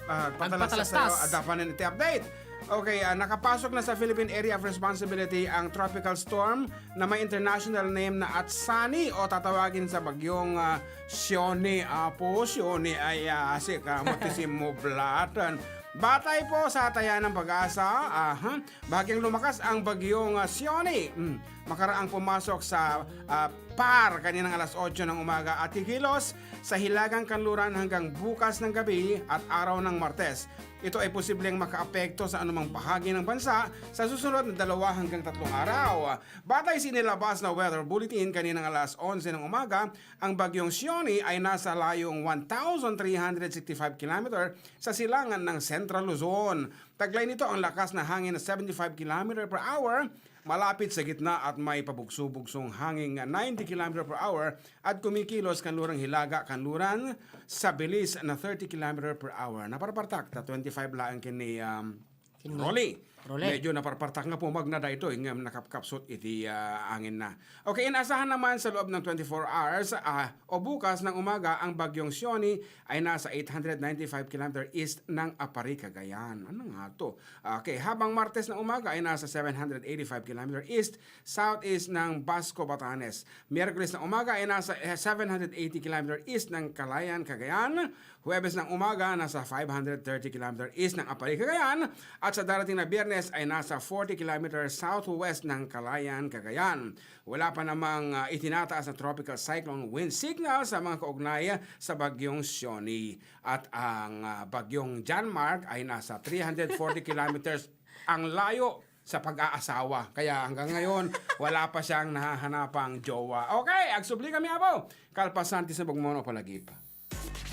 ah, patalastas. Pagpatalastas. Tayo, adapanen iti update. Okay, ah, nakapasok na sa Philippine Area of Responsibility ang tropical storm na may international name na Atsani o tatawagin sa bagyong, ah, Sione. Apo, Sione ay, ah, asik, ah, matisim mo blatan. Batay po sa taya ng pag-asa, aha, bagyang lumakas ang bagyong, ah, Sione. Mm, makaraang pumasok sa, ah, par kaninang alas otso ng umaga at kikilos sa hilagang kanluran hanggang bukas ng gabi at araw ng Martes. Ito ay posibleng makaapekto sa anumang bahagi ng bansa sa susunod na dalawa hanggang tatlong araw. Batay sa inilabas na weather bulletin kaninang alas onse ng umaga, ang bagyong Sione ay nasa layong one thousand three hundred sixty-five kilometer sa silangan ng Central Luzon. Taglay nito ang lakas na hangin na seventy-five kilometer per hour malapit sa gitna at may pabugso-bugsong hangin nga ninety kilometer per hour at kumikilos kanlurang hilaga kanluran sa bilis na thirty kilometer per hour. Naparpartak ta twenty-five laeng ken ni, um, Ken ni Rolly. Rolet. Medyo naparpartak nga pumagna daytoy ngem nakapkapsut iti, ah, angenna. Okay, inaasahan naman sa loob ng twenty-four hours, ah, o bukas ng umaga ang Bagyong Sioni ay nasa eight hundred ninety-five kilometer east ng Aparri, Cagayan. Ano nga to? Okay, habang Martes ng umaga ay nasa seven hundred eighty-five kilometer east, southeast ng Basco, Batanes. Miyerkules ng umaga ay nasa, eh, seven hundred eighty kilometer east ng Calayan, Cagayan. Huwebes ng umaga, nasa five hundred thirty kilometer east ng Aparri, Cagayan, at sa darating na Biyernes ay nasa forty kilometer southwest ng Calayan, Cagayan. Wala pa namang, ah, itinataas na tropical cyclone wind signal sa mga kaugnay sa Bagyong Sioni. At ang, ah, Bagyong Janmark ay nasa three hundred forty kilometers ang layo sa pag-aasawa. Kaya hanggang ngayon, wala pa siyang nahahanapang jowa. Okay, agsubli kami, apo. Kalpasan ti subong mono palagip.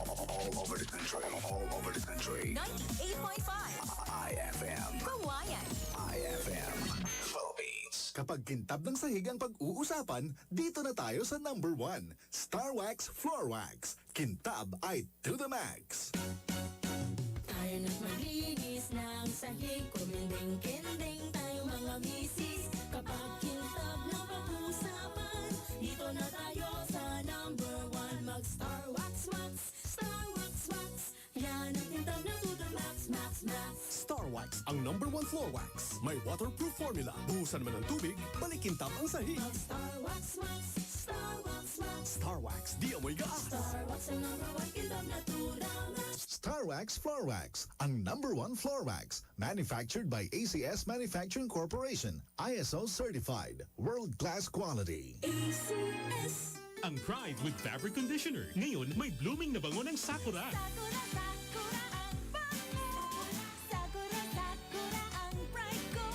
All over the country. All over the country. Ninety-eight point five I F M. Kawayan. I F M. Philippines. Kapag kintab ng sahig ang pag-uusapan, dito na tayo sa number one, Star Wax Floor Wax. Kintab ay to the max. Tayo na't maglinis ng sahig, kuminding-kinding tayo mga misis. Kapag kintab na pag-usapan, dito na tayo sa number one. Mag Star Wax Wax, Star Wax Wax. Yan ang kintab na to the max, max, max. Star Wax, ang number one floor wax. May waterproof formula. Buhusan man ang tubig, balik kintab ang sahig. Mag Star Wax Wax, Star Wax Wax. Star Wax, di amoy gaas. Star Wax ang number one kintab na to the max. Star Wax Floor Wax, ang number one floor wax. Manufactured by A C S Manufacturing Corporation, I S O certified, world-class quality. A C S. Ang Pride with Fabric Conditioner. Ngayon, may blooming na bango ng Sakura. Sakura, Sakura ang bango. Sakura, Sakura ang pride ko.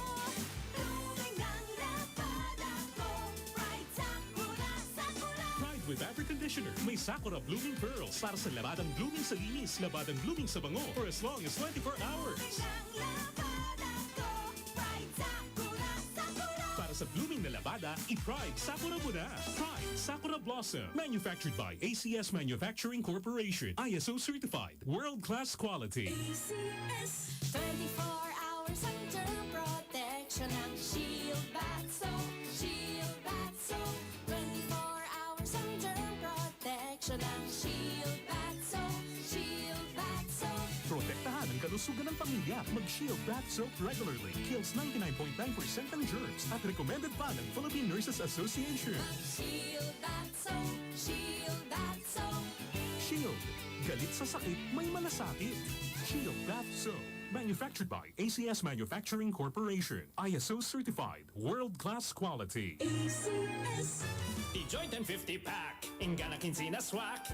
Blooming ang labada ko. Pride Sakura, Sakura. Pride with Fabric Conditioner. May Sakura Blooming Pearls para sa labadang blooming sa linis, labadang blooming sa bango, for as long as twenty-four hours. Blooming ang labada ko. Pride Sakura, Sakura. Para sa blooming na labada, i-Pride Sakura mo na. Pride Sakura Blossom. Manufactured by A C S Manufacturing Corporation. I S O certified. World-class quality. A C S. Twenty-four hours ang germ protection ng Shield Bath Soap. Shield Bath Soap. Twenty-four hours ang germ protection ng Shield Bath Soap. Shield Bath Soap. Protektahan ang kalusugan ng pamilya. Mag-Shield Bath Soap regularly. Kills ninety-nine point nine percent ng germs at recommended pa ng Philippine Nurses Association. Mag Shield Bath Soap. Shield Bath Soap. Shield. Galit sa sakit, may malasakit. Shield Bath Soap. Manufactured by A C S Manufacturing Corporation. I S O certified. World-class quality. A C S. Ti Joy ten fifty pack. Inggana kinse na swak.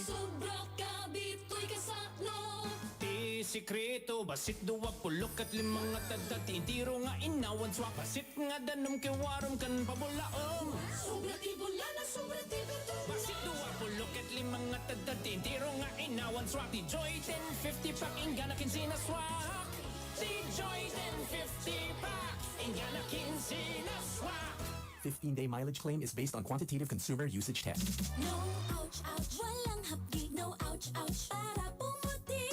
Sobra kabit toy kasaklo. Ti sekreto, bassit dua puluh ket lima nga tadtad ti entero nga innawan swak. Bassit nga danum ken warum ken pabulaom. Sobra ti bulana, sobra ti bertona. Bassit dua puluh ket lima nga tadtad ti entero nga innawan swak. Ti Joy ten fifty pack, inggana kinse na swak. Ti Joy ten fifty pack, inggana kinse na swak. Fifteen-day mileage claim is based on quantitative consumer usage test. No ouch, ouch. Walang hapdi. No ouch, ouch. Para pumuti.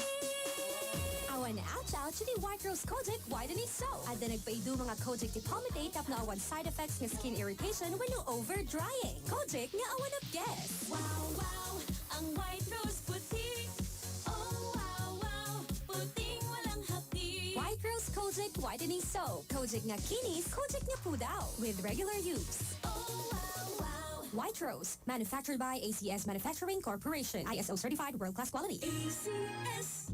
Awan ouch, ouch, ti White Rose Kojic Whitening Soap. Adda nagpaiduma nga Kojic ti palmitate tapno awan side effects nga skin irritation wenno over drying. Kojic nga awan apges. Wow, wow, ang White Rose puti. Oh, wow, wow, puting walang hapdi. White Rose Kojic Whitening Soap. Kojic nga kinis, Kojic nga pudno. With regular use. Oh, wow, wow. White Rose, manufactured by A C S Manufacturing Corporation. I S O certified world-class quality. A C S.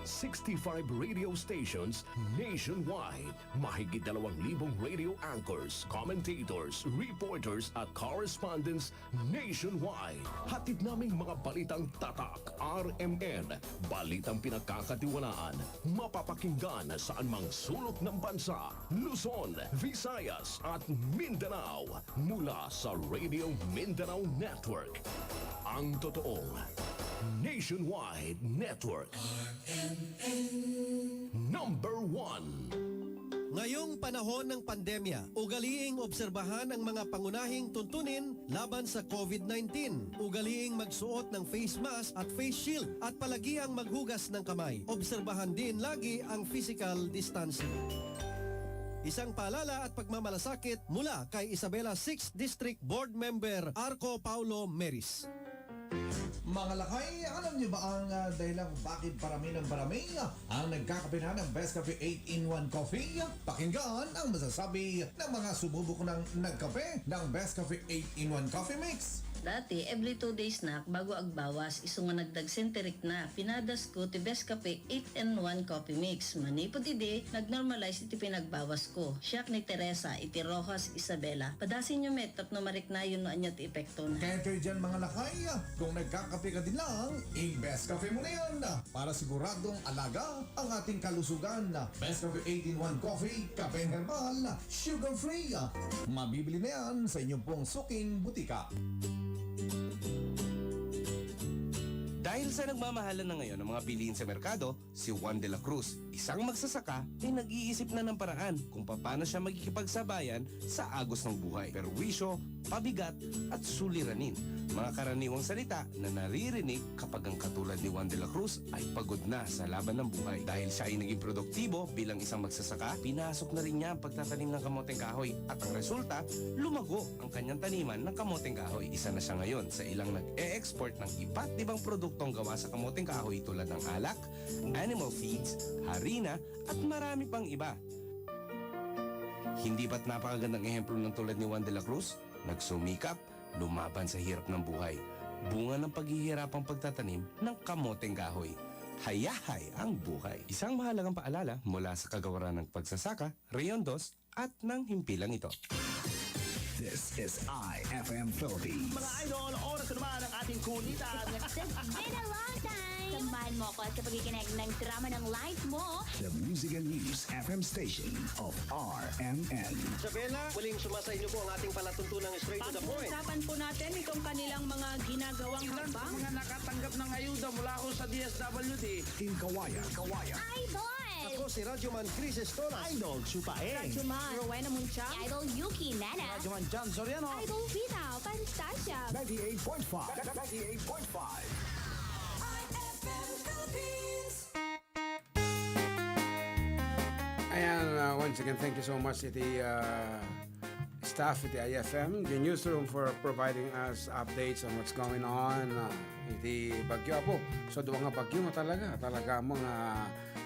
Sixty-five radio stations nationwide. Mahigit dalawang libong radio anchors, commentators, reporters at correspondents nationwide. Hatid naming mga balitang tatak, R M N, balitang pinagkakatiwalaan, mapapakinggan saan mang sulok ng bansa, Luzon, Visayas at Mindanao, mula sa Radio Mindanao Network. Ang totoong nationwide network. Number one. Ngayong panahon ng pandemya, ugaliing obserbahan ang mga pangunahing tuntunin laban sa COVID nineteen. Ugaliing magsuot ng face mask at face shield at palagiang maghugas ng kamay. Obserbahan din lagi ang physical distancing. Isang paalala at pagmamalasakit mula kay Isabela sixth District Board Member Arco Paulo Meris. Mga lakay, alam niyo ba ang, ah, dahilan kung bakit parami ng parami ang nagkakape na ng Best Cafe eight-in-one Coffee? Pakinggan ang masasabi ng mga sumubok ng nagkape ng Best Cafe eight-in-one Coffee Mix. Dati, every two days na bago agbawas, isu nga nagdagsenterik na, pinadas ko ti Best Cafe eight-in-one Coffee Mix. Manipud idi, nagnormalize iti pinagbawas ko. Siak ni Teresa iti Rojas, Isabela. Padasinyo met tapno mariknayon no ania ti epektona. Kaya kayo dyan, mga lakay, kung nagkakape ka din lang, i-Best Cafe mo na yan para siguradong alaga ang ating kalusugan. Best Cafe eight-in-one Coffee, kapeng herbal, sugar-free. Mabibili na yan sa inyong pong suking butika. Dahil sa nagmamahalan na ngayon ang mga bilihin sa merkado, si Juan de la Cruz, isang magsasaka, ay nag-iisip na ng paraan kung paano siya makikipagsabayan sa agos ng buhay, perwisyo, pabigat, at suliranin. Mga karaniwang salita na naririnig kapag ang katulad ni Juan de la Cruz ay pagod na sa laban ng buhay. Dahil siya ay naging produktibo bilang isang magsasaka, pinasok na rin niya ang pagtatanim ng kamoteng kahoy. At ang resulta, lumago ang kanyang taniman ng kamoteng kahoy. Isa na siya ngayon sa ilang nag-e-export ng iba't ibang produktong gawa sa kamoteng kahoy tulad ng alak, animal feeds, harina, at marami pang iba. Hindi ba't napakagandang ehemplo ng tulad ni Juan de la Cruz? Nagsumikap, lumaban sa hirap ng buhay. Bunga ng paghihirapang pagtatanim ng kamoteng kahoy. Hayahay ang buhay. Isang mahalagang paalala mula sa kagawaran ng pagsasaka, Rayon Dos, at ng himpilang ito. This is I F M Philippines. Mga idol, oras na naman ang ating kulitan. It's been a long time. Samahan mo ako sa pakikinig ng drama ng life mo. The Music and News F M station of R M N. Isabela, muling sumasa inyo po ang ating palatuntunang straight to the point. Pag-uusapan po natin itong kanilang mga ginagawang hakbang. Mga nakatanggap ng ayuda mula ho sa D S W D. In Kawayan. Kawayan. Idol! Ako si Radyoman Chris Estoras. Idol Chupaeng. Radyoman Rowena Munchang. Idol Yuki Nana. Radyoman John Soriano. Idol Vita Pantasya. Ninety-eight point five. Ninety-eight point five. I F M Philippines. Ayan, uh, once again, thank you so much iti, uh, staff iti I F M, the newsroom, for providing us updates on what's going on, uh, iti bagyo, Apo. So, dua nga bagyo nga talaga, talaga mga,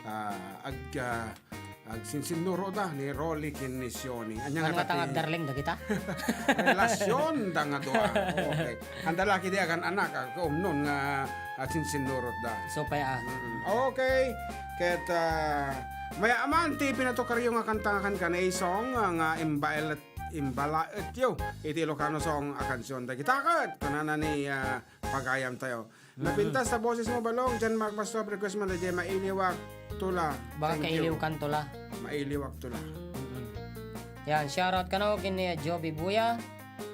uh, ag-, uh, agsinsinnuro da ni Rolly ken ni Sioni. Ania nga agdarling dagita? Relasyon da nga dua. Okay. Anda la ketdi agan-anak, agkaumnon nga agsinsinnurot da. So, pay, ah. Mm-mm. Okay. Ket, ah, mayat man ti pinatukaryo nga kanta nga kankanay song, ah, nga imbael-, imbalaetyo iti Ilocano song a kansion. Dagita ket kunana ni, ah, pagayam tayo. Mm. Napintas ta boses mo, Balong. Dian Mark Pastor, request man daydiay Mailiwak Tula. Baka Thank you. Kailiwkan Tula. Mailiwak Tula. Mm-mm. Yan, shoutout kano ken ni Joby Buya.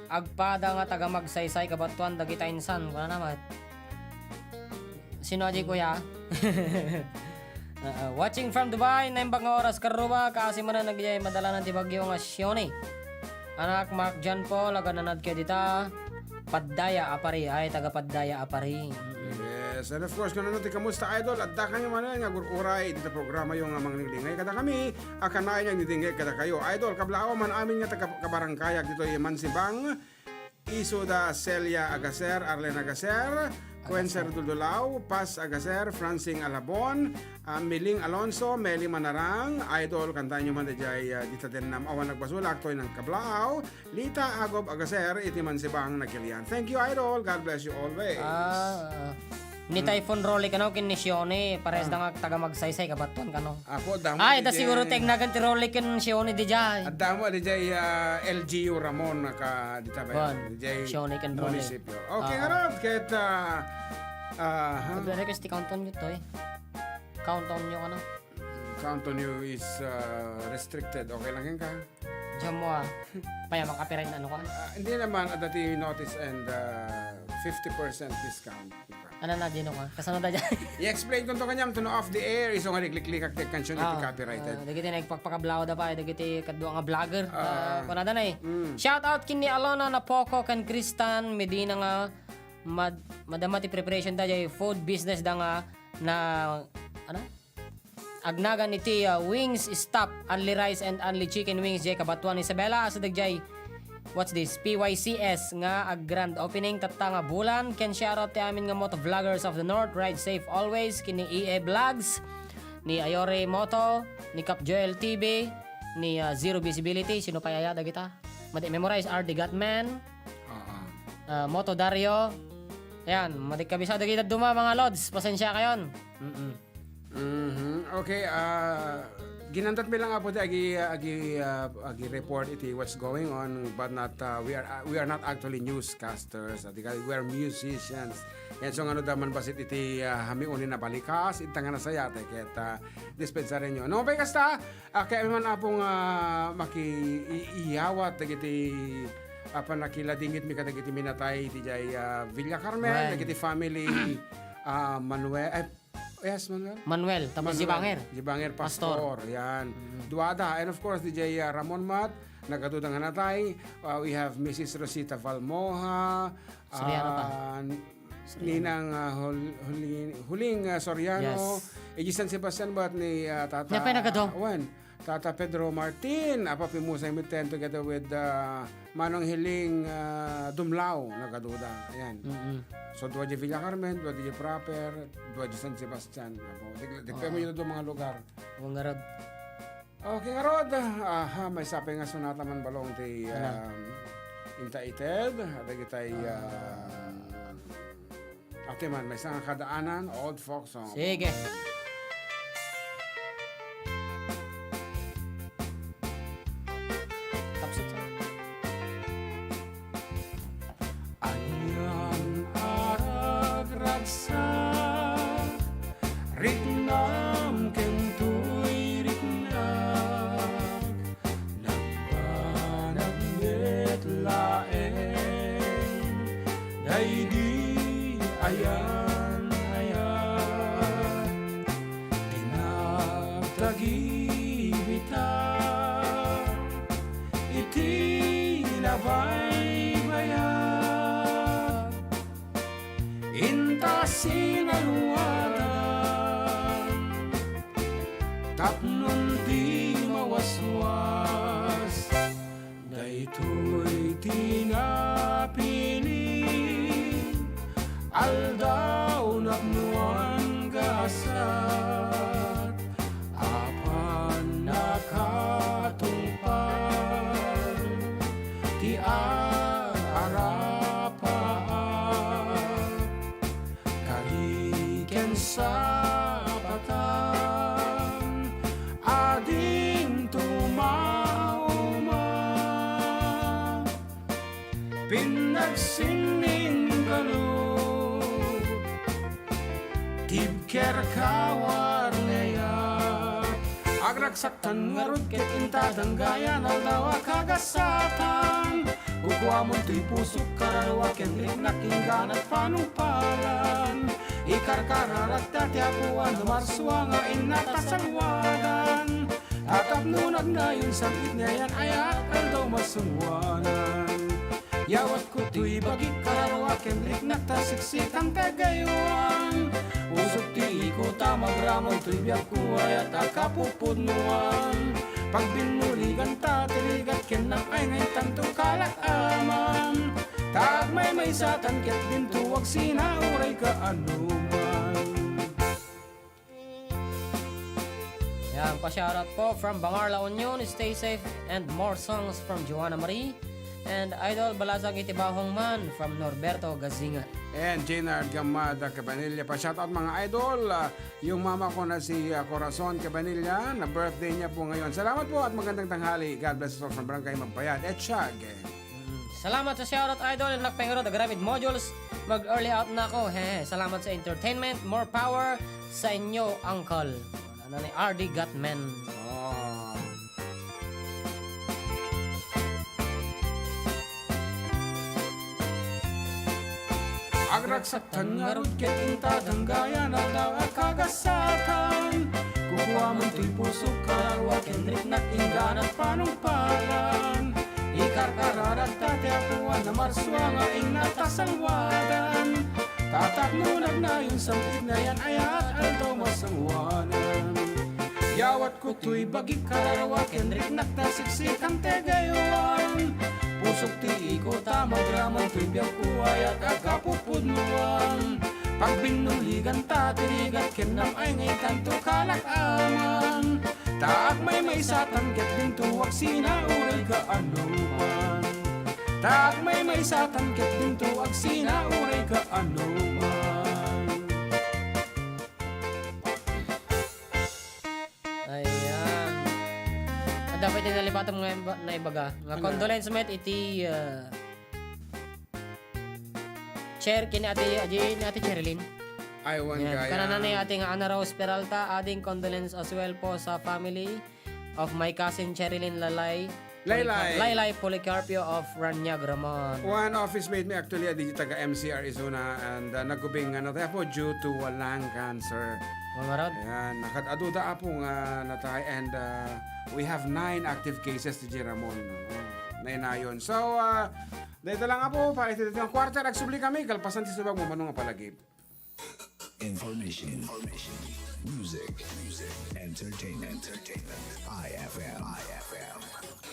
Agpada nga taga Magsaysay, kabatuan dagita insan. Kuna naman. Sino di, kuya? Ah, ah, watching from Dubai, naimbag nga oras, karuba, kaasi manen dagiti madalanan ti bagyo nga Sioni. Anak, Mark John Paul, agananad kayo dita. Paddaya a Pari, ay, taga Paddaya a Pari. Mm-mm. Yes, and of course, kano ti kamusta, idol? Adda kayo manen nga agur-uray dita programa yo nga manglingay kadakami, a kanayon nga agdingdingget kadakayo. Idol, kablaaw man amin nga taga kabarangay, ditoy Mansibang, isu da Celia Agacer, Arlene Agacer, Quencer Agacer. Duldulao, Paz Agacer, Francine Alabon, ah, Miling Alonso, Meli Manarang, idol, kantayo man daydiay, ah, dita dennam awan nagbasolak, toy nang kablaaw, Lita Agob Agacer, iti Mansibang, Nagilian. Thank you, idol. God bless you always. Ah, ah. Ni Hmm. Typhoon Rolly kano ken ni Sioni, pares Ah. da nga taga Magsaysay, kabatuan kano. Apo, damo Ay, iti da siguro ti agnagan ti Rolly ken Sioni daydiay. Adda mo, daydiay, ah, L G U Ramon, naka, dita ba Bon, yan? Daydiay Sioni ken Rolly. Munisipyo. Okay, Ah, ah. Arad, ket, ah, ah, ha? Abi, request ti countdown yo, toy. Countdown yo, ano? Countdown yo is, ah, restricted. Okay lang yan ka? Diyan mo, ah. Paya, makapiright na, ano ka? Ah, hindi naman, adda ti notice and, ah, fifty percent discount. Ano na, Gino ka? Kasano da dyan? I-explain ko to kaniam, to no off the air, isu nga likliklikak ti kansion iti Ah, copyrighted. Ah, dagiti nagpakpakablaw da pa, dagiti kadua nga vlogger. Ah. Ah, kunada na eh. Mm. Shout out ken ni Alona Napoco ken Kristan Medina nga mad-, madama ti preparation da jay food business da nga na, ano? Agnagan iti, ah, Wings Stop, Only Rice and Only Chicken Wings, jay kabatuan Isabela, asideg jay, what's this, P Y C S nga ag-grand opening tatta nga bulan, ken shoutout ti amin nga moto vloggers of the North, ride safe always, ken ni E A Vlogs, ni Ayore Moto, ni Cap Joel T V, ni, ah, Zero Visibility, sino pay aya dagita? Madi memorize, R D Gatman, Oo. ah, Moto Dario. Ayan, madi kabisa dagita duma, mga lods, pasensya kayon. Mm-mm. Mhm. Okay, ah, ginandat mi lang, Apo, ti agi, agi, ah, agi report iti what's going on, but not, ah, we are, ah, we are not actually newscasters. Adi ka, we are musicians. Yan, so, ano daman basit iti, ah, hami unin a balikas, inta nga nasayat, eh, ket, ah, dispensarenyo. No, pay kasta, ah, kaya man, Apo, nga maki-, i-, iyawat dagiti, ah, panakiladingit mi kadagiti minatay iti jay, ah, Villa Carmen, Wen. Dagiti family, ah, Manuel, eh, Yes, Manuel. Manuel, tapos Manuel. Jibanger. Jibanger, Pastor. Pastor, yan. Mm. Duada. And of course, D J, uh, Ramon Mat, nagaduda nga natay. Uh, we have Missus Rosita Valmoha, Soriano pa. uh, Soriano. Ninang, uh, Hul-, Huling, Huling, uh, Soriano. Yes. Iji San Sebastian, but ni, uh, Tata Nya pay nagadu? Wen. Tata Pedro Martin, apa pimusay mi ten together with, uh, Manong Hiling, ah, Dumlao, nagaduda. Ayan. Mm-mm. So, dua di Villa Carmen, dua di Proper, dua di San Sebastian. Apo, di, di Oo. Kami dito mga lugar. Ang ngarod. Okay, ngarod. Aha, may sapay nga sonata man balong ti, Ano? um, inta ited. Ada kitay, Ah. ah, Ate man, maysa nga kadaanan, old folk song. Sige. Tapsot sa. Anian a ragragsak, riknam ken toy riknak, nagbanag met laeng daydi ayan-ayan. Ti nagtagibita iti nabaybayag, inta sinaluadan tapno di mawaswas. Daytoy ti napili, aldaw napnoan gasat, apan nakatungpal ti aarapaak. Kari ken sapatan, adinto mauma. Pinnagsinning galu, tibker kawarnayat. Agragsak tan ngarud ket inta danggayan aldaw a kagasatan. Kukuamon toy pusok, kararua ken riknak, ingganat panungpalan. Ikarkararak ta ti Apo a no marsua nga inna ta saluadan. A tapno nagnayon, sakit nga yan, ayat aldaw masunguanan. Yawatko toy bagik, kararua ken riknak, ta siksikan ti agaywan. Usok ti iko ta magramon toy biagko, ayat a kapupudnoan. Pagbinnuligan ta ti rigat ken nang ay nga intanto kalak-aman. Ta agmaymaysatan ket dinto agsina uray kaanoman. Yan, pa-shoutout po from Bangar, La Union. Stay safe and more songs from Joanna Marie. And Idol, balasang iti bahong man from Norberto Gazinga. And Jenard Gamada Cabanilla, pa-shoutout, mga idol. Ah, yung mama ko na si, ah, Corazon Cabanilla, na birthday niya po ngayon. Salamat po at magandang tanghali. God bless us all from Barangay Magbayad, Echag. Mm. Salamat sa shoutout, Idol. Nagpengero, the Gramid Modules. Mag-early out na ako. Hehe. Salamat sa entertainment. More power sa inyo, Uncle. Ano ni R D Gatman? Oh. Agragsaktan ngarud ket inta danggayan aldaw a kagasatan. Kukuaman toy pusok kararua ken riknak ingganat panungpalan. Ikarkararagta ti apuan a marsua nga ingnata salwadan. Tatapno nagnayon, samtid nayan ayat aldaw masanguanan. Yawat Kutoy bagik kararua ken riknak ta siksikan ti gayuan. Pusok ti ikota magraman toy biagko ayat a kapupudnoan. Pagbinnulliganta ti rigat ken nam-ay nga ikanto kalak amang. Ta agmaymaysatan ket dinto agsinaurayka a numan. Ta agmaymaysatan ket dinto agsinaurayka a numan. Ayan. Adda pay ti nalipatan nga iba-, naibaga. Nga condolence met iti, ah, Cher, ken ni Ate, adi, ni Ate Cherilyn. Ay, wan gayam. Kanana ni Ate nga Ana Rose Peralta, adding condolence as well po sa family of my cousin Cherilyn Lalay. Laylay. Laylay Policarpio of Raniag, Ramon. One office mate mi actually, adi taga M C Arizona, and, uh, nagubing, ano, tayo po, due to, uh, lung cancer. Mamarot. Ayan, nakad-aduda apo nga natay, and, uh, we have nine active cases ti Ramon. Uh, nainayon. So, uh, dahil lang apo, para iti dating quarter, agsubli kami, kalpasan ti subag mo, manong apalagip. Information. Information. Music. Music. Entertainment. Entertainment. I F M. I F M.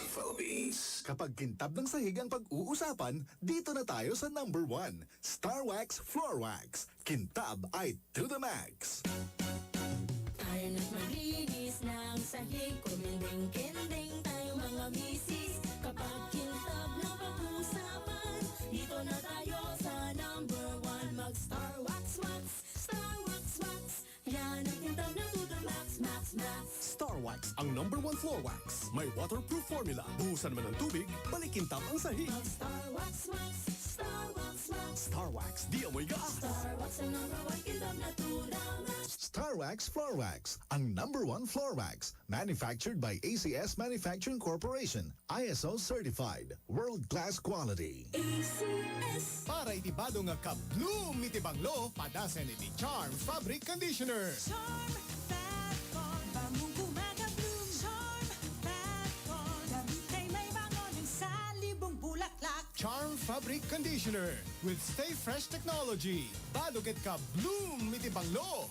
Philippines. Kapag kintab ng sahig ang pag-uusapan, dito na tayo sa number one, Star Wax Floor Wax. Kintab ay to the max. Tayo na't maglinis ng sahig, kumending-kending tayo mga misis. Kapag kintab na pag-uusapan, dito na tayo sa number one. Mag Star Wax Wax, Star Wax Wax. Yan ang kintab na to the max, max, max. Star Wax ang number one floor wax. May waterproof formula. Buhusan man ng tubig, balik kintab ang sahig. Mag Star Wax Wax, Star Wax Wax. Star Wax, di amoy gas. Star Wax ang number one kintab na to the max. Star Wax Floor Wax, ang number one floor wax. Manufactured by A C S Manufacturing Corporation. I S O certified. World class quality. A C S. Para iti bado nga ka-bloom iti banglo, padasen iti Charm Fabric Conditioner. Charm Fab Con, bangong gumaka-bloom. Charm Fab Con, gamit kay may bangon ng salibong bulaklak. Charm Fabric Conditioner with Stay Fresh Technology. Bado ket ka-bloom iti banglo.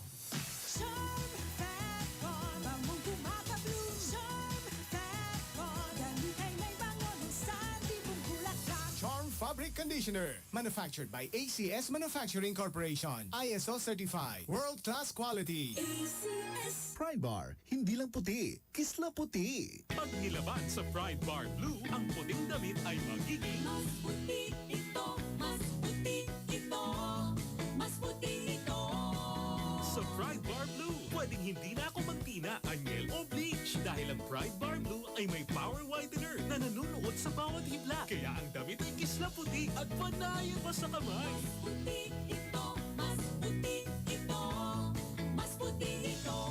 Charm Fab Con, bangong gumaka-bloom. Charm Fab Con, gamit kay may bangon ng salibong bulaklak. Charm Fabric Conditioner, manufactured by A C S Manufacturing Corporation. I S O certified. World class quality. A C S. Pride Bar, hindi lang puti, kisla puti. Pag nilaban sa Pride Bar Blue, ang puting damit ay magiging mas puti ito, mas puti ito, mas puti ito. Sa Pride Bar Blue, pwedeng hindi na ako magtina, anyel o bleach dahil ang Pride Bar Blue ay may power whitener na nanunuot sa bawat hibla. Kaya ang damit ay kisla puti at panayon pa sa kamay. Mas puti ito, mas puti ito, mas puti ito.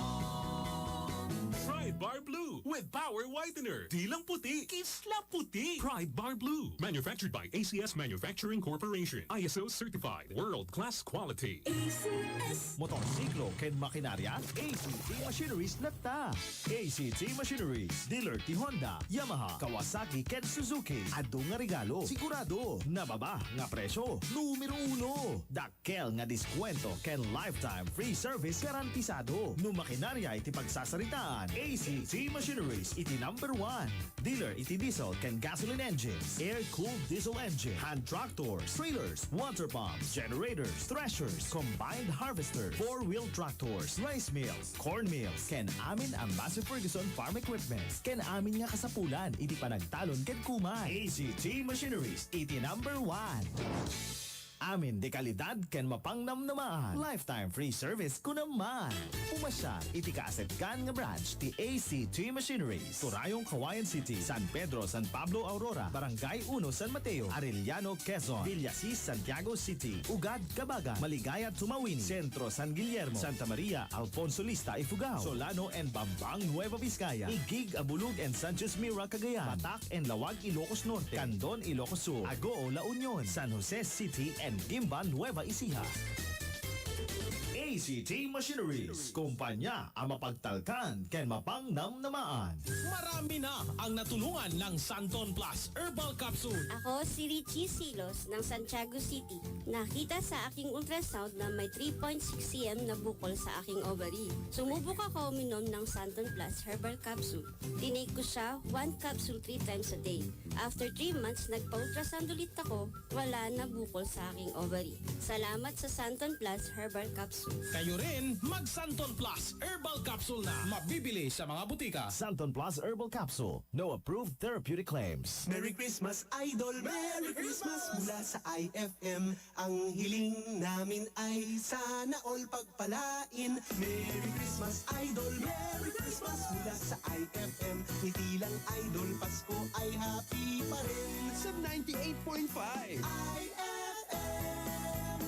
Pride Bar Blue with Power Whitener. Di lang puti, kisla puti. Pride Bar Blue. Manufactured by A C S Manufacturing Corporation. I S O certified. World class quality. A C S. Motorsiklo ken makinarya? A C T Machineries latta. A C T Machineries, dealer ti Honda, Yamaha, Kawasaki, ken Suzuki. Adu nga regalo, sigurado. Nababa nga presyo, numero uno. Dak- Kel nga diskwento ken lifetime free service garantisado. No makinarya iti pagsasaritaan, A C T Machineries iti number one. Dealer iti diesel ken gasoline engines, air-cooled diesel engine, hand tractors, trailers, water pumps, generators, threshers, combined harvester, four-wheel tractors, rice mills, corn mills, ken amin a Massey Ferguson farm equipments, ken amin nga kasapulan iti panagtalon ken kumay. A C T Machineries iti number one. Amin ti kalidad ken mapangnamnamaan. Lifetime free service kunam man. Pumasyar iti kaasetgan nga branch ti A C T Machineries. Turayon, Cauayan City, San Pedro, San Pablo, Aurora, Barangay Uno, San Mateo, Arellano, Quezon, Villasis, Santiago City, Ugad, Cabagan, Maligaya, Tumauini, Centro, San Guillermo, Santa Maria, Alfonso Lista, Ifugao, Solano and Bambang, Nueva Vizcaya, Taguig, Abulug and Sanchez Mira, Cagayan, Batac and Laoag, Ilocos Norte, Candon, Ilocos Sur, Agoo, La Union, San Jose City, and Guimba, Nueva Ecija. A C T Machineries, kumpanya a mapagtalkan ken mapangnamnamaan. Marami na ang natulungan ng Santon Plus Herbal Capsule. Ako si Richie Silos ng Santiago City. Nakita sa aking ultrasound na may three point six C M na bukol sa aking ovary. Sumubok ako uminom ng Santon Plus Herbal Capsule. Tinake ko siya, one capsule three times a day. After three months, nagpa-ultrasound ulit ako. Wala na bukol sa aking ovary. Salamat sa Santon Plus Herbal Capsule. Kayo rin, mag Santon Plus Herbal Capsule na. Mabibili sa mga butika. Santon Plus Herbal Capsule. No approved therapeutic claims. Merry Christmas, Idol! Merry Christmas mula sa I F M. Ang hiling namin ay sana all pagpalain. Merry Christmas, Idol! Merry Christmas mula sa I F M. Ngiti lang, Idol, Pasko ay happy pa rin. Sa ninety-eight point five. I F M.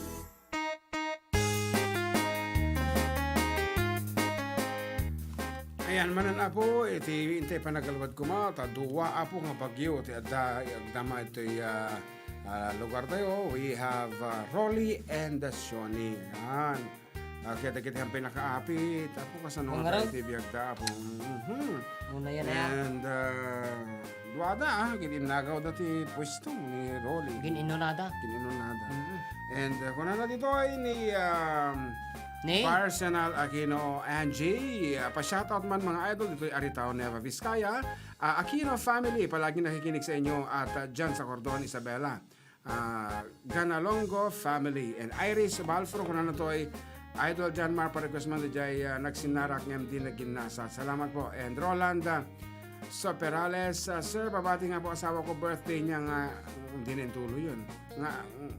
Ayan, manen, Apo, iti, intay panagalwad koma, ta dua, Apo, nga bagyo, ti adda, agdama itoy, ah, ah, lugar tayo. We have, ah, Rolly and Shoni. Yan. Ah, kaya dagiti ang pinakaapit, Apo, kasano nga Ngarud? Tayo ti biagda, Apo? Mhm. Una yan, aya. And, ah, duada, ah, gininagaw da ti pwesto ni Rolly. Gin-inunada. Gin-inunada. Mhm. And, ah, kunana ditoy ni, um, Ni? Personal Aquino Angie. Ah, pa-shoutout man, mga idol, ditoy Aritao, Nueva Vizcaya. Ah, Aquino family, palagi nakikinig sa inyo at, ah, dyan sa Cordon, Isabela. Ah, Ganalongo family. And Iris Balfro, kunana toy, Idol John Mar, pa-request man diay, ah, nagsinnarak ngem di naginnasa. Salamat po. And Roland, ah, Soperales, ah, "Sir, pabati nga po asawa ko, birthday niya nga," mm, di na intuloy yun. Nga, mm,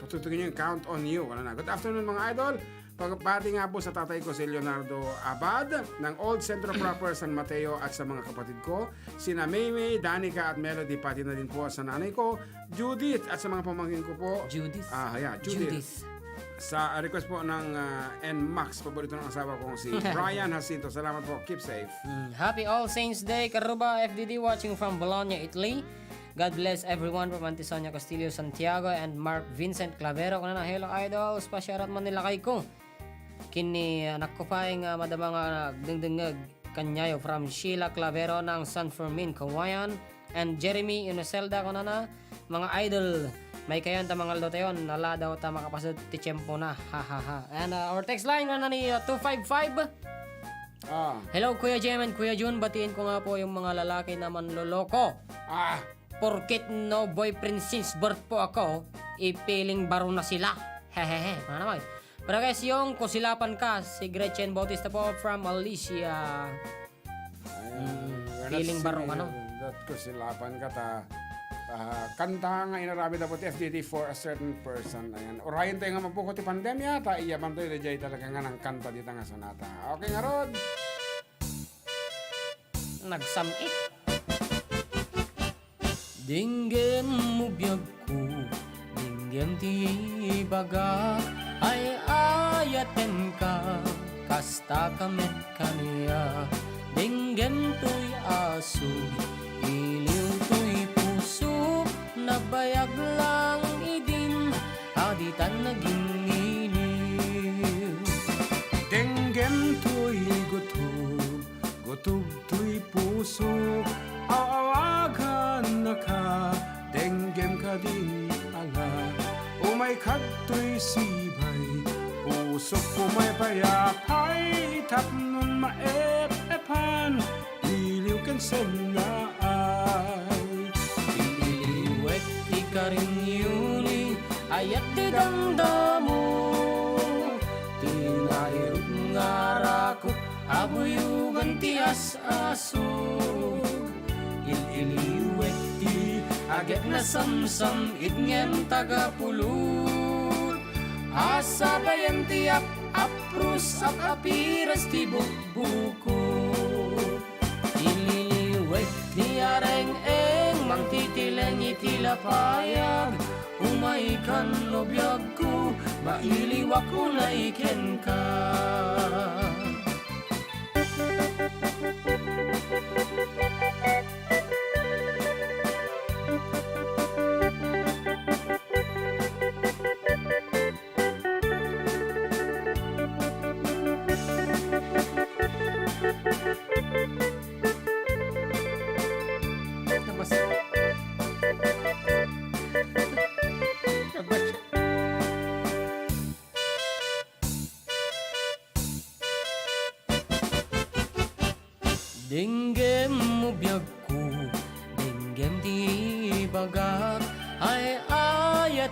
patutukin yun, count on you. Wala na. Good afternoon, mga idol. Pagpati nga po sa tatay ko, si Leonardo Abad, ng Old Centro Proper, San Mateo, at sa mga kapatid ko, sina Maymay, Danica, at Melody, pati na din po sa nanay ko, Judith, at sa mga pamangkin ko po. Judith. Ah, yeah, Judith. Judith. Sa, ah, request po ng, ah, N max, paborito ng asawa kong si Brian Jacinto. Salamat po. Keep safe. Mm, happy All Saints Day, Karuba F D D, watching from Bologna, Italy. God bless everyone from Auntie Sonia Castillo, Santiago, and Mark Vincent Clavero. Kunana, "Hello, idols. Pa-shoutout man ni lakay ko. Ken ni anak ko pay nga madama nga agdengdengngeg kaniayo from Sheila Clavero ng San Fermin, Cauayan, and Jeremy Inocelda," kunana, "Mga idol, maikayon ta mangaldaw tayon, ala daw ta makapaset ti tiempona, ha, ha, ha." And, uh, our text line, kunana ni, uh, two five five. Ah. "Hello, Kuya Jem and Kuya Jun. Batiin ko nga po yung mga lalaki na manloloko. Ah. Porket no boyfriend since birth po ako, ipiling baro na sila." Hehehe. Ano naman? Pero guys, yung Kusilapan Ka, si Gretchen Bautista po from Alicia. Ayan. Mm, we're not feeling baro, singing ano? That Kusilapan Ka ta, ah, kanta nga inaramid dapat F D T for a certain person. Ayan. Urayen tayo nga mabuko ti pandemya, ta iya man tayo, dayjay talaga nga nang kanta dita nga sonata. Okay, ngarud. Nagsam-it. Denggem mo biagko, denggem ti ibagak, ay-ayatenka, kasta ka met kaniak. Denggem toy asug, iliw toy pusok, nabayag lang idin, a ditan nagingiliw. Denggem toy gutob, gutob toy pusok, aw-awagannaka, denggem kadin ala. Umay kadtoy sibay, pusok umay payapay, tapnon maep-epan, iliw ken sennaay. Iliwek ti karingyuni, ayat ti damdamo, ti nairut nga arakut, abuyogan ti as-asug. Il-iliwek ti agek nasamsam-it ngem tagapulut. Asabayan ti ap-apros, ap-apiras ti bukbukot. Ililiwek ti areng-eng, mangtitileng iti lapayag. Umaykan no biagko, mailiwak unay kenka.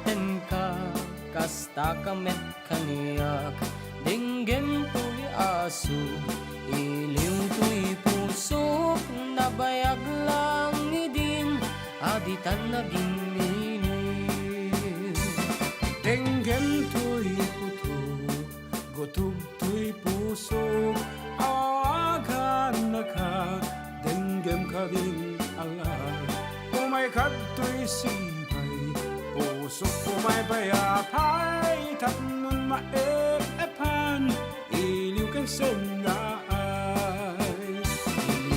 Kenka, kasta ka met kaniak. Denggem toy asuk, iliw toy pusok, nabayag lang idin a ditan nagingngiliw. Denggem toy putok, gutog toy pusok, awagannaka, denggem kadin ala. Umay kadtoy sipay, pusok, umay pay apay, tapnon maep-epan, iliw ken sennaay.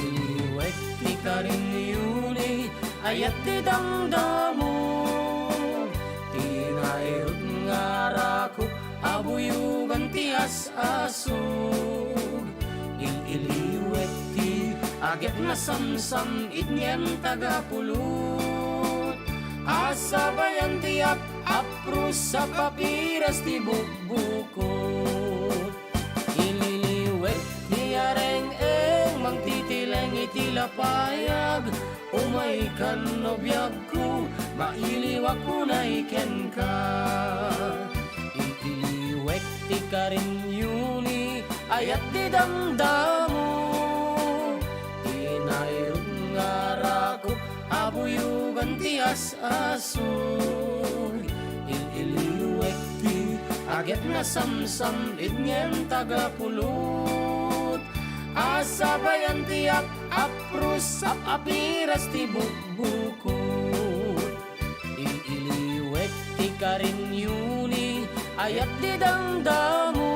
Iliwek ti karinyo ni ayat ti damdamo, ti nairut nga rakop a buyogan ti as-asug. Il-iliwek ti agek nasamsam-it ngem tagapulot a sabayan ti ap-, aprus a papiras ti bukbukot. Ililiwek ti areng-eng mangtitileng iti lapayag. Umaykan no biagko, mailiwak unay kenka. Itiliwek ti karinyo ni ayat ti damdamo. Ti nairut nga rakop a buyogan ti as-asug. Il-iliwek ti agek nasamsam-it ngem tagapulot a sabayan ti ap-, aprus a papiras ti bukbukot. Il-iliwek ti karinyo ni ayat ti damdamo.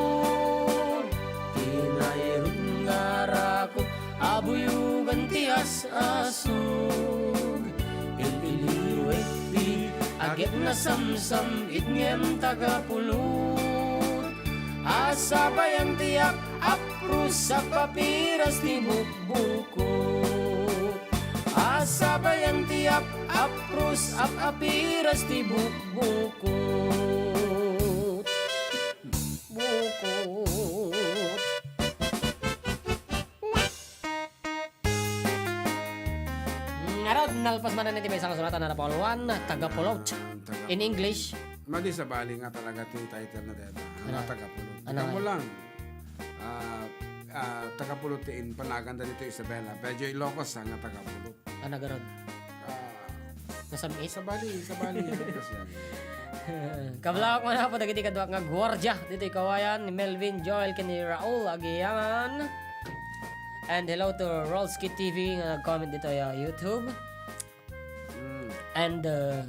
Ti nairut nga rakop a buyogan ti as-asug. Il-iliwek ti agek nasamsam-it ngem tagapulot a sabayan ti ap-, aprus a papiras ti bukbukot. A sabayan ti ap-, aprus a papiras ti bukbukot. Bukot. Ngarud, nalpas manen iti maysa nga sonata nga napauloan, Tagapulot. Ah, Tagapulot. In English. Madi, sabali nga talaga ti title na deta. Ano? Nga Tagapulot. Ano? Ikaw mo lang. Ah, ah, Tagapulot ti in-, panaganda dito, Isabela. Medyo Ilocos, ah, nga Tagapulot. Ano, garud? Ah, Nasam-it? Sabali, sabali. Kasi, Kablawak man apo dagiti kaduak nga guardia dito i kawayan ni Melvin, Joel, ken ni Raul Agiangan. And hello to Rolski T V nga nag-comment dito ya YouTube. Mm. And, uh,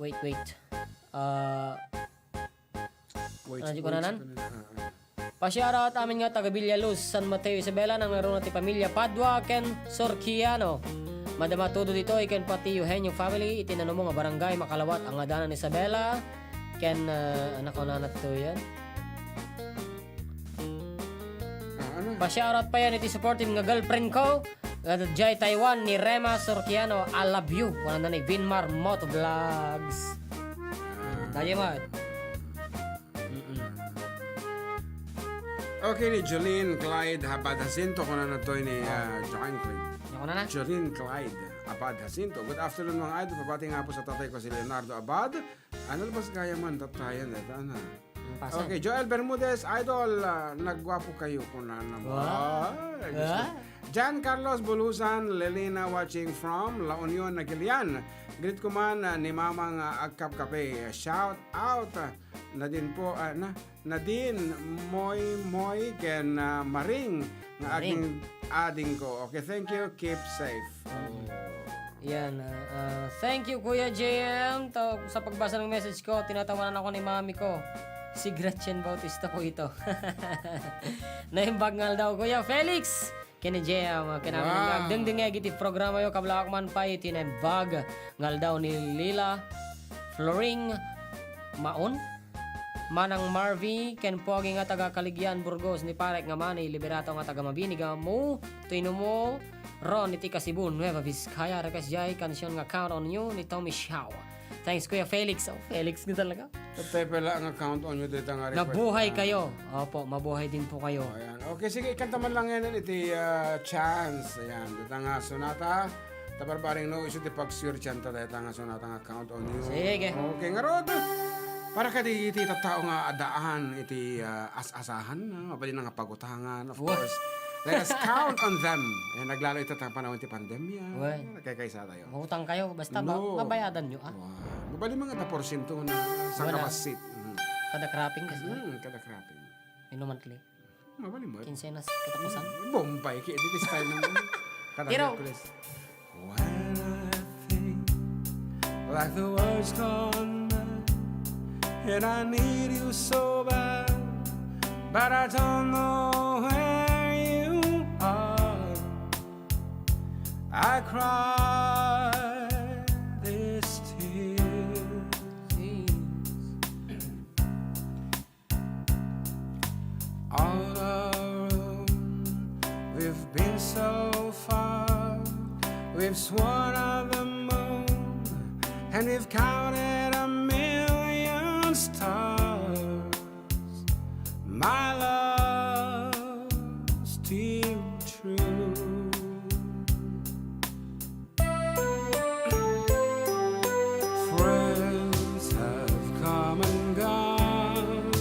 wait, wait. Uh, Wait, ano di wait, kunanan? Kunanan, ah, ah. Pasiarat amin nga taga Villaluz, San Mateo, Isabela, nangngaruna ti pamilya Padua ken Sorciano. Madama Todo ditoy ken pati Eugenio family iti nanumo nga barangay Makalawat, angadanan Isabela, ken, ah, ano ko na natto yan? Ah, ano? Pasiarat pa yan iti supportive nga girlfriend ko. Nga jay Taiwan ni Rema Sorciano, I love you. Kunana ni Vinmar Moto Vlogs. Ah. Tayo mo. Mm-mm. Okay, ni Jolene Clyde Abad Jacinto, kunana to ni, ah, Joanne Clyde. Yan ko na na. Jolene Clyde Abad Jacinto. Good afternoon, mga idol. Pabati nga po sa tatay ko, si Leonardo Abad. Ano ba sa kaya man, tatayan, eh, ano? Ang pasok. Okay, Joel Bermudez, idol, ah, nagwapo kayo, kunana mo. Wow. Ah, gusto. Ah? John Carlos Bulusan, Lelina watching from La Union, Nagilian. Greet ko man, ah, ni Mamang, ah, Agkapkape. Shout out, ah, na din po, ah, na, Nadine, Moy Moy, ken, ah, Maring, nga Maring. Aging ading ko. Okay, thank you. Keep safe. Mm. Yan, ah, ah, thank you, Kuya J M, to, sa pagbasa ng message ko. Tinatawanan ako ni mami ko. Si Gretchen Bautista po ito. Naimbag nga aldaw, Kuya Felix. Ken ni J M, ah, ken amin nga agdengdengngeg iti programa yo, kablawak man pay iti naimbag nga aldaw ni Lila Floring Maon, Manang Marvy, ken pogi nga taga Caligian, Burgos, ni Parek nga Manny Liberato nga taga Mabini, Gamu, Tinumo, Ron, iti ka Cebu, Nueva Vizcaya, request jay kansion nga Count on You ni Tommy Shaw. Thanks, Kuya Felix. Oh, Felix nga talaga. Patay pala ang account on you dito nga request. Nabuhay kayo. Opo, mabuhay din po kayo. Ayan. Okay, sige, ikanta man lang yan iti, ah, chance. Ayan, dito nga sonata. Ta barbareng no, isu ti pagsuertianta dayta nga sonata nga Count on You. Sige. Okay, ngarud. Para kadi iti tattao nga addaan iti, ah, as-asahan, ah, mabalin nga pagutangan, of Wah. course. Let us count on them. Eh, naglalo ita ta panawen ti pandemya. Wah. Nagkakaisa tayo. Mautang kayo, basta ba-, No. mabayadan nyo, ah. Wah. Mabalin mga ta porsyento na sa Wala. kabasit. Mhm. Kada cropping, kasi. Hmm, kada cropping. Ino monthly? Mabalin mo. Kinsenas, katapusan. Bombay, ki-, iti style ng kada Pero Miyerkules. When I think like the world's gone mad, and I need you so bad, but I don't know where you are. I cry this tear. All alone, we've been so far. We've sworn at the moon, and we've counted a million stars. My love, still true. Friends have come and gone.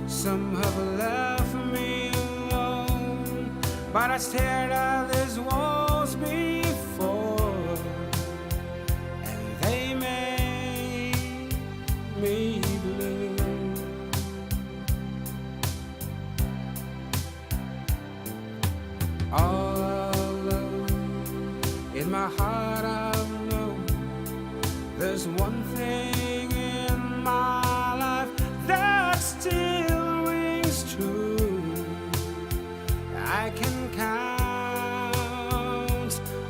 Some have left me alone. But I stared at these walls before, and they made me blue. All alone, in my heart I know there's one thing in my life that still rings true. I can count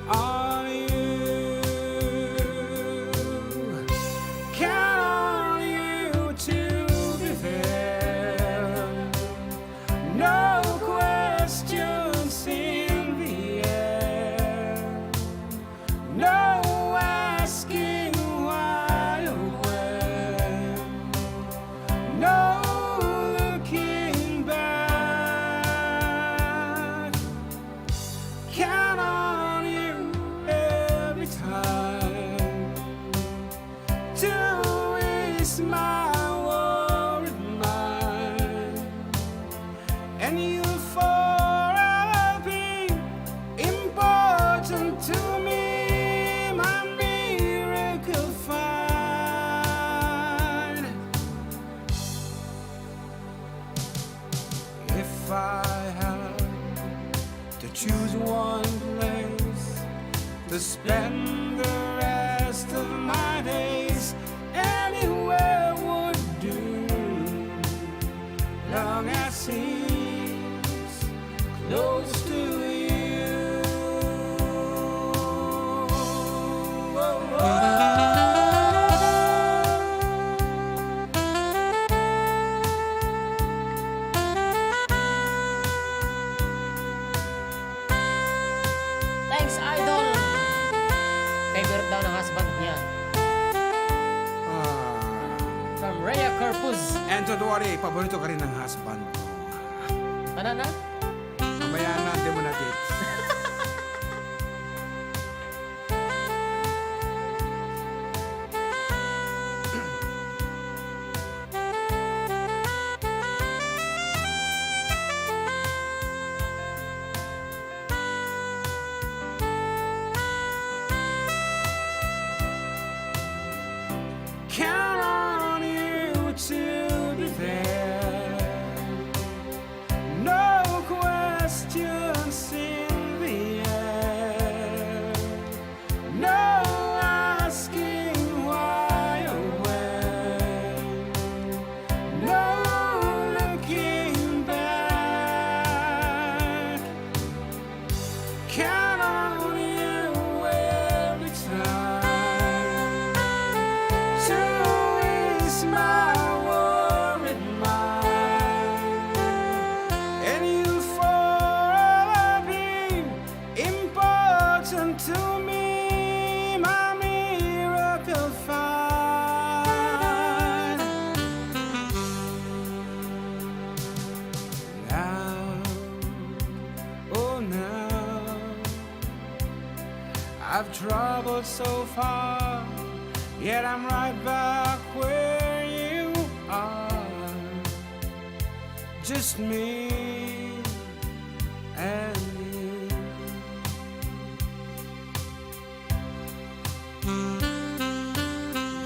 on you, count on you to be there. No questions in the air. No asking why or when. No looking back. Count on you every time to ease my worried mind. And you'll forever be important to me, my miracle find. If I had to choose one place to spend the rest of my days, anywhere would do, long as it's close to you. Thanks, Idol! Favorite daw ng husband niya. Ah. From Rhea Corpuz. And don't worry, paborito ka rin ng husband mo. Ano na? Mamaya na, hindi mo na-get. Count on you to be there. No I've traveled so far, yet I'm right back where you are. Just me and you.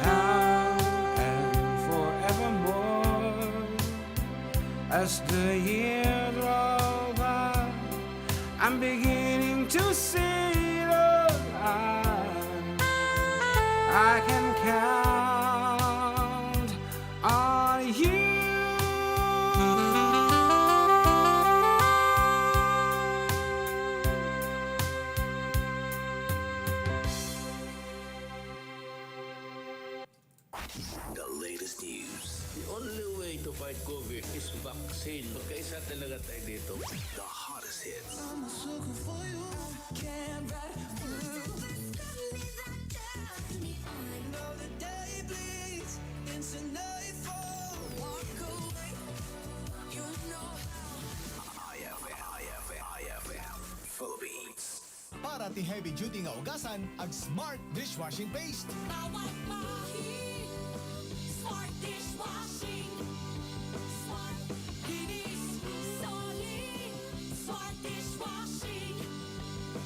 Now and forevermore, as the years roll by, I'm beginning to see the light. I can count on you. The latest news. The only way to fight COVID is vaccine. Magkaisa talaga tayo dito. The hottest hits. I'm a sucker for you. I can't write you. Know the day bleeds into nightfall. Walk away. You know how. I F M, I F M, I F M, Philippines. Para ti heavy duty nga ugasan, ag Smart dishwashing paste. Bawat bahin, Smart dishwashing. Smart, kinis, solid. Smart dishwashing.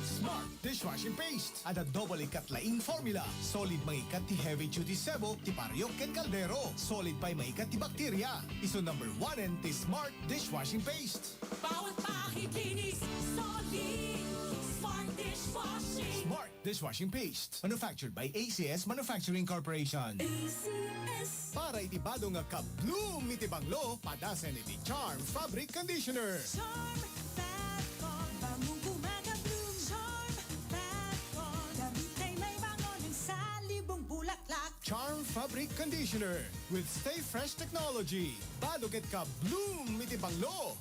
Smart dishwashing paste. Adda double ikat laing formula. Solid mangikat ti heavy duty sebo, ti pariok ken kaldero. Solid pay mangikat ti bakterya. Isu number one ti Smart dishwashing paste. Bawat bahin kinis, solid. Smart dishwashing. Smart dishwashing paste. Manufactured by A C S Manufacturing Corporation. A C S. Para iti bado nga ka-bloom iti banglo, padasen iti Charm Fabric Conditioner. Charm Fab Con, bangong gumagabloom. Charm Fab Con, gamitay maibangon eng salibong bulaklak. Charm Fabric Conditioner with Stay Fresh Technology. Bado ket ka-bloom iti banglo.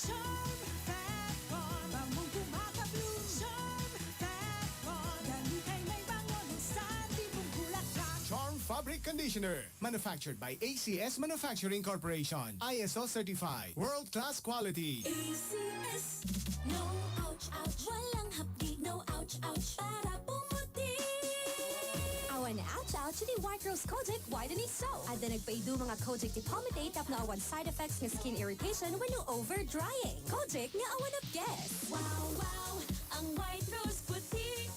Charm Fab Con, bangong gumagabloom. Charm Fab Con, gamitay maibangon eng salibong bulaklak. Charm Fabric Conditioner, manufactured by A C S Manufacturing Corporation, I S O certified, world-class quality. A C S. No ouch, ouch. Walang hapdi. No ouch, ouch. Para pumuti. Awan ouch, ouch, ni White Rose Kojic Whitening Soap. Adda nagpaiduma nga Kojic dipomatate tapno awan side effects nga skin irritation wenno over-drying. Kojic nga awan apges. Wow, wow, ang White Rose puti.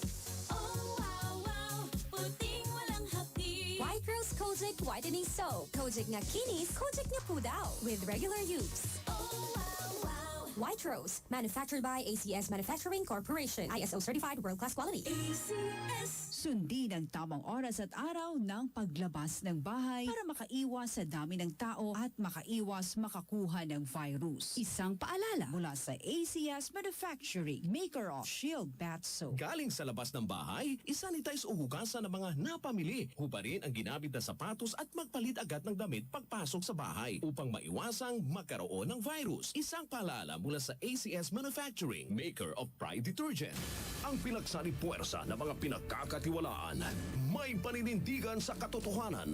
Oh, wow, wow, puting walang hapdi. White Rose Kojic Whitening Soap. Kojic nga kinis, Kojic nga pudno. With regular use. Oh, wow, wow. White Rose, manufactured by A C S Manufacturing Corporation. I S O certified world-class quality. A C S. Sundin ang tamang oras at araw ng paglabas ng bahay para makaiwas sa dami ng tao at makaiwas makakuha ng virus. Isang paalala mula sa A C S Manufacturing, maker of Shield Bath Soap. Galing sa labas ng bahay, isanitize o hugasan ang mga napamili. Hubarin ang ginamit na sapatos at magpalit agad ng damit pagpasok sa bahay upang maiwasang magkaroon ng virus. Isang paalala mula sa A C S Manufacturing, maker of Pride Detergent. Ang pinagsali puwersa ng mga pinagkakatiwalaan, may paninindigan sa katotohanan.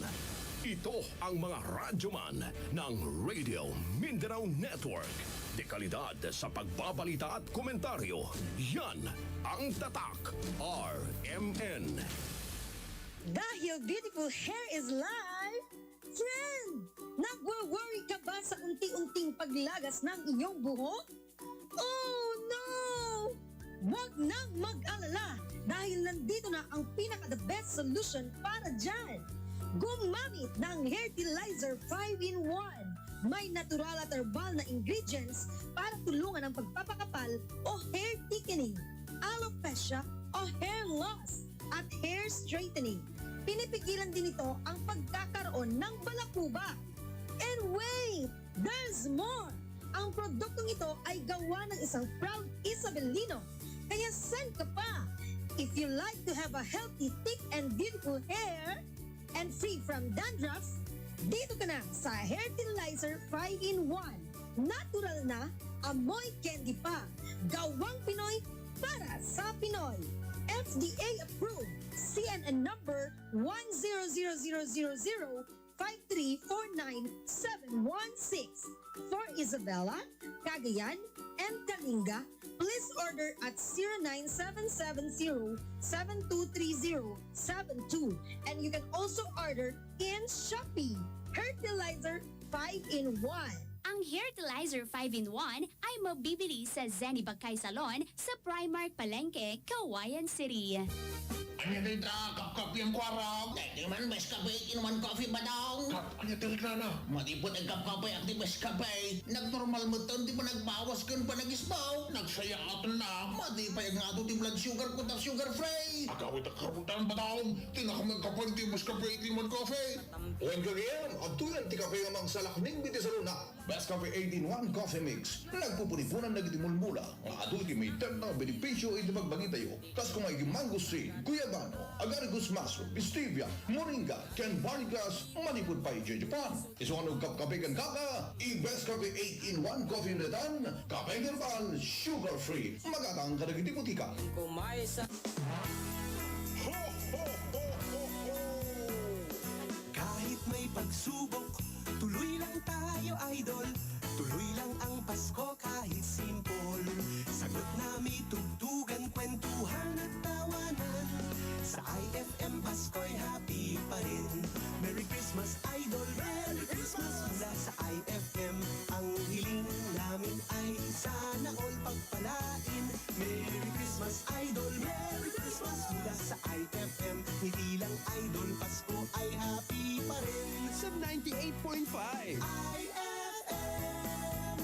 Ito ang mga radyoman ng Radio Mindanao Network. De kalidad sa pagbabalita at komentaryo, yan ang Tatak R M N. Dahil beautiful hair is life, friend! Nagwo-worry ka ba sa unti-unting paglagas ng iyong buhok? Oh no! Huwag nang mag-alala dahil nandito na ang pinaka-the best solution para dyan. Gumamit ng Hairtilizer five in one. May natural at herbal na ingredients para tulungan ang pagpapakapal o hair thickening, alopecia o hair loss, at hair straightening. Pinipigilan din ito ang pagkakaroon ng balakubak. And wait! There's more! Ang produktong ito ay gawa ng isang proud Isabelino. Kaya san ka pa? If you like to have a healthy, thick, and beautiful hair, and free from dandruff, dito ka na sa Hairtilizer five in one. Natural na, amoy candy pa. Gawang Pinoy para sa Pinoy. F D A approved. C N N number one zero zero zero zero zero five three four nine seven one six. For Isabela, Cagayan, and Kalinga, please order at zero nine seven seven zero seven two three zero seven two. And you can also order in Shopee. Fertilizer five in one. Ang Fertilizer five in one ay mabibili sa Zenny Bakay Salon sa Primark Palengke, Cauayan City. Ania dayta, kapkapi ang kuarog? Dayta man, Best Cafe eight in one Coffee, Badong. Kap, ania ti reklamo? Madi pay ti agkapkapi ti Best Cafe. Nagnormal met ti panagbawas ken panagisbaw. Nagsayaaten la. Madi pay agngado ti blood sugar ko ta sugar free. Agawid a karutan, Badong. Ti nakamagkape ti Best Cafe eight in one Coffee. Wen gagayyem, adtoy ti kape nga mangsalaknib iti saluna. Best Cafe eight in one Coffee Mix. Nagpupuniponan dagiti mulmula nga adu iti mayted nga benepisio iti bagbagitayo. Kas koma iti mangosteen, guyabano, agaricus mushroom, stevia, moringa, ken barley grass, manipud pay idiay Japan. Isu nga no agkapkape ken kaka, i-Best Cafe eight in one Coffee Unitan, kape herbal, sugar free. Magatang kadagiti botika. Kumay sa Ho, ho, ho, ho, ho! Kahit may pagsubok, tuloy lang tayo, idol. Tuloy lang ang Pasko kahit simple. Sagot na may tugtugan, kwentuhan at tawanan. Sa I F M, Pasko'y happy pa rin. Merry Christmas, idol. Merry Christmas mula sa I F M. Ang hiling namin ay sana all pagpalain. Merry Christmas, idol. Merry Christmas mula sa I F M. Ngiti lang, idol. Pasko ay happy pa rin. Sa ninety-eight point five. I F M.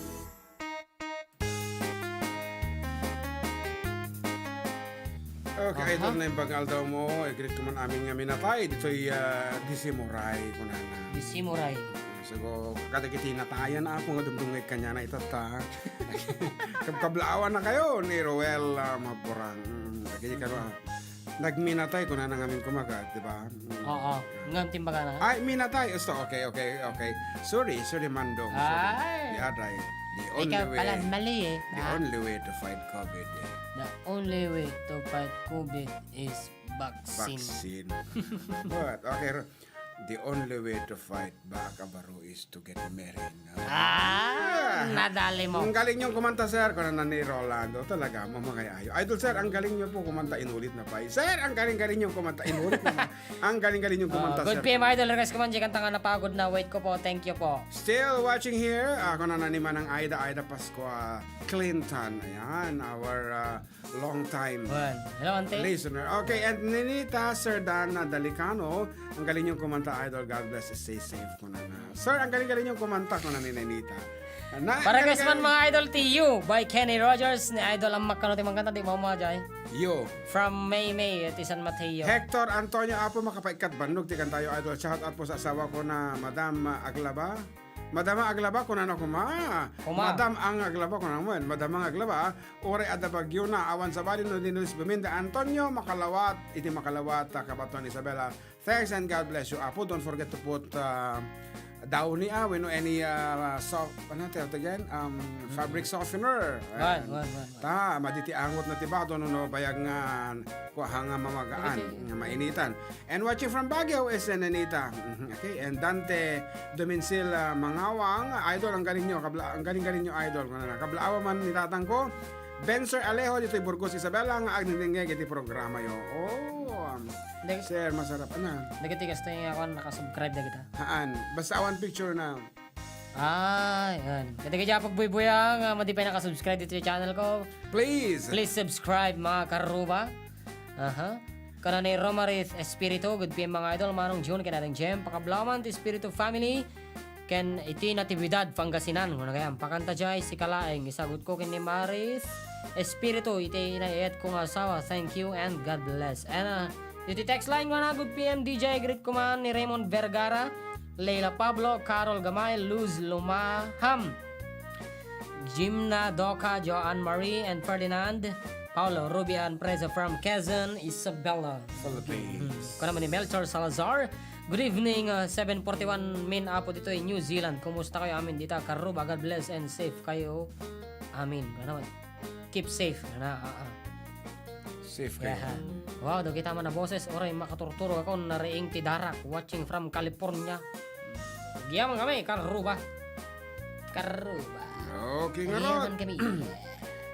Okay, Aha. Idol, naimbag nga aldawmo, i-greet ko man amin nga minatay. Ditoy, ah, Disimuray, kunana. Disimuray. So, kadagiti natayan, Apo, nga dumdumngeg kaniana itatta. Kabkablaawan na kayo ni Roel, ah, Maburang. Mm, dagiti kano, ah, nagminatay, kunana ngamin kumaga, di ba? Mm. Oo. Ngem ti imbagana? Ay, minatay. So, okay, okay, okay. Sorry, sorry, Mandong. Sorry. Ay. Di aday. The only way, pala mali eh. The Ah. only way to fight COVID eh. The only way to fight COVID is vaccine. Vaccine. But, okay, ro-, the only way to fight back a baro is to get married, no? Ah, Ah. nadali mo. Ang galing niyong kumanta, sir, kunana ni Rolando. Talaga, mamangay ayo. Idol, sir, ang galing niyo po kumanta. Inulit na pa. Sir, ang galing-galing niyong kumanta. Inulit na pa. Ang galing-galing niyong Ah, kumanta, good sir. P M, idol. Request ko man, di kanta nga napagod na. Wait ko po. Thank you po. Still watching here. Ako na ni Manang Aida, Aida Pascua Clinton. Ayan, our, ah, long time Wan. Hello, ante. listener. Okay, and Ninita Serdana Dalicano, ang galing niyong kumanta, idol. God bless, stay safe, kunana. Sir, ang galing-galing niyong kumanta, kunana ni Ninita. Na, Para ang guys man, galing- mga idol, ti You by Kenny Rogers, ni Idol Amak kano ti mangkanta, di mo mo, Jay? You. From May May, ti San Mateo. Hector Antonio, Apo, makapaikkat bannog ti kantayo, idol. Shout out po sa asawa ko na Madam, ah, Aglaba. Madam Aglaba, kunana koma. Koma. Madam ang Aglaba, kunana mo. Madam ang Aglaba, uray adda bagyo na, awan sabali no di Luis Buminda Antonio, makalawat, iti makalawat, ah, kabaton Isabela. Thanks and God bless you, Apo. Don't forget to put, uh, downy, ah, wenno any, uh, soft, ano tawag again? Um, Mm. fabric softener. Wan, Ayan. wan, wan, wan. Ta, madi ti angot na ti bato, no, no, bayag nga, kuha nga mamagaan, Madi ti nga mainitan. And watching from Baguio is, uh, Nenita. Mhm, okay, and Dante Domincil, uh, Mangawang, idol, ang galing nyo, kabla-, ang galing-galing nyo, idol. Kunana, kablaawa man ni tatang ko, Benser Alejo, ditoy Burgos, Isabela, nga agdingdingngeg iti programa yo. Oh, um, Dag- Sir, masarap, ana. Dagiti gasto nga ako nakasubscribe dagita. Haan. Basta awan picture na. Ah, yan. Kadagiti apo, buybuya, nga madi pay nakasubscribe dito sa channel ko. Please. Please subscribe, mga karuba. Aha. Kana ni Romarith Espiritu, good P M, mga idol, Manong June, ken Ading Jem, pakablaawan ti Espiritu family, ken iti Natividad, Pangasinan, kuna gayam, pakanta jay, sika laeng, isagut ko ken ni Maris Espiritu, iti inayat ko nga asawa, thank you and God bless. And, ah, iti text line, kuna, good P M, D J, greet ko man ni Raymond Vergara, Leila Pablo, Carol Gamay, Luz Lumaham, Jimna Doca, Joanne Marie, and Ferdinand, Paulo, Ruby, and Preza from Quezon, Isabela. Philippines. Hmm. Kuna man ni Melchor Salazar, good evening, uh, seven forty-one min apo ditoy New Zealand. Kumusta kayo amin dita? Karuba, God bless and safe kayo. Amin. Kuna man. Keep safe. Na, ah, ah. Safe kayo. Yeah. Wow, dagita man a boses, uray makaturturog ako, nariing ti darak, watching from California. Agyaman kami, karuba. Karuba. Okay, ngarud. Agyaman kami.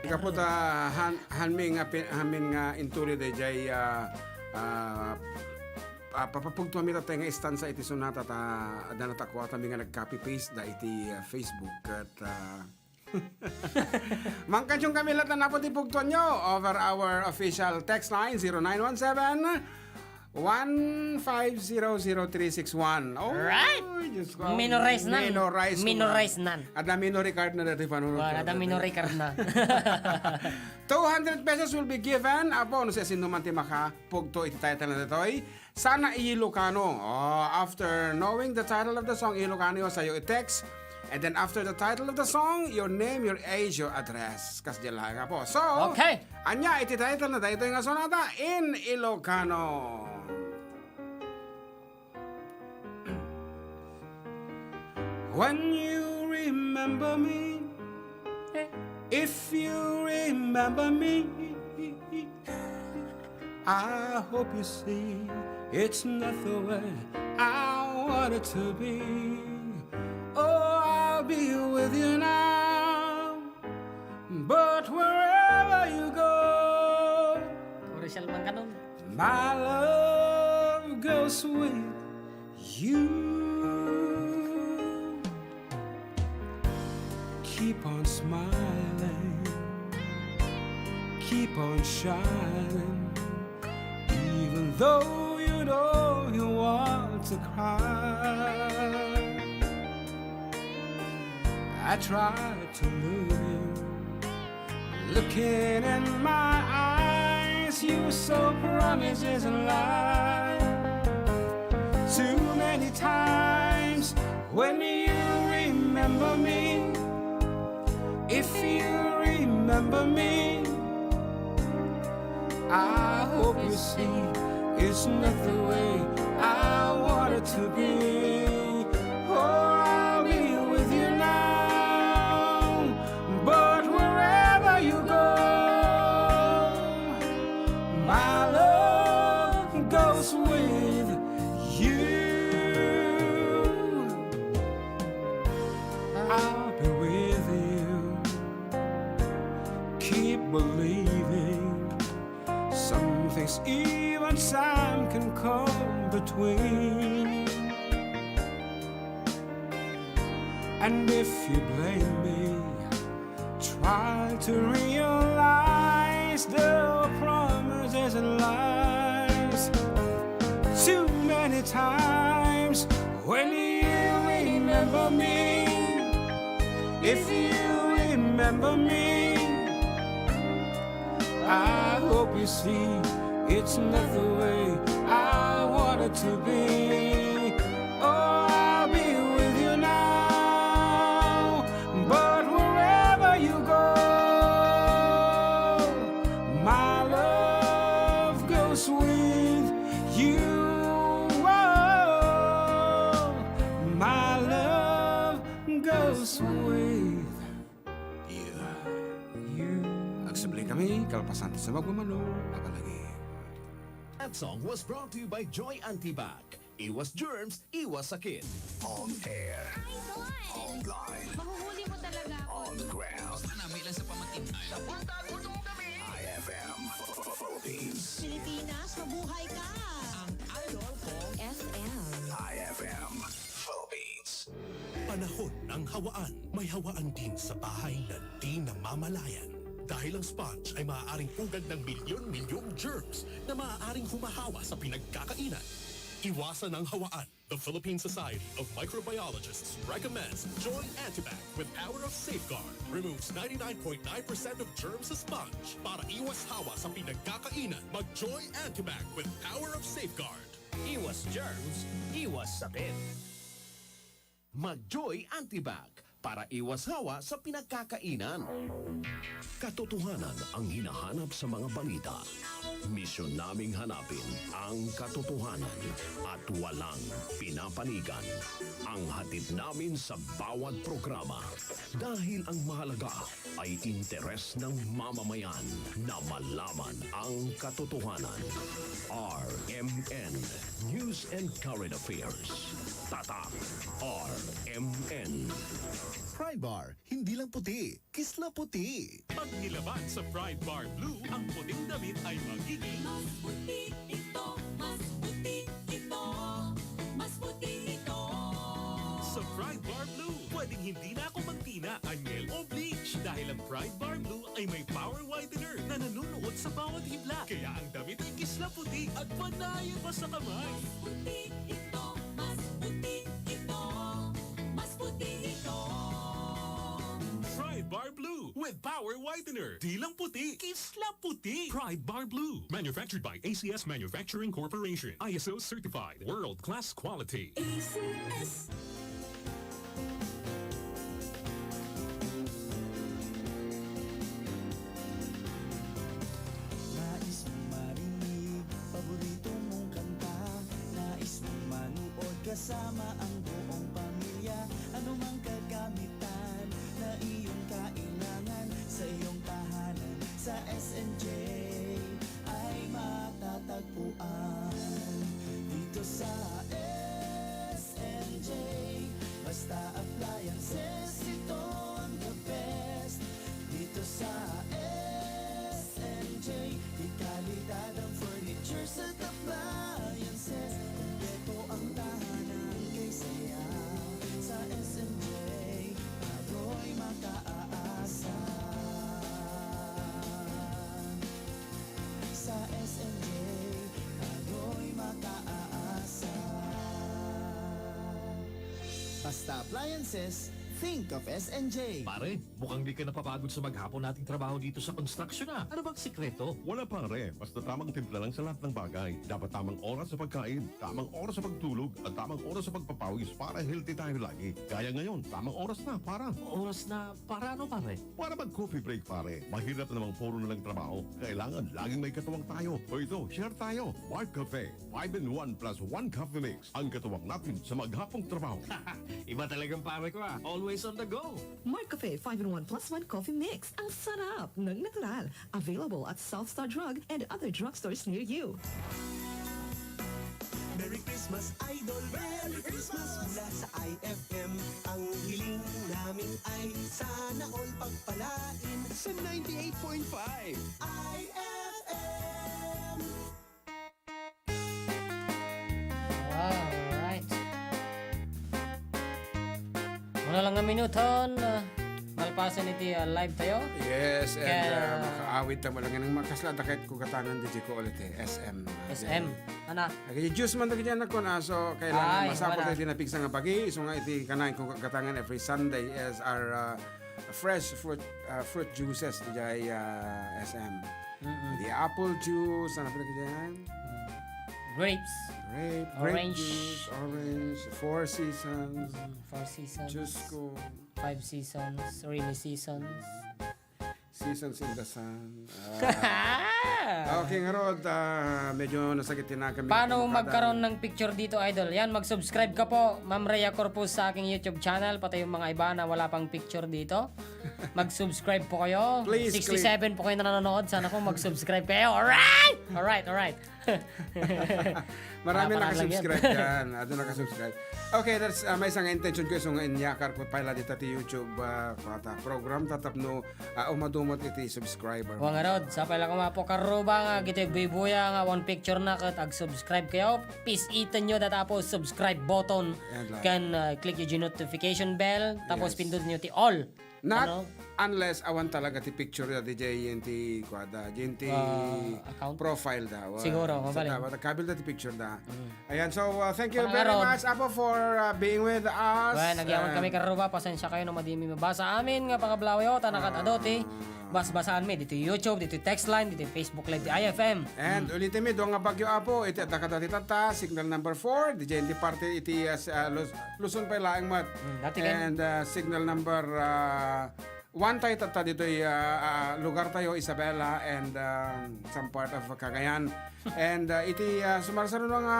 Ikaw po ta, han-, hanmi nga pin-, hanmi nga intuli dayjay, ah, ah, ah, papapugtuanmi ta nga istansa iti sonata ta adda natakuatami nga nag-copy-paste da iti, ah, Facebook ket, ah, Mangkansion kami latta apo ti pugtuanyo over our official text line, zero nine one seven, one five zero zero three six one. Oh, right. Diyos ko. Minorize nan. Minorize ko. Minorize nan. Adda memory card na dati panunod. Wala, adda memory card na. Two hundred pesos will be given. Apo, no, sa sino man ti makapugto iti title na ditoy. Sana Ilocano. Oh, after knowing the title of the song, Ilocano, sayo i-text. And then after the title of the song, your name, your age, your address. Kas di lang po. So, okay. Ania iti title na daytoy nga sonata in Ilocano. When you remember me, if you remember me, I hope you see it's not the way I want it to be. Oh, I'll be with you now, but wherever you go, Uri siya lumang kanon. My love goes with you. Keep on smiling, keep on shining, even though you know you want to cry. I try to lose you. Looking in my eyes, you saw promises and lies. Too many times when you remember me, if you remember me, I hope you see it's not the way I want it to be. Oh, I'll be with you now, but wherever you go, my love goes with you. I'll be with you. Keep believing. Some things even time can come between. And if you blame me, try to realize the promises and lies. Too many times when you remember me, if you remember me, I hope you see it's not the way I want it to be. Oh, I'll be with you now, but wherever you go, my love goes with you. Oh, my love goes with you. Agsubli kami, kalpasan ti sumagmamano a balangin. That song was brought to you by Joy Antibac. Iwas germs, iwas sakit. On air. Online. Online. Mahuhuli mo talaga ako. On ground. Basta na, may lang sa pamatindahan. Sa punta, gutom kami. I F M Philippines. Pilipinas, mabuhay ka! Ang idol ko. F M. I F M Philippines. Panahon ng hawaan. May hawaan din sa bahay na di namamalayan. Dahil ang sponge ay maaaring pugad ng milyon-milyong germs na maaaring humahawa sa pinagkakainan. Iwasan ang hawaan. The Philippine Society of Microbiologists recommends Joy Antibac with Power of Safeguard. Removes ninety-nine point nine percent of germs sa sponge. Para iwas hawa sa pinagkakainan, mag-Joy Antibac with Power of Safeguard. Iwas germs, iwas sakit. Mag-Joy Antibac. Para iwas hawa sa pinagkakainan. Katotohanan ang hinahanap sa mga balita. Misyon naming hanapin ang katotohanan at walang pinapanigan. Ang hatid namin sa bawat programa. Dahil ang mahalaga ay interes ng mamamayan na malaman ang katotohanan. R M N, News and Current Affairs. Tatak R M N. Pride Bar, hindi lang puti, kisla puti. Pag nilaban sa Pride Bar Blue, ang puting damit ay magiging Mas puti ito, mas puti ito, mas puti ito. Sa Pride Bar Blue, pwedeng hindi na ako magtina, anyel o bleach dahil ang Pride Bar Blue ay may power whitener na nanunuot sa bawat hibla. Kaya ang damit ay kisla puti at panayon pa sa kamay. Mas puti ito, mas puti ito, mas puti ito. Pride Bar Blue with Power Whitener. Di lang puti, kisla puti. Pride Bar Blue. Manufactured by A C S Manufacturing Corporation. I S O certified. World class quality. A C S. Nais mong marinig paborito mong kanta. Nais mong manood kasama ang buong pamilya. Anumang kagamitan na iyong kailangan sa iyong tahanan, sa S N J ay matatagpuan dito sa S N J. Basta appliances, ito ang the best. Dito sa S N J, dekalidad ang furnitures at appliances. Kompleto ang tahanan kay saya. Sa S N J, ako'y makaaasa. Sa S N J, ako'y makaaasa. Basta Appliances, think of S N J. Pare, mukhang di ka napapagod sa maghapon nating trabaho dito sa construction, ah. Ano bang sikreto? Wala, pare. Basta tamang timpla lang sa lahat ng bagay. Dapat tamang oras sa pagkain, tamang oras sa pagtulog, at tamang oras sa pagpapawis para healthy tayo lagi. Gaya ngayon, tamang oras na para Oras na para ano, pare? Para mag-coffee break, pare. Mahirap namang puro na lang trabaho. Kailangan laging may katuwang tayo. O ito, share tayo. Mark Cafe, five in one plus one coffee mix. Ang katuwang natin sa maghapong trabaho. Iba talagang pare ko, ah. Always on the go. Mark Cafe five in one plus one Coffee Mix. Ang sarap ng natural. Available at South Star Drug and other drugstores near you. Merry Christmas, Idol! Merry Christmas! Mula sa I F M, ang hiling namin ay sana all pagpalain. Sa ninety-eight point five I F M. Alright. Muna lang nga minuton, ah, malpasan iti, ah, live tayo. Yes, and, Ka- ah, makaawid tayo lang nga makasla, dakit ko katangan di ko ulit eh, S M. S M. Ana? Nagji-juice man dagiti anak ko na, so kailangan Ay, masapul wala. Iti napigsa nga pagi, so nga iti kanayon ko katangan every Sunday is our, ah, fresh fruit, ah, fruit juices diay, ah, S M. Mm-mm. The apple juice, ano pa diyan? Mm. Grapes. Grape, grape Orange. Juice, orange, Four Seasons. Mm, Four Seasons. Diyos ko. Five Seasons, Rainy Seasons. Seasons in the Sun. Ah. Okay, ngarud, ah, medyo nasakit din ang kami Paano pagkakadaan. Magkaroon ng picture dito, Idol? Yan, mag-subscribe ka po, Ma'am Rhea Corpus, sa aking YouTube channel. Pati yung mga iba na wala pang picture dito, mag-subscribe po kayo. Please, Sixty-seven po kayo na nanonood. Sana po mag-subscribe kayo. Alright! Alright, alright. Marami Para-para lang yan. Nakasubscribe yan. Adu nakasubscribe. Okay, that's, ah, maysa nga intention ko, isu nga inyakar ko pay la dita ti YouTube, ah, kuwata, program, ta tapno, ah, umadumot iti subscriber. Wa ngarud, sapay la koma, Apo Karuba, nga agitoy buybuya nga awan picture na ket ag-subscribe kayo. Pis-iten nyo data po subscribe button. Yan lang. Ken, ah, click nyo di notification bell. Tapos Yes. Pindut nyo ti all. Not Ano? Unless awan talaga ti picture da, D J, yen ti kuada, yen ti Ah, account? profile da. Wa-, Siguro, sa mabalin. da, wa-, kabil da ti picture da. Mm. Ayan, so, uh, thank you Parang very aron. much, Apo, for, uh, being with us. Well, nagyaman And kami karuba, pasensya kayo no madimi mabasa amin nga pangablawayo, ta nakatado ti Ah. basbasaan mi dito YouTube, dito text line, dito Facebook Live, di I F M. And Mm. ulitin mi, duwa nga bagyo, Apo, iti adda kadati tatta, signal number four, D J, iti parte iti, uh, s-, uh, Luz-, Luzon pay laeng met. Mm, dati ken? And, uh, signal number, uh, one tayo tatta ditoy, uh, uh, lugar tayo, Isabela, and, um, some part of Cagayan. And, uh, iti, uh, sumarsarano nga,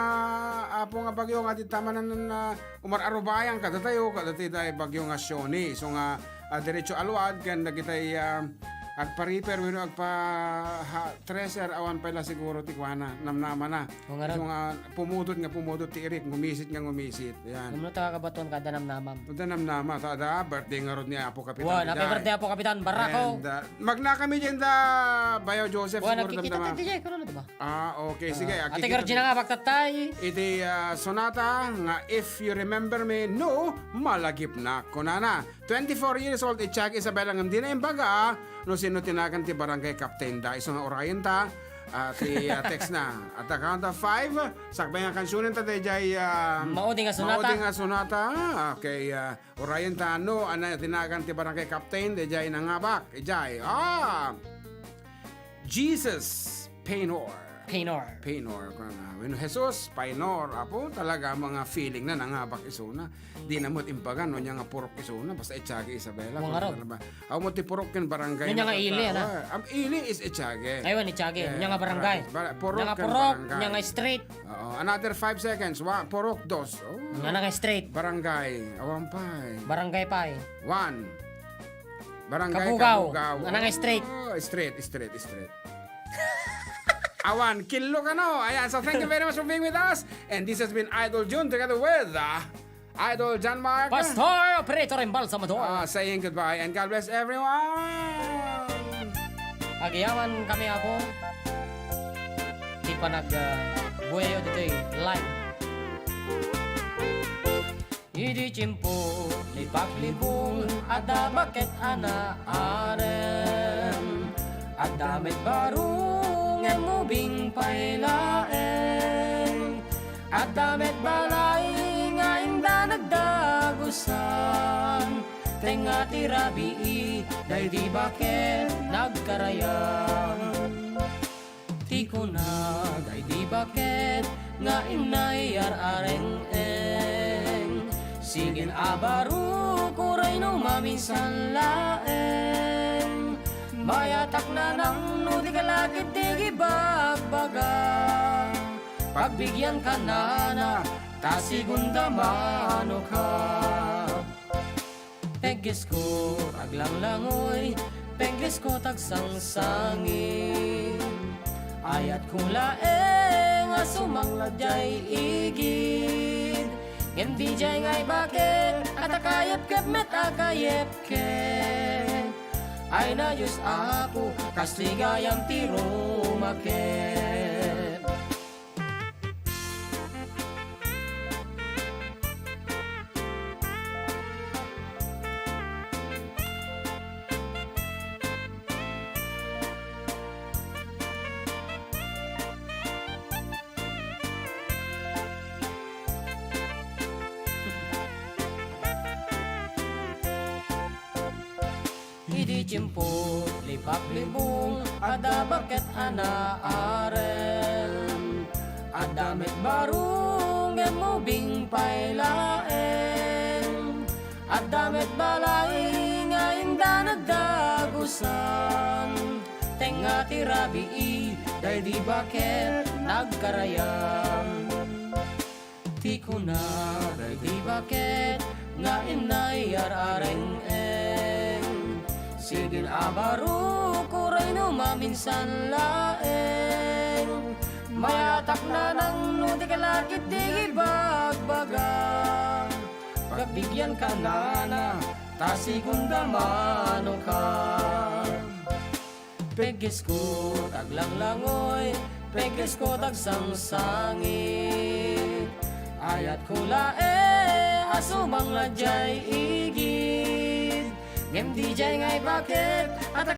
Apo, nga bagyo nga di tamanan, uh, umar-arubayan kadatayo, kadati tay bagyo nga Sione. So nga, ah, diretso alwad ken dagitay, ah, agpa-repair wenno agpa-, ha, thresher, awan pay la siguro ti kuana, namnamana. O, ngarud. So nga, pumudot nga pumudot ti irik, ngumisit nga ngumisit. Yan. Umno ta kabatuan kada namnamam. Kada namnama, ta da, birthday ngarud ni Apo Kapitan. Wan, happy Diday. birthday, Apo Kapitan Barako. And, ah, magna kami dyan da, Bayo Joseph, Wan, siguro nakikita damdama. tayo, D J, kuno na, diba? Ah, okay. Sige, Ah, Ate akikita Georgina ta-, nga, baktatay. Iti, ah, sonata nga If You Remember Me, no, malagipnak, kunana. Twenty-four years old, Itchag Isabela, ngem dina imbaga no sino ti nagan ti barangay captain da. Isu nga urayen ta, ah, ti, ah, text na. At the count of five, sakbay nga kansunen ta, dayjay, ah, Maudi nga sonata. Maudi nga sonata. Okay, ah, urayen ta, no, ana ti nagan ti barangay captain, dayjay nangabak, ijay. Ah! Jesus Painor. Painor. Painor, kuna na. Wenno Jesus Painor, Apo, talaga, mga feeling na nangabak isuna. Di na met imbaga no ania nga purok isuna, basta Echage Isabela, Wa kuna ngarud. na ba? Aw mo ti purok ken barangay Ania na nga ili, kata-, ana? ah, am, ili is Echage. Aywan, Echage. Eh, Ania nga barangay? bara-, bara-, purok Ania nga ken purok, barangay. Ania nga street? Oo, another five seconds. Wa, purok, dos. Oh. Ania nga street? Barangay. Awan pay. Barangay pay. One. Barangay Kabugao. Kabugao. Ania nga street? Oh, street, street, street. Awan, killo kano. Ayan, so thank you very much for being with us. And this has been Idol Jun together with, uh, Idol John Mark. Pastor, operator, and balsamador. Ah, saying goodbye and God bless everyone. Agyaman kami, Apo. Ti panag, ah, bueyo ditoy live. Idi tiempo, lipaklibong, adda baket a naarem. Adda met baro, ngem ubing pay laeng. Adda met balay nga inda nagdagusan. Tengnga ti rabii, daydi baket nagkarayam. Ti kuna daydi baket nga inna iyar-areng-eng. Sigen a baro, uray no maminsan laeng. Mayatak nanang no di ka la ketdi ibagbaga. Pagbigianka nana, ta sigunda manoka. Peggesko, taglanglangoy, peggesko, tagsangsangit. Ayatko laeng a sumangla diay igid. Ngem diay ngay baket, a ta kayepkep met a kayepkep. Ay na Dios, Apo, kas ti gayam ti rumakep. Idi tiempo, lipaklibong, adda baket a naarem. Adda met baro, ngem ubing pay laeng. Adda met balay nga inda nagdagusan. Tengnga ti rabii, daydi baket nagkarayam. Ti kuna daydi baket nga inna iyar-areng-eng. Sigen a baro, uray no maminsan laeng. Mayatak nanang no di ka la ketdi ibagbaga. Pagbigianka nana, ta sigunda manoka. Peggesko, taglanglangoy, peggesko, tagsangsangit. Ayatko laeng a sumangla diay igid. Ngem diay ngay bakit at